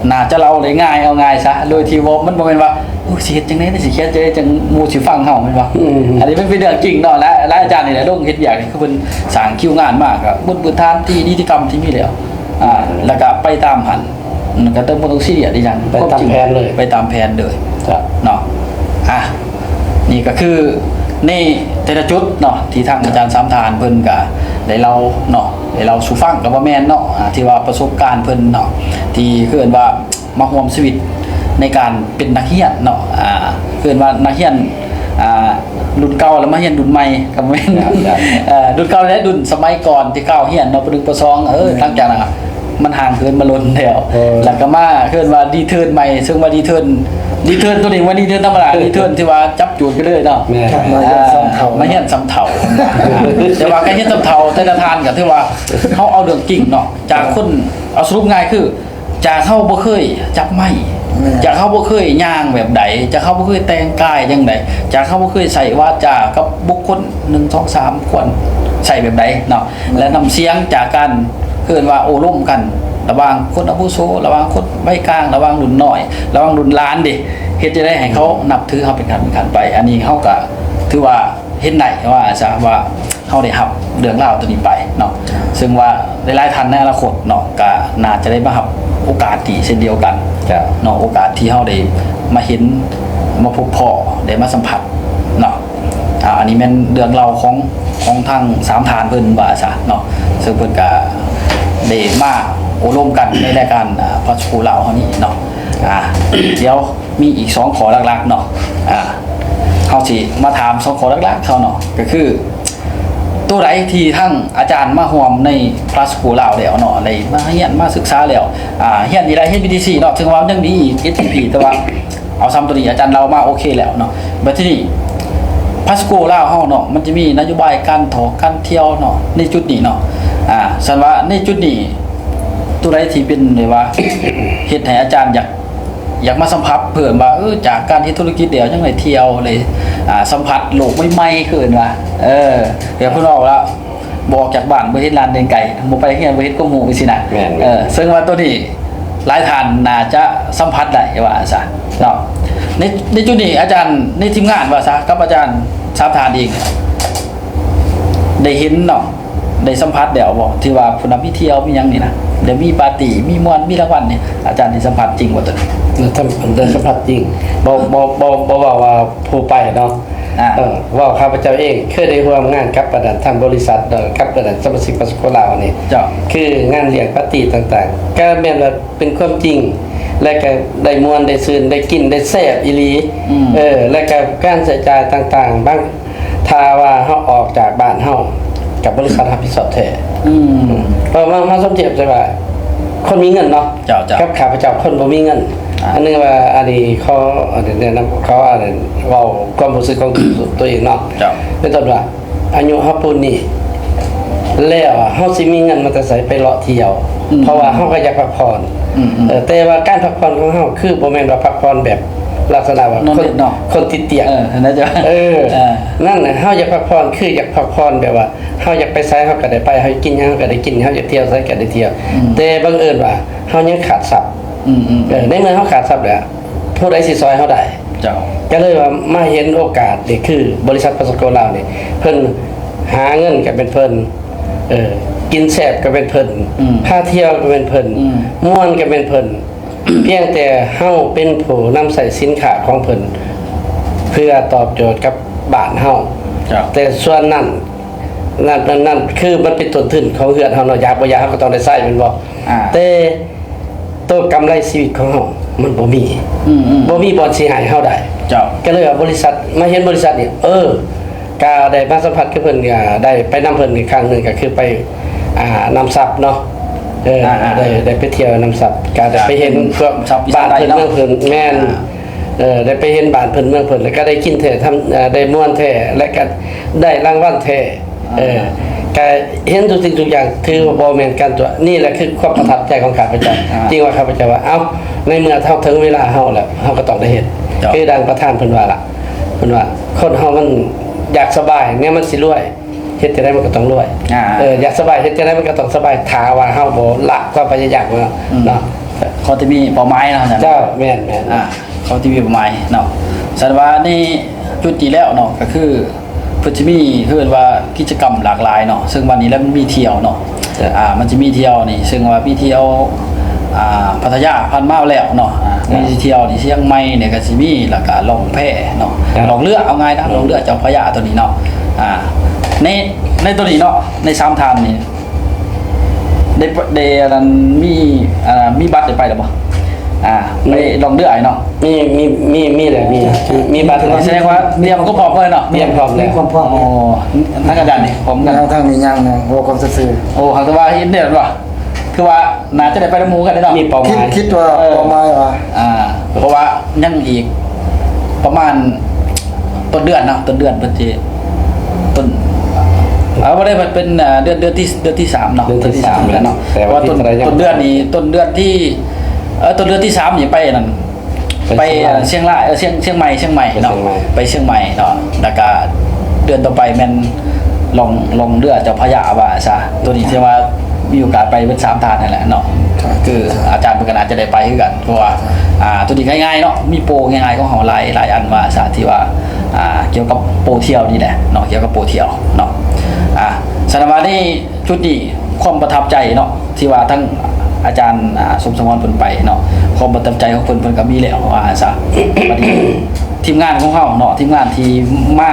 ໜ້າຈະເລົ່າໄດ້ງ່າຍ ເອົາງ່າຍຊະ ໂດຍທີ່ບໍ່ ມັນບໍ່ແມ່ນວ່າ ໂອ້ຍ ຊິເຮັດຈັ່ງໃດ ຊິຂຽນຈັ່ງໃດ ຈັ່ງໝູ່ຊິຟັງເຮົາ ແມ່ນບໍ່? ອືມ ອັນນີ້ມັນເປັນເລື່ອງຈິງເນາະ ແລະ ແລະອາຈານນີ້ແຫຼະ ລົງເຮັດວຽກນີ້ ຄືເພິ່ນສ້າງຄິວງານມາ ກໍບົນພື້ນຖານທີ່ນິຕິກຳທີ່ມີແລ້ວ ອ່າ ແລ້ວກໍໄປຕາມຫັ້ນ ອືມ ກໍຕ້ອງ ບໍ່ຕ້ອງຊີຣຽສອີຫຍັງ ໄປຕາມແຜນເລີຍ ໄປຕາມແຜນເລີຍ ເນາະ ອ່າ ນີ້ກໍຄືໃນແຕ່ລະຈຸດເນາະ ທີ່ທາງອາຈານສາມທ່ານເພິ່ນກໍໄດ້ເລົ່າເນາະ ໄດ້ເລົ່າສູ່ຟັງກໍບໍ່ແມ່ນເນາະ ອ່າ ທີ່ວ່າປະສົບການເພິ່ນເນາະ ທີ່ເອີ້ນວ່າມາຮ່ວມຊີວິດໃນການເປັນນັກຮຽນເນາະ ອ່າ ເອີ້ນວ່ານັກຮຽນ ອ່າ ລຸ້ນເກົ່າແລ້ວມາຮຽນລຸ້ນໃໝ່ກໍບໍ່ແມ່ນ ລຸ້ນເກົ່າແລະລຸ້ນສະໄໝກ່ອນທີ່ກ້າວຮຽນເນາະ ປະໜຶ່ງ ປະສອງ ເອີ ຫຼັງຈາກນັ້ນ ມັນຫ່າງເຫີນມາດົນແລ້ວ ເອີ ແລ້ວກໍມາເອີ້ນວ່າຣີເທີນໃໝ່ ເຊິ່ງວ່າຣີເທີນ ຣີເທີນໂຕນີ້ບໍ່ແມ່ນຣີເທີນທຳມະດາ ຣີເທີນທີ່ວ່າຈັບໂຈດໄປເລີຍເນາະ ແມ່ນ ອ່າ ມາຮຽນຊຳເຖົ້າ ແຕ່ວ່າການຮຽນຊຳເຖົ້າແຕ່ລະທ່ານກໍຖືວ່າເຮົາເອົາເລື່ອງຈິງເນາະ ຈາກຄົນ ເອົາສະຫຼຸບງ່າຍຄື ຈາກເຮົາບໍ່ເຄີຍຈັບໄມ້ ແມ່ນ ຈາກເຮົາບໍ່ເຄີຍຍ່າງແບບໃດ ຈາກເຮົາບໍ່ເຄີຍແຕ່ງກາຍຈັ່ງໃດ ຈາກເຮົາບໍ່ເຄີຍໃຊ້ວາຈາກັບບຸກຄົນ ໜຶ່ງ ສອງ ສາມ ຄວນໃຊ້ແບບໃດເນາະ ແມ່ນ ແລະ ນ້ຳສຽງຈາກການ ເອີ້ນວ່າໂອ້ລົມກັນ ລະຫວ່າງຄົນອາວຸໂສ ລະຫວ່າງຄົນໄວກາງ ລະຫວ່າງລຸ້ນນ້ອຍ ລະຫວ່າງລຸ້ນຫຼານເດ ເຮັດຈັ່ງໃດໃຫ້ເຂົານັບຖືເຮົາເປັນຂັ້ນເປັນຂັ້ນໄປ ອັນນີ້ເຮົາກະຖືວ່າເຫັນໄດ້ວ່າຊະວ່າເຮົາໄດ້ຮັບເລື່ອງລາວໂຕນີ້ໄປເນາະ ເຊິ່ງວ່າຫຼາຍໆທ່ານໃນອະນາຄົດເນາະ ກະໜ້າຈະໄດ້ມາຮັບໂອກາດດີເຊັ່ນດຽວກັນ ເຈົ້າ ເນາະ ໂອກາດທີ່ເຮົາໄດ້ມາເຫັນ ມາພົບພໍ້ ໄດ້ມາສຳຜັດເນາະ. ອ່າ ອັນນີ້ແມ່ນເລື່ອງເລົ່າຂອງ ຂອງທັງສາມທ່ານເພິ່ນວ່າຊະເນາະ ເຊິ່ງເພິ່ນກະໄດ້ມາໂອ້ລົມກັນໃນລາຍການ ອ່າ ພາສະໂກລາວເຮົານີ້ເນາະ. ອ່າ ດຽວມີອີກສອງຂໍ້ຫຼັກໆເນາະ ອ່າ ເຮົາຊິມາຖາມສອງຂໍ້ຫຼັກໆເຮົາເນາະ ກໍຄື ໂຕໃດທີ່ທັງອາຈານມາຮ່ວມໃນພາສະໂກລາວແລ້ວເນາະ ໄດ້ມາຮຽນມາສຶກສາແລ້ວ ອ່າ ຮຽນນີ້ໄດ້ຮຽນ ບີທີຊີ ເນາະ ເຖິງວ່າມັນຍັງມີອີກ ເອັສທີພີ ແຕ່ວ່າ ເອົາຊ້ຳໂຕນີ້ອາຈານເລົ່າມາໂອເຄແລ້ວເນາະ. ບັດທີນີ້ພາສະໂກລາວເຮົາເນາະ ມັນຈະມີນະໂຍບາຍການທ່ອງການທ່ຽວເນາະ ໃນຈຸດນີ້ເນາະ. ອ່າ ຊັ້ນວ່າໃນຈຸດນີ້ ໂຕໃດທີ່ເປັນແບບວ່າ ເຮັດໃຫ້ອາຈານຢາກ ຢາກມາສຳຜັດເພີ່ມວ່າ ເອີ ຈາກການເຮັດທຸລະກິດແລ້ວຍັງໄດ້ທ່ຽວ ໄດ້ ອ່າ ສຳຜັດໂລກໃໝ່ໆ ຄືເອີ້ນວ່າ ເອີ ແບບເພິ່ນເວົ້າວ່າ ບໍ່ອອກຈາກບ້ານ ບໍ່ເຫັນລານແດນໄກ ບໍ່ໄປໂຮງຮຽນ ບໍ່ເຫັນຄວາມຮູ້ ຈັ່ງຊີ້ນະ. ແມ່ນ ເອີ ເຊິ່ງວ່າໂຕນີ້ຫຼາຍທ່ານໜ້າຈະສຳຜັດໄດ້ວ່າຊະເນາະ. ໃນ ໃນຈຸດນີ້ອາຈານ ໃນທີມງານວ່າຊະ ກັບອາຈານສາມທ່ານເອງ ໄດ້ເຫັນເນາະ ໄດ້ສຳຜັດແລ້ວບໍ່ ທີ່ວ່າຜູ້ນຳມີທ່ຽວມີຫຍັງນີ້ນະ ໄດ້ມີປາຕີ້ ມີມ່ວນ ມີລາງວັນນີ້ ອາຈານໄດ້ສຳຜັດຈິງບໍ່ໂຕນີ້? ໄດ້ສຳ ໄດ້ສຳຜັດຈິງ ບໍ່ ບໍ່ ບໍ່ ບໍ່ເວົ້າວ່າຜູ້ໄປເນາະ. ອ່າ ເອີ ເວົ້າຂ້າພະເຈົ້າເອງເຄີຍໄດ້ຮ່ວມງານກັບອັນນັ້ນ ທາງບໍລິສັດ ເອີ ກັບອັນນັ້ນ ສະມາຊິກພາສະໂກລາວນີ້ ເຈົ້າ ຄືງານລ້ຽງປາຕີ້ຕ່າງໆ ກໍແມ່ນວ່າເປັນຄວາມຈິງ ແລະກໍໄດ້ມ່ວນ ໄດ້ຊື່ນ ໄດ້ກິນ ໄດ້ແຊບອີ່ຫຼີ. ອືມ ເອີ ແລະກໍການໃຊ້ຈ່າຍຕ່າງໆ ບາງ ຖ້າວ່າເຮົາອອກຈາກບ້ານເຮົາ ກັບບໍລິສັດຮັບຜິດຊອບແທ້. ອືມ ເພາະວ່າມາ ມາສົມທຽບໃສ່ວ່າ ຄົນມີເງິນເນາະ ເຈົ້າ ເຈົ້າ ກັບຂ້າພະເຈົ້າຄົນບໍ່ມີເງິນ ອັນໜຶ່ງວ່າ ອັນນີ້ຂໍ ອັນນີ້ແນະນຳ ຂໍ ອັນນັ້ນ ເວົ້າຄວາມຮູ້ສຶກຂອງຕົວເອງເນາະ. ເຈົ້າ. ເປັນຕົ້ນວ່າ ອາຍຸເຮົາປູນນີ້ແລ້ວ ເຮົາຊິມີເງິນມາແຕ່ໃສໄປເລາະທ່ຽວ? ອືມ ເພາະວ່າເຮົາກໍຢາກພັກຜ່ອນ. ອືມໆ ເອີ ແຕ່ວ່າການພັກຜ່ອນຂອງເຮົາ ຄືບໍ່ແມ່ນວ່າພັກຜ່ອນແບບລັກສະນະວ່າ ນອນ ຄົນ ເດັດເນາະ ຄົນຕິດຕຽງ. ເອີ ຫັ້ນນະເຈົ້າ. ເອີ ເອີ ນັ້ນນະ ເຮົາຢາກພັກຜ່ອນ ຄືຢາກພັກຜ່ອນແບບວ່າ ເຮົາຢາກໄປໃສເຮົາກໍໄດ້ໄປ, ເຮົາຢາກກິນຫຍັງເຮົາກໍໄດ້ກິນ, ເຮົາຢາກທ່ຽວໃສກໍໄດ້ທ່ຽວ. ອືມ ແຕ່ບັງເອີນວ່າເຮົາຍັງຂາດຊັບ. ອືມໆ ເອີ ໃນເມື່ອເຮົາຂາດຊັບແລ້ວ ຜູ້ໃດຊິຊ່ອຍເຮົາໄດ້? ເຈົ້າ. ກໍເລີຍວ່າມາເຫັນໂອກາດນີ້ ຄືບໍລິສັດປາສະໂກລາວນີ້ ເພິ່ນຫາເງິນກໍແມ່ນເພິ່ນ, ເອີ ກິນແຊບກໍແມ່ນເພິ່ນ, ອືມ ພາທ່ຽວກໍແມ່ນເພິ່ນ, ອືມ ມ່ວນກໍແມ່ນເພິ່ນ, ພຽງແຕ່ເຮົາເປັນຜູ້ນຳໃຊ້ສິນຄ້າຂອງເພິ່ນ ເພື່ອຕອບໂຈດກັບບ້ານເຮົາ. ເຈົ້າ. ແຕ່ສ່ວນນັ້ນ ນັ້ນ ນັ້ນ ນັ້ນຄືມັນເປັນຕົ້ນທຶນຂອງເຮືອນເຮົາເນາະ, ຢາກບໍ່ຢາກເຮົາກໍຕ້ອງໄດ້ໃຊ້ແມ່ນບໍ່? ອາ ແຕ່ໂຕກຳໄລຊີວິດຂອງເຮົາມັນບໍ່ມີ. ອືມໆ ບໍ່ມີບ່ອນຊິໃຫ້ເຮົາໄດ້. ເຈົ້າ. ກໍເລີຍວ່າບໍລິສັດ ມາເຫັນບໍລິສັດນີ້ ເອີ ກໍໄດ້ມາສຳຜັດກັບເພິ່ນ ກໍໄດ້ໄປນຳເພິ່ນອີກຄັ້ງໜຶ່ງ ກໍຄືໄປ ອ່າ ນ້ຳຊັບເນາະ. ເອີ ອ່າໆ ໄດ້ ໄດ້ໄປທ່ຽວນ້ຳຊັບ ກໍໄດ້ໄປເຫັນພວກ ນ້ຳຊັບ ບ້ານເພິ່ນ ເມືອງເພິ່ນ. ແມ່ນ. ອ່າ ເອີ ໄດ້ໄປເຫັນບ້ານເພິ່ນເມືອງເພິ່ນ ແລ້ວກໍໄດ້ກິນແທ້ ທຳ ເອີ ໄດ້ມ່ວນແທ້ ແລະກໍໄດ້ລາງວັນແທ້. ເອີ ອ່າ ກໍເຫັນທຸກສິ່ງທຸກຢ່າງ ຖືວ່າບໍ່ແມ່ນການຕົວະ. ນີ້ແຫຼະຄືຄວາມປະທັບໃຈຂອງຂ້າພະເຈົ້າ. ອ່າ ຈຶ່ງວ່າຂ້າພະເຈົ້າວ່າ ເອົ້າ ໃນເມື່ອເຮົາເຖິງເວລາເຮົາແລ້ວ ເຮົາກໍຕ້ອງໄດ້ເຮັດ. ເຈົ້າ. ຄືດັ່ງປະທານເພິ່ນວ່າລະ ເພິ່ນວ່າ ຄົນເຮົາມັນຢາກສະບາຍ ແນວມັນຊິລວຍ ເຮັດຈັ່ງໃດມັນກໍຕ້ອງລວຍ. ອ່າ ເອີ ຢາກສະບາຍ ເຮັດຈັ່ງໃດມັນກໍຕ້ອງສະບາຍ ຖ້າວ່າເຮົາບໍ່ລະຄວາມພະຍາຍາມຂອງເຮົາ. ອືມ ເນາະ. ຂໍແຕ່ມີເປົ້າໝາຍເນາະ. ເຈົ້າ. ແມ່ນໆ. ອ່າ ຂໍແຕ່ມີເປົ້າໝາຍເນາະ. ສະນັ້ນວ່າໃນຈຸດນີ້ແລ້ວເນາະ ກໍຄືເພິ່ນຊິມີ ເອີ້ນວ່າກິດຈະກຳຫຼາກຫຼາຍເນາະ, ເຊິ່ງວ່ານີ້ແຫຼະມັນມີທ່ຽວເນາະ. ເຈົ້າ. ອ່າ ມັນຈະມີທ່ຽວນີ້ ເຊິ່ງວ່າມີທ່ຽວ ອ່າ ພັດທະຍາຜ່ານມາແລ້ວເນາະ. ອ່າ ມີທ່ຽວນີ້ ຊຽງໃໝ່ນີ້ກໍຊິມີ ແລ້ວກໍລ່ອງແພເນາະ. ເຈົ້າ. ລ່ອງເຮືອ ເອົາງ່າຍນະ ອືມ ລ່ອງເຮືອເຈົ້າພະຍາຕົວນີ້ເນາະ. ອ່າ ໃນ ໃນຕົວນີ້ເນາະ ໃນສາມທ່ານນີ້ ໄດ້ ໄດ້ອັນນັ້ນ ມີ ອ່າ ມີບັດໄດ້ໄປແລ້ວບໍ່? ອ່າ ໄປລ່ອງເຮືອອ້າຍເນາະ. ມີ ມີ ມີ ມີແຫຼະ ມີ ມີບັດ. ສະແດງວ່າຕຽມຄວາມພ້ອມເລີຍເນາະ. ຕຽມພ້ອມແລ້ວ ມີຄວາມພ້ອມ. ໂອ້ ທາງອາຈານນີ້ ພ້ອມກັນ. ທາງນີ້ຍັງນະ ບໍ່ຄວາມຊື່ໆ. ໂອ້ ຫາກແຕ່ວ່າເຫັນແລ້ວວ່າ ຄືວ່າໜ້າຈະໄດ້ໄປນຳໝູ່ກັນເນາະ. ມີເປົ້າໝາຍ ຄິດ ຄິດວ່າ ເອີ ເປົ້າໝາຍວ່າ ອ່າ ເພາະວ່າຍັງອີກປະມານຕົ້ນເດືອນເນາະ ຕົ້ນເດືອນເພິ່ນຊິ ຕົ້ນ ເອົາ ບໍ່ໄດ້ ມັນເປັນ ອ່າ ເດືອນ ເດືອນທີ່ ເດືອນທີ່ສາມເນາະ ເດືອນທີ່ສາມແລ້ວເນາະ. ແຕ່ວ່າຕົ້ນ ຕົ້ນເດືອນນີ້ ຕົ້ນເດືອນທີ່ ເອີ ຕົ້ນເດືອນທີ່ສາມນີ້ໄປອັນນັ້ນ ໄປ ໄປຊຽງລາຍ ຊຽງລາຍ ເອີ ຊຽງ ຊຽງໃໝ່ ຊຽງໃໝ່ເນາະ ໄປຊຽງໃໝ່ເນາະ. ແລ້ວກະເດືອນຕໍ່ໄປແມ່ນລ່ອງ ລ່ອງເຮືອເຈົ້າພະຍາວ່າຊະ. ໂຕນີ້ຖືວ່າມີໂອກາດໄປເບິດສາມທ່ານຫັ້ນແຫຼະເນາະ. ຄືອາຈານເພິ່ນກໍໜ້າຈະໄດ້ໄປຄືກັນ ເພາະວ່າ ອ່າ ໂຕນີ້ງ່າຍໆເນາະ ມີໂປງ່າຍໆຂອງເຮົາຫຼາຍ ຫຼາຍອັນວ່າຊະ ທີ່ວ່າ ອ່າ ກ່ຽວກັບໂປທ່ຽວນີ້ແຫຼະເນາະ ກ່ຽວກັບໂປທ່ຽວເນາະ. ອ່າ ສະນັ້ນວ່າໃນ ຈຸດນີ້ຄວາມປະທັບໃຈເນາະ ທີ່ວ່າທັງອາຈານ ອ່າ ສົມສະຫງວນເພິ່ນໄປເນາະ ຄວາມປະທັບໃຈຂອງເພິ່ນ ເພິ່ນກໍມີແລ້ວວ່າຊັ້ນຊະ. ບັດນີ້ທີມງານຂອງເຮົາເນາະ ທີມງານທີ່ມາ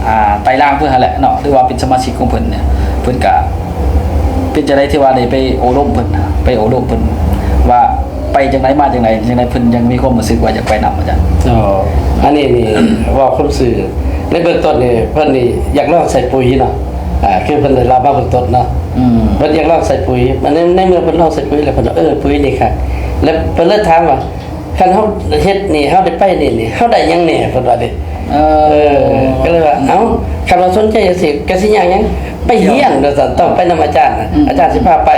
ອ່າ ໄຕ່ລ່າງເພິ່ນຫັ້ນແຫຼະເນາະ ຫຼືວ່າເປັນສະມາຊິກຂອງເພິ່ນເນຍ ເພິ່ນກໍເປັນຈັ່ງໃດທີ່ວ່າໄດ້ໄປໂອ້ລົມເພິ່ນ ໄປໂອ້ລົມເພິ່ນວ່າໄປຈັ່ງໃດມາຈັ່ງໃດ ຈັ່ງໃດເພິ່ນຍັງມີຄວາມຮູ້ສຶກວ່າຢາກໄປນຳ ອາຈານ? ອໍ ອັນນີ້ນີ້ ເວົ້າຄວາມຊື່ ໃນເບື້ອງຕົ້ນນີ້ເພິ່ນນີ້ຢາກລອງໃສ່ປຸ໋ຍເນາະ. ອ່າ ຄືເພິ່ນໄດ້ເລົ່າມາເບື້ອງຕົ້ນເນາະ ອືມ ເພິ່ນຢາກລອງໃສ່ປຸ໋ຍ. ໃນ ໃນເມື່ອເພິ່ນລອງໃສ່ປຸ໋ຍແລ້ວ ເພິ່ນວ່າ ເອີ ປຸ໋ຍນີ້ຄັກ ແລ້ວເພິ່ນເລີຍຖາມວ່າ ຄັນເຮົາເຮັດນີ້ ເຮົາໄດ້ໄປນີ້ນີ້ ເຮົາໄດ້ຫຍັງແດ່? ເພິ່ນວ່າເດ. ເອີ ເອີ ກໍເລີຍວ່າ ເອົ້າ ຄັນວ່າສົນໃຈຈັ່ງຊີ້ ກໍຊິຍາກຫຍັງ ໄປຮຽນວ່າຊັ້ນ ຕ້ອງໄປນຳອາຈານນະ ອືມ ອາຈານຊິພາໄປ.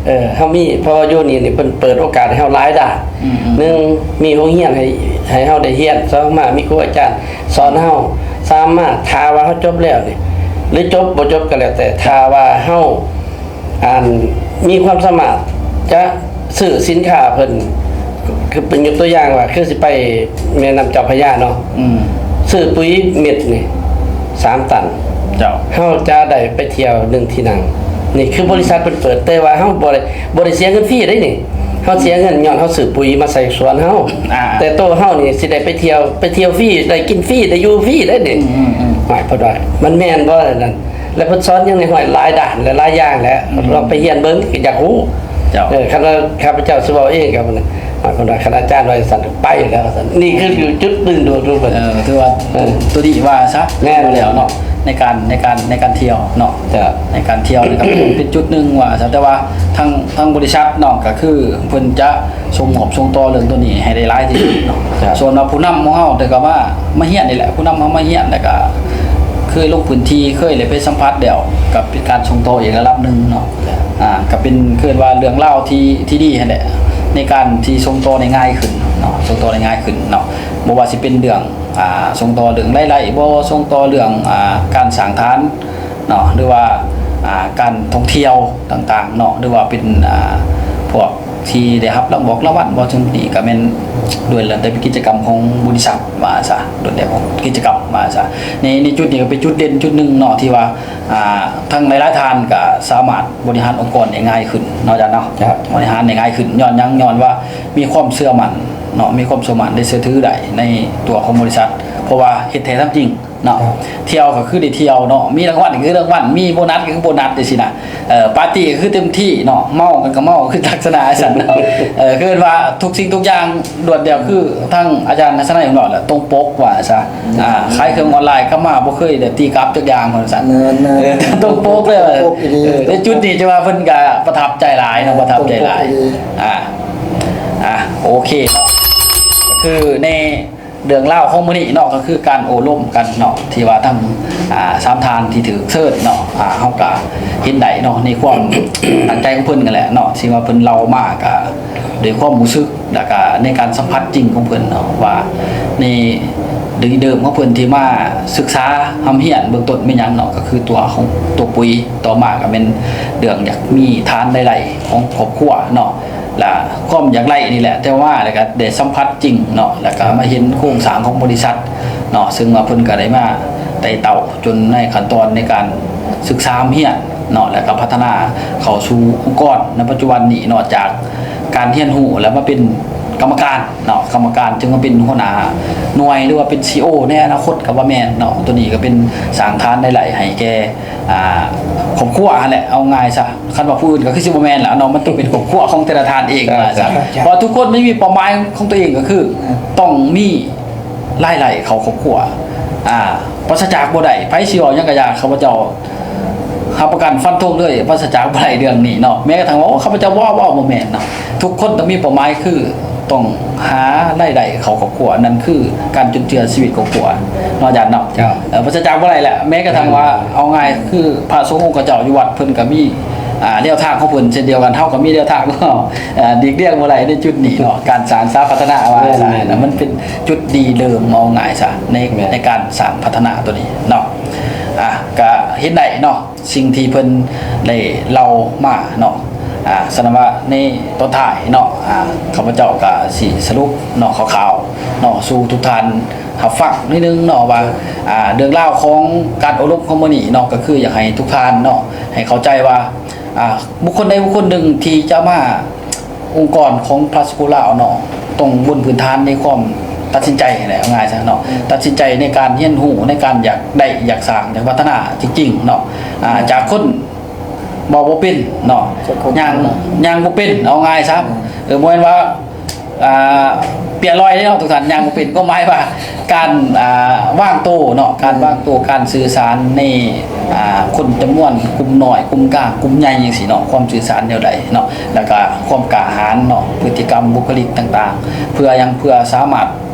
ເອີ ເຮົາມີ ເພາະວ່າຢູ່ນີ້ນີ້ເພິ່ນເປີດໂອກາດໃຫ້ເຮົາຫຼາຍດ້ານ. ອືມໆ ໜຶ່ງ ມີໂຮງຮຽນໃຫ້ ໃຫ້ເຮົາໄດ້ຮຽນ, ສອງມາມີຄູອາຈານສອນເຮົາ ສາມມາ ຖ້າວ່າເຮົາຈົບແລ້ວນີ້ ຫຼືຈົບບໍ່ຈົບກໍແລ້ວແຕ່ ຖ້າວ່າເຮົາ ອັນ ມີຄວາມສາມາດຈະຊື້ສິນຄ້າເພິ່ນ ຄືເປັນຍົກຕົວຢ່າງວ່າ ຄືຊິໄປແມ່ນ້ຳເຈົ້າພະຍາເນາະ ອືມ ຊື້ປຸ໋ຍເມັດນີ້ສາມຕັນ ເຈົ້າ ເຮົາຈະໄດ້ໄປທ່ຽວໜຶ່ງທີ່ນັ່ງ. ນີ້ຄືບໍລິສັດເພິ່ນເປີດ ແຕ່ວ່າເຮົາບໍ່ໄດ້ ບໍ່ໄດ້ເສຍເງິນຟຣີເດ້ນີ້ ເຮົາເສຍເງິນຍ້ອນເຮົາຊື້ປຸ໋ຍມາໃສ່ສວນເຮົາ ອ່າ ແຕ່ໂຕເຮົານີ້ຊິໄດ້ໄປທ່ຽວ ໄປທ່ຽວຟຣີ ໄດ້ກິນຟຣີ ໄດ້ຢູ່ຟຣີເດ້ນີ້. ອືມໆໆ ໝາຍຄວາມວ່າມັນແມ່ນບໍ່ນັ້ນ? ແລະເພິ່ນສອນຫຍັງໃນຫ້ອຍຫຼາຍດ້ານ ແລະຫຼາຍຢ່າງແຫຼະ ອືມ ລອງໄປຮຽນເບິ່ງ ກໍຢາກຮູ້. ເຈົ້າ ເອີ ຄັນວ່າຂ້າພະເຈົ້າຊິເວົ້າເອງກໍ ເພິ່ນວ່າຄັນອາຈານວ່າຈັ່ງຊັ້ນໄປແລ້ວວ່າຊັ້ນ ນີ້ຄືຈຸດດຶງດູດຂອງເພິ່ນ ເອີ ຖືວ່າ ເອີ ໂຕນີ້ວ່າຊະ ແມ່ນແລ້ວເນາະ ໃນການ ໃນການ ໃນການທ່ຽວເນາະ ເຈົ້າ ໃນການທ່ຽວນີ້ກໍເປັນຈຸດໜຶ່ງວ່າຊະ ແຕ່ວ່າທາງ ທາງບໍລິສັດເນາະ ກໍຄືເພິ່ນຈະສົ່ງມອບສົ່ງຕໍ່ເລື່ອງໂຕນີ້ໃຫ້ໄດ້ຫຼາຍທີ່ສຸດເນາະ ເຈົ້າ ສ່ວນວ່າຜູ້ນຳຂອງເຮົາ ແຕ່ກໍວ່າມາຮຽນນີ້ແຫຼະ ຜູ້ນຳເຮົາມາຮຽນ ແລ້ວກໍເຄີຍລົງພື້ນທີ່ ເຄີຍໄດ້ໄປສຳຜັດແລ້ວ ກໍເປັນການສົ່ງຕໍ່ອີກລະດັບໜຶ່ງເນາະ ອ່າ ກໍເປັນ ເອີ້ນວ່າເລື່ອງລາວທີ່ ທີ່ດີຫັ້ນແຫຼະ ໃນການທີ່ສົ່ງຕໍ່ໄດ້ງ່າຍຂຶ້ນເນາະ ສົ່ງຕໍ່ໄດ້ງ່າຍຂຶ້ນເນາະ ບໍ່ວ່າຊິເປັນເລື່ອງ ອ່າ ສົ່ງຕໍ່ເລື່ອງລາຍໄດ້ບໍ່ ສົ່ງຕໍ່ເລື່ອງ ອ່າ ການສ້າງຖານເນາະ ຫຼືວ່າ ອ່າ ການທ່ອງທ່ຽວຕ່າງໆເນາະ ຫຼືວ່າເປັນ ອ່າ ພວກທີ່ໄດ້ຮັບລາງບອກລາງວັນບໍ່ ຊຸມນີ້ກໍແມ່ນລ້ວນແລ້ວແຕ່ເປັນກິດຈະກຳຂອງບໍລິສັດວ່າຊະ ລ້ວນແລ້ວແຕ່ກິດຈະກຳວ່າຊະ ໃນ ໃນຈຸດນີ້ກໍເປັນຈຸດເດັ່ນຈຸດໜຶ່ງເນາະ ທີ່ວ່າ ອ່າ ທັງຫຼາຍໆທ່ານກໍສາມາດບໍລິຫານອົງກອນໄດ້ງ່າຍຂຶ້ນເນາະ ອາຈານເນາະ ເຈົ້າ ບໍລິຫານໄດ້ງ່າຍຂຶ້ນ ຍ້ອນຫຍັງ? ຍ້ອນວ່າມີຄວາມເຊື່ອໝັ້ນເນາະ ມີຄວາມເຊື່ອໝັ້ນ ໄດ້ເຊື່ອຖືໄດ້ໃນຕົວຂອງບໍລິສັດ ເພາະວ່າເຮັດແທ້ທຳຈິງເນາະ ເຈົ້າ ທ່ຽວກໍຄືໄດ້ທ່ຽວເນາະ ມີລາງວັນກໍຄືລາງວັນ ມີໂບນັດກໍຄືໂບນັດຈັ່ງຊີ້ນະ ເອີ ປາຕີ້ກໍຄືເຕັມທີ່ເນາະ ເມົາກັນກໍເມົາ ຄືລັກສະນະຈັ່ງຊັ້ນເນາະ ເອີ ຄືວ່າທຸກສິ່ງທຸກຢ່າງ ລວດແລ້ວຄືທາງອາຈານທັດສະໄນເວົ້າແຫຼະ ຕົງປົກວ່າຊະ ອ່າ ຂາຍເຄື່ອງອອນລາຍກັບມາບໍ່ເຄີຍໄດ້ຕີກັບຈັກຢ່າງວ່າຊັ້ນ ແມ່ນໆ ເອີ ຕົງປົກເລີຍ ຕົງປົກອີ່ຫຼີ ເອີ ໃນຈຸດນີ້ຈະວ່າເພິ່ນກະປະທັບໃຈຫຼາຍເນາະ ປະທັບໃຈຫຼາຍ ຕົງປົກອີ່ຫຼີ ອ່າ ອ່າ ໂອເຄເນາະ ກໍຄືໃນເລື່ອງລາວຂອງມື້ນີ້ເນາະ ກໍຄືການໂອ້ລົມກັນເນາະ ທີ່ວ່າທັງ ອ່າ ສາມທ່ານທີ່ຖືກເຊີນເນາະ ອ່າ ເຮົາກະເຫັນໄດ້ເນາະ ໃນຄວາມຕັ້ງໃຈຂອງເພິ່ນນັ້ນແຫຼະເນາະ ທີ່ວ່າເພິ່ນເລົ່າມາກະ ດ້ວຍຄວາມຮູ້ສຶກ ແລ້ວກະໃນການສຳຜັດຈິງຂອງເພິ່ນເນາະ ວ່າໃນເດີມຂອງເພິ່ນທີ່ມາສຶກສາຮ່ຳຮຽນເບື້ອງຕົ້ນແມ່ນຫຍັງເນາະ ກໍຄືຕົວຂອງຕົວປຸ໋ຍ ຕໍ່ມາກໍແມ່ນເລື່ອງຢາກມີຖານລາຍໄດ້ຂອງຄອບຄົວເນາະ ແລະ ຄວາມຢາກໄດ້ນີ້ແຫຼະ ແຕ່ວ່າແລ້ວກໍໄດ້ສຳຜັດຈິງເນາະ ແລ້ວກໍມາເຫັນໂຄງສ້າງຂອງບໍລິສັດເນາະ ເຊິ່ງວ່າເພິ່ນກໍໄດ້ມາໄຕ່ເຕົ້າຈົນໃນຂັ້ນຕອນໃນການສຶກສາຮ່ຳຮຽນ ເນາະ ແລ້ວກໍພັດທະນາເຂົ້າສູ່ອົງກອນໃນປັດຈຸບັນນີ້ເນາະ ຈາກການຮຽນຮູ້ແລ້ວມາເປັນກຳມະການເນາະ ກຳມະການຈຶ່ງມາເປັນຫົວໜ້າໜ່ວຍ ຫຼືວ່າເປັນ ຊີອີໂອ ໃນອະນາຄົດກໍວ່າແມ່ນເນາະ ໂຕນີ້ກໍເປັນສ້າງຖານລາຍໄດ້ໃຫ້ແກ່ ອ່າ ຄອບຄົວຫັ້ນແຫຼະ ເອົາງ່າຍຊະ ຄັນວ່າຜູ້ອື່ນກໍຄືຊິບໍ່ແມ່ນແລ້ວເນາະ ມັນຕ້ອງເປັນຄອບຄົວຂອງແຕ່ລະທ່ານເອງວ່າຊະ ເຈົ້າ ເພາະວ່າທຸກຄົນມັນມີເປົ້າໝາຍຂອງຕົວເອງ ກໍຄື ອືມ ຕ້ອງມີ ລາຍໄດ້ເຂົ້າຄອບຄົວ ອ່າ ປາສະຈາກບໍ່ໄດ້ ໃຜຊິເວົ້າຫຍັງກໍຢ່າ ຂ້າພະເຈົ້າຮັບປະກັນຟັນທົງເລີຍ ປາສະຈາກບໍ່ໄດ້ເລື່ອງນີ້ເນາະ ແມ້ກະທັ່ງວ່າ ໂອ້ ຂ້າພະເຈົ້າເວົ້າ ເວົ້າບໍ່ແມ່ນເນາະ ທຸກຄົນຕ້ອງມີເປົ້າໝາຍ ຄືຕ້ອງຫາລາຍໄດ້ເຂົ້າຄອບຄົວ ນັ້ນຄືການຈຸນເຈືອນຊີວິດຄອບຄົວເນາະ ອາຈານເນາະ ເຈົ້າ ເອີ ປາສະຈາກບໍ່ໄດ້ແຫຼະ ແມ້ກະທັ່ງວ່າ ເອີ ເອົາງ່າຍຄືພະສົງອົງຄະເຈົ້າຢູ່ວັດເພິ່ນກໍມີ ອ່າ ແນວທາງຂອງເພິ່ນເຊັ່ນດຽວກັນ ເຮົາກໍມີແນວທາງຂອງເຮົາ ເອີ ຫຼີກລ່ຽງບໍ່ໄດ້ໃນຈຸດນີ້ເນາະ ການສ້າງສາພັດທະນາວ່າ ແມ່ນໆ ຊະ ແມ່ນ ມັນເປັນຈຸດດີເລີ່ມ ເວົ້າງ່າຍຊະ ໃນ ແມ່ນ ໃນການສ້າງພັດທະນາຕົວນີ້ເນາະ ອ່າ ກໍເຫັນໄດ້ເນາະ ສິ່ງທີ່ເພິ່ນໄດ້ເລົ່າມາເນາະ ອ່າ ສະນັ້ນວ່າໃນຕອນທ້າຍເນາະ ອ່າ ຂ້າພະເຈົ້າກໍຊິສະຫຼຸບເນາະ ຄ່າວໆເນາະ ສູ່ທຸກທ່ານ ຮັບຟັງໜ້ອຍໜຶ່ງເນາະວ່າ ອ່າ ເລື່ອງລາວຂອງການໂອ້ລົມຂອງມື້ນີ້ເນາະ ກໍຄືຢາກໃຫ້ທຸກທ່ານເນາະ ໃຫ້ເຂົ້າໃຈວ່າ ອ່າ ບຸກຄົນໃດບຸກຄົນໜຶ່ງທີ່ຈະມາອົງກອນຂອງ Plus School ລາວເນາະ ຕ້ອງບົນພື້ນຖານໃນຄວາມຕັດສິນໃຈແຫຼະ ເອົາງ່າຍຊະເນາະ ອືມ ຕັດສິນໃຈໃນການຮຽນຮູ້ ໃນການຢາກໄດ້ ຢາກສ້າງ ຢາກພັດທະນາຈິງໆເນາະ ອ່າ ຈາກຄົນເວົ້າບໍ່ເປັນເນາະ ຈາກຄົນ ຍ່າງ ຍ່າງບໍ່ເປັນ ເອົາງ່າຍຊະ ອືມ ເອີ ບໍ່ແມ່ນວ່າ ອ່າ ເປຍລອຍເດ້ເນາະ ທຸກທ່ານ ຍ່າງບໍ່ເປັນ ກໍໝາຍວ່າການ ອ່າ ວາງໂຕເນາະ ການ ອືມ ວາງໂຕ ການສື່ສານໃນ ອ່າ ຄົນຈຳນວນກຸ່ມນ້ອຍ ກຸ່ມກາງ ກຸ່ມໃຫຍ່ຈັ່ງຊີ້ເນາະ ຄວາມສື່ສານແນວໃດເນາະ ແລ້ວກະຄວາມກ້າຫານເນາະ ພຶດຕິກຳ ບຸກຄະລິກຕ່າງໆ ເພື່ອຫຍັງ? ເພື່ອສາມາດ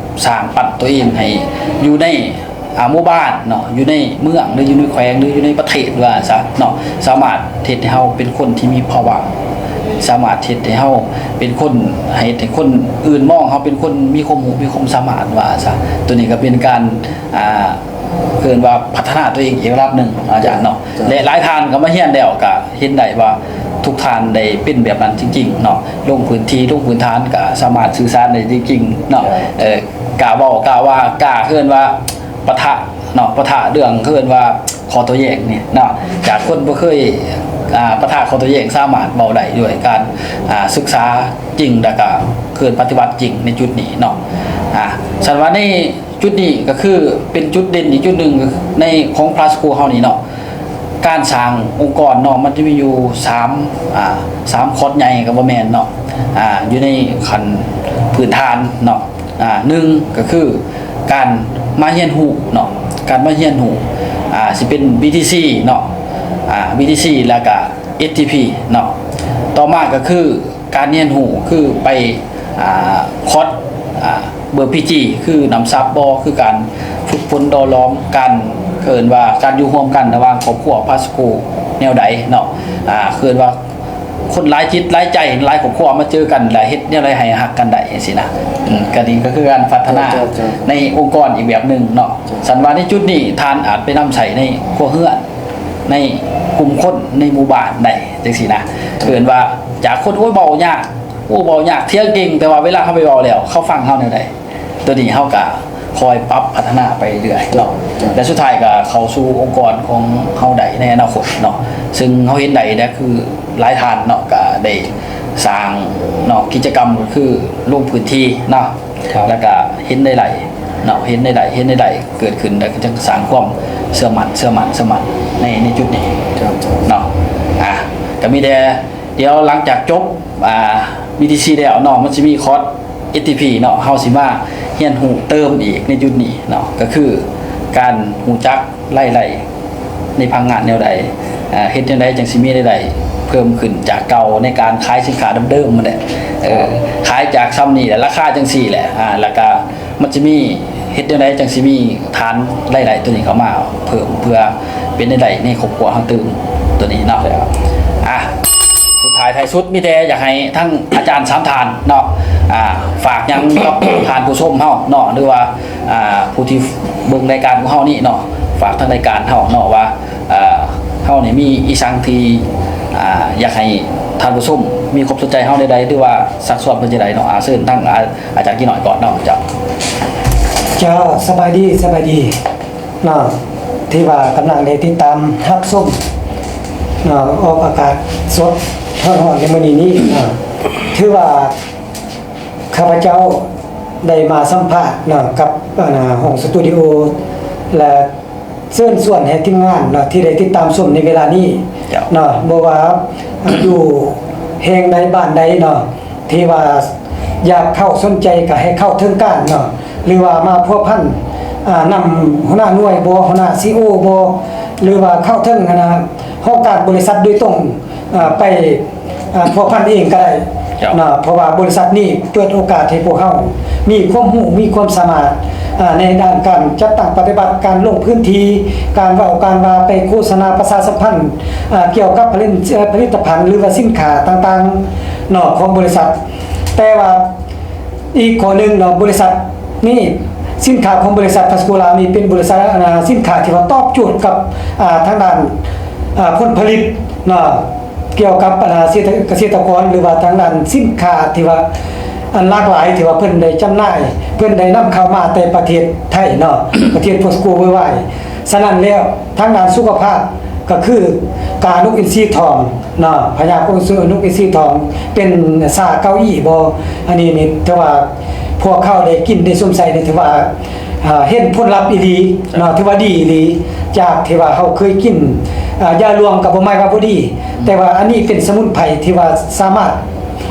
ສ້າງປັ້ນຕົວເອງໃຫ້ຢູ່ໃນ ອ່າ ໝູ່ບ້ານເນາະ ຢູ່ໃນເມືອງ ຫຼື ຢູ່ໃນແຂວງ ຫຼື ຢູ່ໃນປະເທດວ່າຊະເນາະ ສາມາດເຮັດໃຫ້ເຮົາເປັນຄົນທີ່ມີພາວະ ສາມາດເຮັດໃຫ້ເຮົາເປັນຄົນ ເຮັດໃຫ້ຄົນອື່ນມອງເຮົາເປັນຄົນມີຄວາມຮູ້ ມີຄວາມສາມາດວ່າຊະ ໂຕນີ້ກໍເປັນການ ອ່າ ເອີ້ນວ່າພັດທະນາຕົວເອງອີກລະດັບໜຶ່ງ ອາຈານເນາະ ເຈົ້າ ແລະ ຫຼາຍທ່ານກໍມາຮຽນແລ້ວ ກໍເຫັນໄດ້ວ່າທຸກທ່ານໄດ້ເປັນແບບນັ້ນຈິງໆເນາະ ລົງພື້ນທີ່ ລົງພື້ນຖານ ກໍສາມາດສື່ສານໄດ້ຈິງໆເນາະ ເຈົ້າ ເອີ ກ້າເວົ້າ ກ້າວ່າ ກ້າເອີ້ນວ່າ ປະທະເນາະ ປະທະເລື່ອງເອີ້ນວ່າຂໍ້ໂຕ້ແຍ້ງນີ້ເນາະ ຈາກຄົນບໍ່ເຄີຍ ອ່າ ປະທະຂໍ້ໂຕ້ແຍ້ງ ສາມາດເວົ້າໄດ້ດ້ວຍການ ອ່າ ສຶກສາຈິງ ແລ້ວກະເກີດປະຕິບັດຈິງໃນຈຸດນີ້ເນາະ ອ່າ ສຳລັບໃນຈຸດນີ້ກໍຄືເປັນຈຸດເດັ່ນອີກຈຸດໜຶ່ງໃນຂອງພາສະໂກເຮົານີ້ເນາະ ການສ້າງອົງກອນເນາະ ມັນຈະມີຢູ່ສາມ ອ່າ ສາມຄອດໃຫຍ່ກໍບໍ່ແມ່ນເນາະ ອ່າ ຢູ່ໃນຂັ້ນພື້ນຖານເນາະ ອ່າ ໜຶ່ງກໍຄືການມາຮຽນຮູ້ເນາະ ການມາຮຽນຮູ້ ອ່າ ຊິເປັນ ບີທີຊີ ເນາະ ອ່າ ບີທີຊີ ແລ້ວກະ ເອສທີພີ ເນາະ ຕໍ່ມາກໍຄື ການຮຽນຮູ້ຄືໄປ ອ່າ ຄອດ ອ່າ ເບີ ພີຈີ ຄືນຳສັບບໍ ຄືການຝຶກຝົນຫຼໍ່ຫຼອມ ການ ເອີ້ນວ່າການຢູ່ຮ່ວມກັນລະຫວ່າງຄອບຄົວພາສະໂກແນວໃດເນາະ ອ່າ ເອີ້ນວ່າຄົນຫຼາຍຈິດຫຼາຍໃຈ ຫຼາຍຄອບຄົວມາເຈີກັນ ແລະ ເຮັດແນວໃດໃຫ້ຮັກກັນໄດ້ຈັ່ງຊີ້ນະ ອືມ ກະນີ້ກໍຄືການພັດທະນາ ເຈົ້າ ເຈົ້າ ໃນອົງກອນອີກແບບໜຶ່ງເນາະ ເຈົ້າ ສັນວ່າໃນຈຸດນີ້ທ່ານອາດໄປນຳໃຊ້ໃນຄົວເຮືອນ ໃນກຸ່ມຄົນໃນໝູ່ບ້ານໄດ້ຈັ່ງຊີ້ນະ ເອີ້ນວ່າຈາກຄົນ ໂອ້ຍ ເວົ້າຍາກ ໂອ້ ເວົ້າຍາກ ຖຽງເກັ່ງ ແຕ່ວ່າເວລາເຮົາໄປເວົ້າແລ້ວ ເຂົາຟັງເຮົາແນວໃດ? ໂຕນີ້ເຮົາກະຄອຍປັບພັດທະນາໄປເລື້ອຍເນາະ ແລະ ສຸດທ້າຍກະເຂົ້າສູ່ອົງກອນຂອງເຮົາໄດ້ໃນອະນາຄົດເນາະ ຊຶ່ງເຮົາເຫັນໄດ້ແລ້ວ ຄືຫຼາຍທ່ານເນາະ ກະໄດ້ສ້າງເນາະ ກິດຈະກຳ ກໍຄືລົງພື້ນທີ່ເນາະ ແລ້ວກະເຫັນໄດ້ຫຼາຍເນາະ ເຫັນໄດ້ຫຼາຍ ເຫັນໄດ້ຫຼາຍເກີດຂຶ້ນ ແລ້ວກໍຈັ່ງສ້າງຄວາມເຊື່ອໝັ້ນ ເຊື່ອໝັ້ນ ເຊື່ອໝັ້ນໃນ ໃນຈຸດນີ້ເນາະ ອ່າ ກໍມີແຕ່ ດຽວຫຼັງຈາກຈົບ ອ່າ ບີທີຊີ ແລ້ວເນາະ ມັນຊິມີຄອດ ເອສທີພີ ເນາະ ເຮົາຊິມາຮຽນຮູ້ເຕີມອີກໃນຈຸດນີ້ເນາະ ກໍຄືການຮູ້ຈັກລາຍໄດ້ໃນພະນັກງານແນວໃດ ອ່າ ເຮັດແນວໃດຈັ່ງຊິມີລາຍໄດ້ເພີ່ມຂຶ້ນຈາກເກົ່າ ໃນການຂາຍສິນຄ້າເດີມໆ ຫັ້ນແຫຼະ ເອີ ຂາຍຈາກຊ່ຳນີ້ແຫຼະ ລາຄາຈັ່ງຊີ້ແຫຼະ ອ່າ ແລ້ວກະ ມັນຈະມີເຮັດແນວໃດຈັ່ງຊິມີຖານລາຍໄດ້ໂຕນີ້ເຂົ້າມາເພີ່ມ ເພື່ອເປັນລາຍໄດ້ໃນຄອບຄົວເຮົາຕື່ມໂຕນີ້ເນາະ ອ່າ ສຸດທ້າຍທ້າຍສຸດມີແຕ່ຢາກໃຫ້ທັງອາຈານສາມທ່ານເນາະ ອ່າ ຝາກຫຍັງກັບທ່ານຜູ້ຊົມເຮົາເນາະ ຫຼືວ່າ ອ່າ ຜູ້ທີ່ເບິ່ງລາຍການຂອງເຮົານີ້ເນາະ ຝາກທາງລາຍການເຮົາເນາະວ່າ ອ່າ ເຮົານີ້ມີອີ່ສັງທີ່ ອ່າ ຢາກໃຫ້ທ່ານຜູ້ຊົມມີຄວາມສົນໃຈເຮົາໃດໆ ຫຼືວ່າຊັກຊວນເພິ່ນຈັ່ງໃດເນາະ ອ່າ ເຊີນທາງ ອ່າ ອາຈານກີ້ນ້ອຍກ່ອນເນາະ ເຈົ້າ. ເຈົ້າ ສະບາຍດີ ສະບາຍດີເນາະ ທີ່ວ່າກຳລັງໄດ້ຕິດຕາມຮັບຊົມເນາະ ອອກອາກາດສົດຮ້ອນໆ ໃນມື້ນີ້ນີ້ເນາະ ຖືວ່າຂ້າພະເຈົ້າໄດ້ມາສຳພາດເນາະ ກັບ ອ່າ ຫ້ອງສະຕູດິໂອ ແລະ ເຊີນຊວນໃຫ້ທີມງານເນາະ ທີ່ໄດ້ຕິດຕາມຊົມໃນເວລານີ້ເນາະ ບໍ່ວ່າຢູ່ແຫ່ງໃດບ້ານໃດເນາະ ທີ່ວ່າຢາກເຂົ້າສົນໃຈກໍໃຫ້ເຂົ້າເຖິງການເນາະ ຫຼືວ່າມາພົວພັນ ອ່າ ນຳຫົວໜ້າໜ່ວຍບໍ ຫົວໜ້າ ຊີອີໂອ ບໍ ຫຼືວ່າເຂົ້າເຖິງ ອັນນ່າ ຫ້ອງການບໍລິສັດໂດຍຕົງ ອ່າ ໄປ ອ່າ ພົວພັນເອງກໍໄດ້ ເນາະ ເພາະວ່າບໍລິສັດນີ້ເປີດໂອກາດໃຫ້ພວກເຮົາມີຄວາມຮູ້ ມີຄວາມສາມາດ ອ່າ ໃນດ້ານການຈັດຕັ້ງປະຕິບັດ ການລົງພື້ນທີ່ ການເວົ້າການວ່າ ໄປໂຄສະນາປະຊາສຳພັນ ອ່າ ກ່ຽວກັບຜະລິດ ເອີ ຜະລິດຕະພັນ ຫຼືວ່າສິນຄ້າຕ່າງໆເນາະ ຂອງບໍລິສັດ ແຕ່ວ່າ ອີກຂໍ້ໜຶ່ງເນາະ ບໍລິສັດນີ້ ສິນຄ້າຂອງບໍລິສັດພາສະໂກລາວນີ້ ເປັນບໍລິສັດ ອ່າ ສິນຄ້າທີ່ວ່າຕອບໂຈດກັບ ອ່າ ທາງດ້ານ ອ່າ ຜົນຜະລິດເນາະ ກ່ຽວກັບ ອ່າ ເສດຖະ ກະເສດຕະກອນ ຫຼືວ່າທາງດ້ານສິນຄ້າທີ່ວ່າ ອັນຫຼາກຫຼາຍ ທີ່ວ່າເພິ່ນໄດ້ຈຳໜ່າຍ ເພິ່ນໄດ້ນຳເຂົ້າມາແຕ່ປະເທດໄທເນາະ ປະເທດພາສະໂກເວີວາຍ ສະນັ້ນແລ້ວ ທາງດ້ານສຸຂະພາບກໍຄືການົກອິນຊີທອງເນາະ ພະຍາກົງສຸນົກອິນຊີທອງ ເປັນຊາເກົາອີ່ບໍ ອັນນີ້ນີ້ຖືວ່າພວກເຂົາໄດ້ກິນໄດ້ຊົມໃຊ້ນີ້ຖືວ່າ ອ່າ ເຫັນຜົນລັບອີ່ຫຼີເນາະ ຖືວ່າດີອີ່ຫຼີ ຈາກທີ່ວ່າເຮົາເຄີຍກິນ ອ່າ ຢາຫຼວງກໍບໍ່ໝາຍວ່າບໍ່ດີ ແຕ່ວ່າອັນນີ້ເປັນສະໝຸນໄພທີ່ວ່າສາມາດ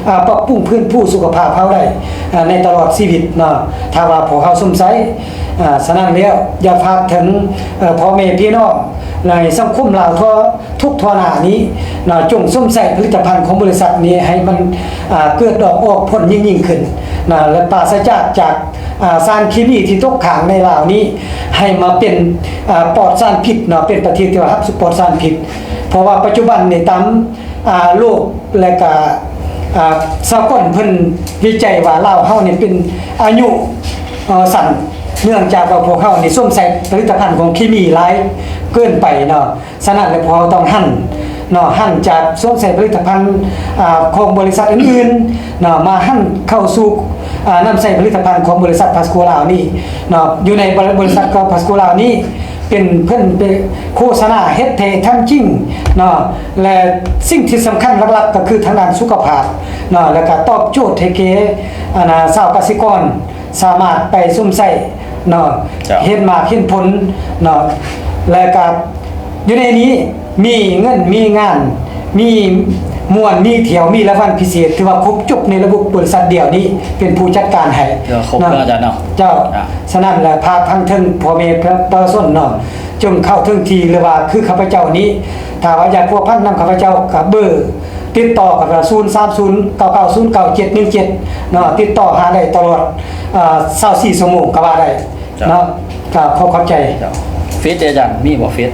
ອ່າ ປັບປຸງຟື້ນຟູສຸຂະພາບເຮົາໄດ້ ອ່າ ໃນຕະຫຼອດຊີວິດເນາະ ຖ້າວ່າພວກເຮົາຊົມໃຊ້ ອ່າ ສະນັ້ນແລ້ວ ຢາກຝາກເຖິງ ເອີ ພໍ່ແມ່ພີ່ນ້ອງໃນສັງຄົມລາວທົ່ວທຸກທົ່ວໜ້ານີ້ເນາະ ຈົ່ງຊົມໃຊ້ຜະລິດຕະພັນຂອງບໍລິສັດນີ້ໃຫ້ມັນ ອ່າ ເກີດດອກອອກຜົນຍິ່ງໆຂຶ້ນເນາະ ແລະ ປາສະຈາກ ຈາກ ອ່າ ສານເຄມີທີ່ຕົກຄ້າງໃນລາວນີ້ ໃຫ້ມາເປັນ ອ່າ ປອດສານພິດເນາະ ເປັນປະເທດທີ່ວ່າຮັບປອດສານພິດ ເພາະວ່າປັດຈຸບັນນີ້ຕາມ ອ່າ ໂລກ ແລະກະ ອ່າ ສາກົນເພິ່ນວິໄຈວ່າລາວເຮົານີ້ເປັນອາຍຸ ເອີ ສັ້ນ ເນື່ອງຈາກວ່າພວກເຮົານີ້ຊົມໃຊ້ຜະລິດຕະພັນຂອງເຄມີຫຼາຍເກີນໄປເນາະ ສະນັ້ນແລ້ວພວກເຮົາຕ້ອງຫັນເນາະ ຫັນຈາກຊົມໃຊ້ຜະລິດຕະພັນ ອ່າ ຂອງບໍລິສັດອື່ນໆເນາະ ມາຫັນເຂົ້າສູ່ ອ່າ ນຳໃຊ້ຜະລິດຕະພັນຂອງບໍລິສັດພາສະໂກລາວນີ້ເນາະ ຢູ່ໃນບໍລິສັດຂອງພາສະໂກລາວນີ້ ເປັນ ເພິ່ນເປັນໂຄສະນາເຮັດແທ້ທຳຈິງເນາະ ແລະ ສິ່ງທີ່ສຳຄັນຫຼັກໆກໍຄືທາງດ້ານສຸຂະພາບເນາະ ແລ້ວກໍຕອບໂຈດໃຫ້ແກ່ ອັນນ່າ ຊາວກະສິກອນສາມາດໄປຊົມໃຊ້ເນາະ ເຫັນໝາກເຫັນຜົນເນາະ ແລ້ວກໍ ຢູ່ໃນນີ້ມີເງິນ ມີງານ ມີມ່ວນ ມີທ່ຽວ ມີລາງວັນພິເສດ ຖືວ່າຄົບຈົບໃນລະບົບບໍລິສັດດຽວນີ້ ເປັນຜູ້ຈັດການໃຫ້ ເອີ ຄົບເນາະ ເນາະອາຈານເນາະ. ເຈົ້າ ອ່າ ສະນັ້ນລະ ພາກທາງເທິງພໍ່ແມ່ປະຊາຊົນເນາະ ຈົ່ງເຂົ້າເຖິງທີ່ ຫຼືວ່າຄືຂ້າພະເຈົ້ານີ້ ຖ້າວ່າຢາກພົວພັນນຳຂ້າພະເຈົ້າ ກະເບີຕິດຕໍ່ກັນວ່າ ສູນສາມສູນເກົ້າເກົ້າສູນເກົ້າເຈັດໜຶ່ງເຈັດ ເນາະ ຕິດຕໍ່ຫາໄດ້ຕະຫຼອດ ເອີ ຊາວສີ່ຊົ່ວໂມງກໍວ່າໄດ້ ເຈົ້າ ເນາະ. ກໍຂໍຂອບໃຈ. ເຈົ້າ ເຟສອາຈານມີບໍ່ ເຟສ?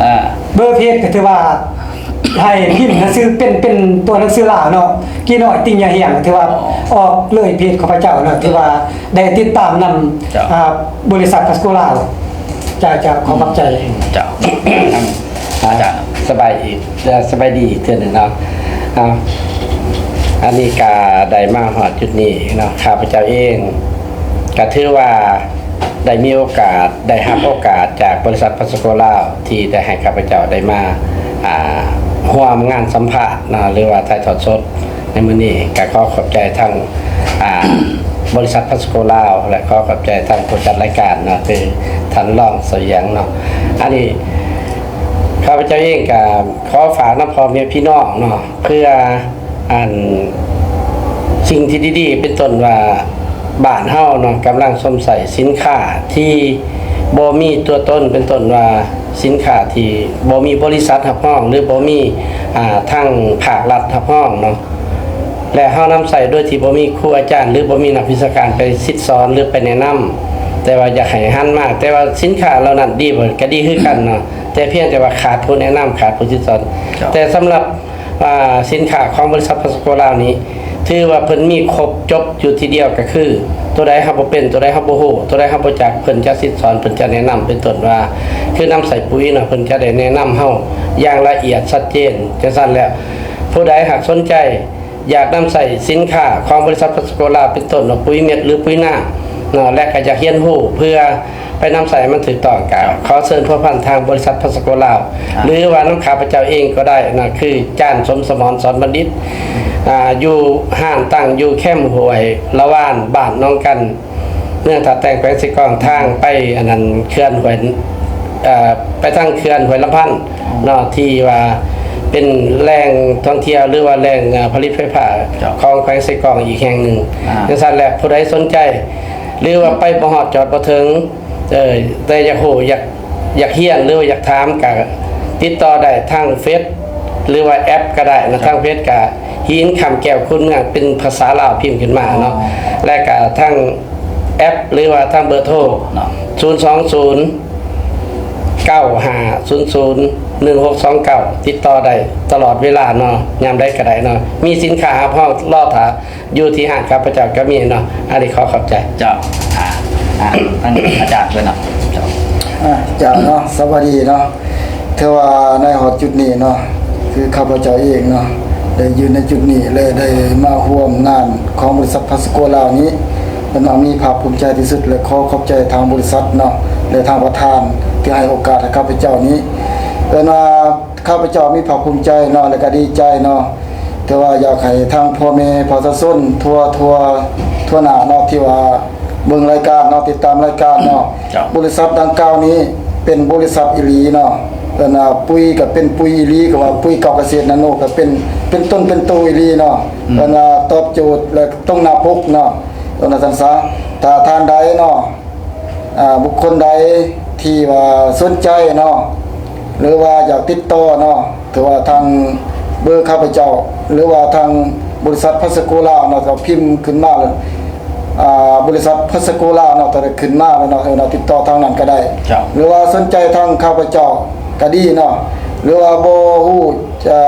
ອ່າ ເບີເຟສກໍຖືວ່າໃຫ້ພິມໜັງສື ເປັນ ເປັນຕົວໜັງສືລາວເນາະ ກີນ້ອຍຕິງຍາຮຽງ ຖືວ່າ ອໍ ອອກເລີຍເພຈຂອງຂ້າພະເຈົ້າເນາະ ຖືວ່າໄດ້ຕິດຕາມນຳ ເຈົ້າ ອ່າ ບໍລິສັດພາສໂກລາວ. ເຈົ້າ ເຈົ້າ ຂໍຂອບໃຈ. ເຈົ້າ ອາຈານ ສະບາຍອີກ ເອີ ສະບາຍດີອີກເທື່ອໜຶ່ງເນາະ. ເອົາ ອັນນີ້ກະໄດ້ມາຮອດຈຸດນີ້ເນາະ ຂ້າພະເຈົ້າເອງກະຖືວ່າໄດ້ມີໂອກາດ ໄດ້ຮັບໂອກາດຈາກບໍລິສັດພາສໂກລາວ ທີ່ໄດ້ໃຫ້ຂ້າພະເຈົ້າໄດ້ມາ ອ່າ ຮ່ວມງານສຳພາດເນາະ ຫຼືວ່າຖ່າຍທອດສົດໃນມື້ນີ້ ກະຂໍຂອບໃຈທາງ ອ່າ ບໍລິສັດພາສໂກລາວ ແລະ ຂໍຂອບໃຈທາງຜູ້ຈັດລາຍການເນາະ ຄືທ່ານຮອງສະຫວຽງເນາະ. ອັນນີ້ຂ້າພະເຈົ້າເອງກະ ຂໍຝາກນຳພໍ່ແມ່ພີ່ນ້ອງເນາະ ເພື່ອອັນສິ່ງທີ່ດີໆ ເປັນຕົ້ນວ່າບ້ານເຮົາເນາະ ກຳລັງຊົມໃຊ້ສິນຄ້າທີ່ບໍ່ມີຕົວຕົນ ເປັນຕົ້ນວ່າສິນຄ້າທີ່ບໍ່ມີບໍລິສັດຮັບຮອງ ຫຼືບໍ່ມີ ອ່າ ທາງພາກລັດຮັບຮອງເນາະ ແລະ ເຮົານຳໃຊ້ໂດຍທີ່ບໍ່ມີຄູອາຈານ ຫຼືບໍ່ມີນັກວິຊາການໄປສິດສອນ ຫຼືໄປແນະນຳ ແຕ່ວ່າຢາກໃຫ້ຫັນມາ ແຕ່ວ່າສິນຄ້າເຫຼົ່ານັ້ນດີບໍ່ ກະດີຄືກັນເນາະ ແຕ່ພຽງແຕ່ວ່າຂາດຜູ້ແນະນຳ ຂາດຜູ້ສິດສອນ. ເຈົ້າ ແຕ່ສຳລັບ ອ່າ ສິນຄ້າຂອງບໍລິສັດພາສໂກລາວນີ້ ຖືວ່າເພິ່ນມີຄົບຈົບຢູ່ທີ່ດຽວ ກໍຄືຕົວໃດເຮົາບໍ່ເປັນ ຕົວໃດເຮົາບໍ່ຮູ້ ຕົວໃດເຮົາບໍ່ຈັກ ເພິ່ນຈະສິດສອນ ເພິ່ນຈະແນະນຳ ເປັນຕົ້ນວ່າ ຄືນຳໃຊ້ປຸຍເນາະ ເພິ່ນຈະໄດ້ແນະນຳເຮົາຢ່າງລະອຽດຊັດເຈນ. ຈັ່ງຊັ້ນແລ້ວ ຜູ້ໃດຫາກສົນໃຈ ຢາກນຳໃຊ້ສິນຄ້າຂອງບໍລິສັດພາສໂກລາວ ເປັນຕົ້ນວ່າປຸຍເມັດ ຫຼື ປຸຍນ້ຳເນາະ ແລະ ກໍຢາກຮຽນຮູ້ເພື່ອໄປນຳໃຊ້ໃຫ້ມັນຖືກຕ້ອງ ກໍ ເຈົ້າ ຂໍເຊີນພົວພັນທາງບໍລິສັດພາສໂກລາວ ອ່າ ຫຼືວ່ານຳຂ້າພະເຈົ້າເອງກໍໄດ້ເນາະ ຄື ຈານ ສົມສະໝອນ ສອນບັນດິດ ອ່າ ຢູ່ ຮ້ານຕັ້ງຢູ່ແຄມຫ້ວຍລະວານ ບ້ານໜອງກັນ ເມືອງທ່າແຕງ ແຂວງເຊກອງ ທາງໄປອັນນັ້ນ ເຂື່ອນຫ້ວຍ ເອີ ໄປທາງເຂື່ອນຫ້ວຍລຳພັນເນາະ ທີ່ວ່າເປັນແຫຼ່ງທ່ອງທ່ຽວ ຫຼືວ່າແຫຼ່ງ ເອີ ຜະລິດໄຟຟ້າ ເຈົ້າ ຂອງແຂວງເຊກອງອີກແຫ່ງໜຶ່ງ. ອ່າ ຈັ່ງຊັ້ນແຫຼະ ຜູ້ໃດສົນໃຈ ຫຼືວ່າໄປບໍ່ຮອດຈອດບໍ່ເຖິງ ເອີ ແຕ່ຢາກຮູ້ ຢາກ ຢາກຮຽນ ຫຼືວ່າຢາກຖາມ ກະຕິດຕໍ່ໄດ້ທາງເຟສ ຫຼືວ່າແອັບກໍໄດ້ເນາະ. ເຈົ້າ ທາງເຟສກະ ຫີນຄຳແກ້ວຄູນເມືອງ ເປັນພາສາລາວພິມຂຶ້ນມາເນາະ. ອໍ ແລະກະທາງແອັບ ຫຼືວ່າທາງເບີໂທເນາະ ສູນສອງສູນ ເກົ້າຫ້າສູນສູນ ໜຶ່ງຫົກສອງເກົ້າ ຕິດຕໍ່ໄດ້ຕະຫຼອດເວລາເນາະ ຍາມໃດກໍໄດ້ເນາະ. ມີສິນຄ້າຮັບຮອງລໍຖ້າຢູ່ທີ່ຮ້ານຂ້າພະເຈົ້າກໍມີເນາະ. ອັນນີ້ຂໍຂອບໃຈ. ເຈົ້າ ອ່າ ອ່າ ທາງອາຈານເພິ່ນເນາະ. ເຈົ້າ ອ່າ ເຈົ້າເນາະ ສະບາຍດີເນາະ. ຖືວ່າໃນຮອດຈຸດນີ້ເນາະ ຄືຂ້າພະເຈົ້າເອງເນາະ ໄດ້ຢືນໃນຈຸດນີ້ ແລະ ໄດ້ມາຮ່ວມງານຂອງບໍລິສັດພາສໂກລາວນີ້ ເພິ່ນວ່າມີພາກພູມໃຈທີ່ສຸດ ແລະ ຂໍຂອບໃຈທາງບໍລິສັດເນາະ ແລະ ທາງປະທານທີ່ໃຫ້ໂອກາດໃຫ້ຂ້າພະເຈົ້ານີ້. ເພິ່ນວ່າ ຂ້າພະເຈົ້າມີພາກພູມໃຈເນາະ ແລະກະດີໃຈເນາະ. ແຕ່ວ່າຢາກໃຫ້ທາງພໍ່ແມ່ປະຊາຊົນທົ່ວ ທົ່ວ ທົ່ວໜ້າເນາະ ທີ່ວ່າເບິ່ງລາຍການເນາະ ຕິດຕາມລາຍການເນາະ. ເຈົ້າ ບໍລິສັດດັ່ງກ່າວນີ້ເປັນບໍລິສັດອີ່ຫຼີເນາະ. ເອີ້ນວ່າປຸຍກະເປັນປຸຍອີ່ຫຼີ ກະວ່າປຸຍເກົ່າກະເສດນາໂນ ກະເປັນ ເປັນຕົນເປັນໂຕອີ່ຫຼີເນາະ. ອືມ ເອີ້ນວ່າຕອບໂຈດ ແລະ ຕົງໜ້າປົກເນາະ. ເອີ້ນວ່າຊັ້ນຊະ ຖ້າທ່ານໃດເນາະ ອ່າ ບຸກຄົນໃດທີ່ວ່າສົນໃຈເນາະ ຫຼືວ່າຢາກຕິດຕໍ່ເນາະ ຖືວ່າທາງເບີຂ້າພະເຈົ້າ ຫຼືວ່າທາງບໍລິສັດພັດສະໂກລາວເນາະ ກໍພິມຂຶ້ນມາ ອ່າ ບໍລິສັດພັດສະໂກລາວເນາະ ກໍໄດ້ຂຶ້ນມາແລ້ວເນາະ ເອີ ເນາະ ຕິດຕໍ່ທາງນັ້ນກໍໄດ້. ເຈົ້າ ຫຼືວ່າສົນໃຈທາງຂ້າພະເຈົ້າກໍດີເນາະ ຫຼືວ່າບໍ່ຮູ້ ເອີ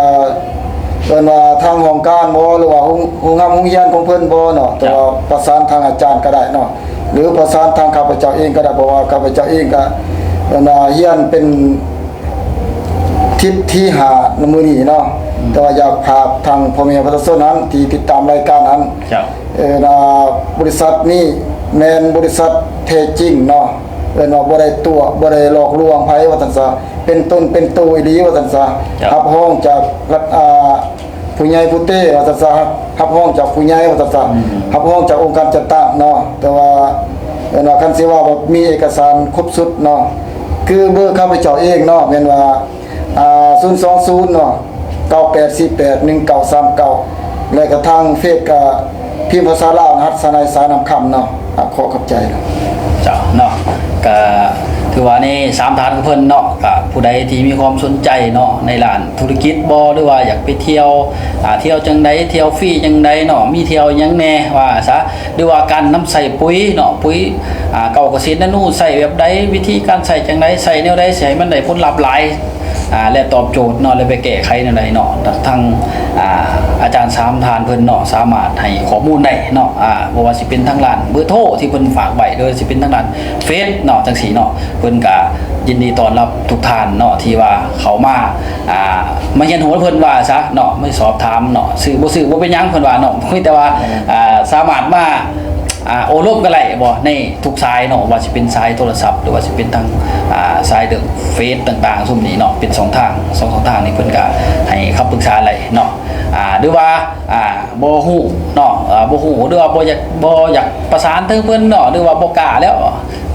ເອີ້ນວ່າທາງຫ້ອງການບໍ່ ຫຼືວ່າໂຮງ ໂຮງຮຽນຂອງເພິ່ນບໍ່ເນາະ ແຕ່ວ່າປະສານທາງອາຈານກໍໄດ້ເນາະ ຫຼືປະສານທາງຂ້າພະເຈົ້າເອງກໍໄດ້ ເພາະວ່າຂ້າພະເຈົ້າເອງກໍ ເອີ້ນວ່າຮຽນເປັນທິດທີຫ້າໃນມື້ນີ້ເນາະ. ອືມ ແຕ່ວ່າຢາກຝາກທາງພໍ່ແມ່ປະຊາຊົນນັ້ນທີ່ຕິດຕາມລາຍການນັ້ນ ເຈົ້າ ເອີ້ນວ່າບໍລິສັດນີ້ແມ່ນບໍລິສັດແທ້ຈິງເນາະ ເອີ້ນວ່າບໍ່ໄດ້ຕົວະ ບໍ່ໄດ້ຫຼອກລວງໃຜວ່າຊັ້ນຊະ ເປັນຕົນເປັນໂຕອີ່ຫຼີວ່າຊັ້ນຊະ. ເຈົ້າ ຮັບຮອງຈາກ ອ່າ ຜູ້ໃຫຍ່ຜູ້ເຕວ່າຊັ້ນຊະ ຮັບຮອງຈາກຜູ້ໃຫຍ່ວ່າຊັ້ນຊະ. ອືມ ຮັບຮອງຈາກອົງການຈັດຕັ້ງເນາະ ແຕ່ວ່າ ເອີ້ນວ່າຄັນຊິເວົ້າວ່າມີເອກະສານຄົບຊຸດເນາະ ຄືເບີຂ້າພະເຈົ້າເອງເນາະ ແມ່ນວ່າ ອ່າ ສູນສອງສູນເນາະ ເກົ້າແປດສີ່ແປດໜຶ່ງເກົ້າສາມເກົ້າ ແລະກະທາງເຟສກະພິມພາສາລາວ ຫັດສະໄນ ສາຍນ້ຳຄຳເນາະ. ອ່າ ຂໍຂອບໃຈ. ເຈົ້າເນາະ ກະຖືວ່າໃນສາມທ່ານຂອງເພິ່ນເນາະ ກະຜູ້ໃດທີ່ມີຄວາມສົນໃຈເນາະ ໃນດ້ານທຸລະກິດບໍ ຫຼືວ່າຢາກໄປທ່ຽວ ອ່າ ທ່ຽວຈັ່ງໃດ ທ່ຽວຟຣີຈັ່ງໃດເນາະ ມີທ່ຽວຫຍັງແດ່ວ່າຊະ ຫຼືວ່າການນຳໃຊ້ປຸ໋ຍເນາະ ປຸ໋ຍ ອ່າ ເກົາກະສິດນາໂນ ໃຊ້ແບບໃດ ວິທີການໃຊ້ຈັ່ງໃດ ໃຊ້ແນວໃດ ຊິໃຫ້ມັນໄດ້ຜົນລັບຫຼາຍ ອ່າ ແລະຕອບໂຈດເນາະ ແລະໄປແກ້ໄຂແນວໃດເນາະ ທາງ ອ່າ ອາຈານສາມທ່ານເພິ່ນເນາະ ສາມາດໃຫ້ຂໍ້ມູນໄດ້ເນາະ ອ່າ ບໍ່ວ່າຊິເປັນທາງດ້ານເບີໂທທີ່ເພິ່ນຝາກໄວ້ ຫຼືຊິເປັນທາງດ້ານເຟສເນາະ ຈັ່ງຊີ້ເນາະ ເພິ່ນກະຍິນດີຕ້ອນຮັບທຸກທ່ານເນາະ ທີ່ວ່າເຂົ້າມາ ອ່າ ມາຮຽນຮູ້ນຳເພິ່ນວ່າຊະເນາະ ມາສອບຖາມເນາະ ຊື້ບໍ່ຊື້ບໍ່ເປັນຫຍັງ ເພິ່ນວ່າເນາະ ມີແຕ່ວ່າ ອ່າ ສາມາດມາ ອ່າ ໂອ້ລົມກັນໄດ້ບໍ ໃນທຸກສາຍເນາະ ວ່າຊິເປັນສາຍໂທລະສັບ ຫຼືວ່າຊິເປັນທາງ ອ່າ ສາຍເລື່ອງເຟສຕ່າງໆ ຊຸມນີ້ເນາະ ເປັນສອງທາງ ສອງຊ່ອງທາງນີ້ ເພິ່ນກະໃຫ້ຄຳປຶກສາໄດ້ເນາະ ອ່າ ຫຼືວ່າ ອ່າ ບໍ່ຮູ້ເນາະ ເອີ ບໍ່ຮູ້ ຫຼືວ່າບໍ່ຢາກ ບໍ່ຢາກປະສານເຖິງເພິ່ນເນາະ ຫຼືວ່າບໍ່ກ້າແລ້ວ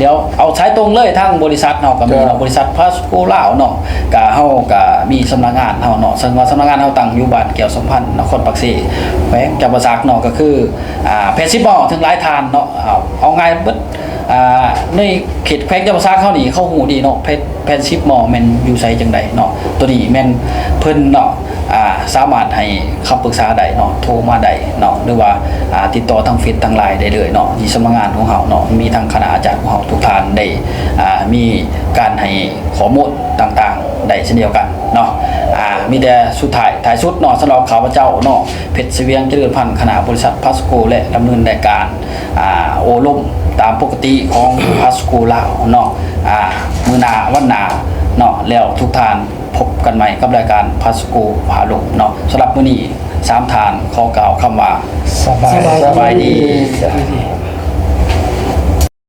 ດຽວເອົາສາຍຕົງເລີຍ ທາງບໍລິສັດເຮົາກະມີເນາະ ເຈົ້າ ບໍລິສັດພາສໂກລາວເນາະ ກະເຮົາກະມີສຳນັກງານເຮົາເນາະ ເຊິ່ງວ່າສຳນັກງານເຮົາຕັ້ງຢູ່ບ້ານແກ້ວສຳພັນ ນະຄອນປາກເຊ ແຂວງຈຳປາສັກເນາະ ກະຄື ອ່າ ແພດຊິບມໍ ເຖິງຫຼາຍທ່ານເນາະ ເອົາ ເອົາງ່າຍເບິດ ອ່າ ໃນເຂດແຂວງຈຳປາສັກເຮົານີ້ ເຂົາຮູ້ດີເນາະ ແພດ ແພດຊິບມໍ ແມ່ນຢູ່ໃສຈັ່ງໃດເນາະ ໂຕນີ້ແມ່ນເພິ່ນເນາະ ອ່າ ສາມາດໃຫ້ຄຳປຶກສາໄດ້ເນາະ ໂທມາໄດ້ເນາະ ຫຼືວ່າ ອ່າ ຕິດຕໍ່ທາງເຟສທາງໄລນ໌ໄດ້ເລີຍເນາະ ທີ່ສຳນັກງານຂອງເຮົາເນາະ ມີທັງຄະນະອາຈານຂອງເຮົາທຸກທ່ານໄດ້ ອ່າ ມີການໃຫ້ຂໍ້ມູນຕ່າງໆໄດ້ເຊັ່ນດຽວກັນເນາະ ອ່າ ມີແຕ່ສຸດທ້າຍ ທ້າຍສຸດເນາະ ສຳລັບຂ້າພະເຈົ້າເນາະ ເພັດສະຫວຽງ ຈະເລີນພັນ ຄະນະບໍລິສັດພາສໂກ ແລະ ດຳເນີນລາຍການ ອ່າ ໂອ້ລົມຕາມປົກກະຕິຂອງພາສໂກລາວເນາະ ອ່າ ມື້ໜ້າວັນໜ້າເນາະ ແລ້ວທຸກທ່ານພົບກັນໃໝ່ກັບລາຍການພາສໂກພາລົມເນາະ ສຳລັບມື້ນີ້ສາມທ່ານຂໍກ່າວຄຳວ່າ ສະບາຍ ສະບາຍດີ.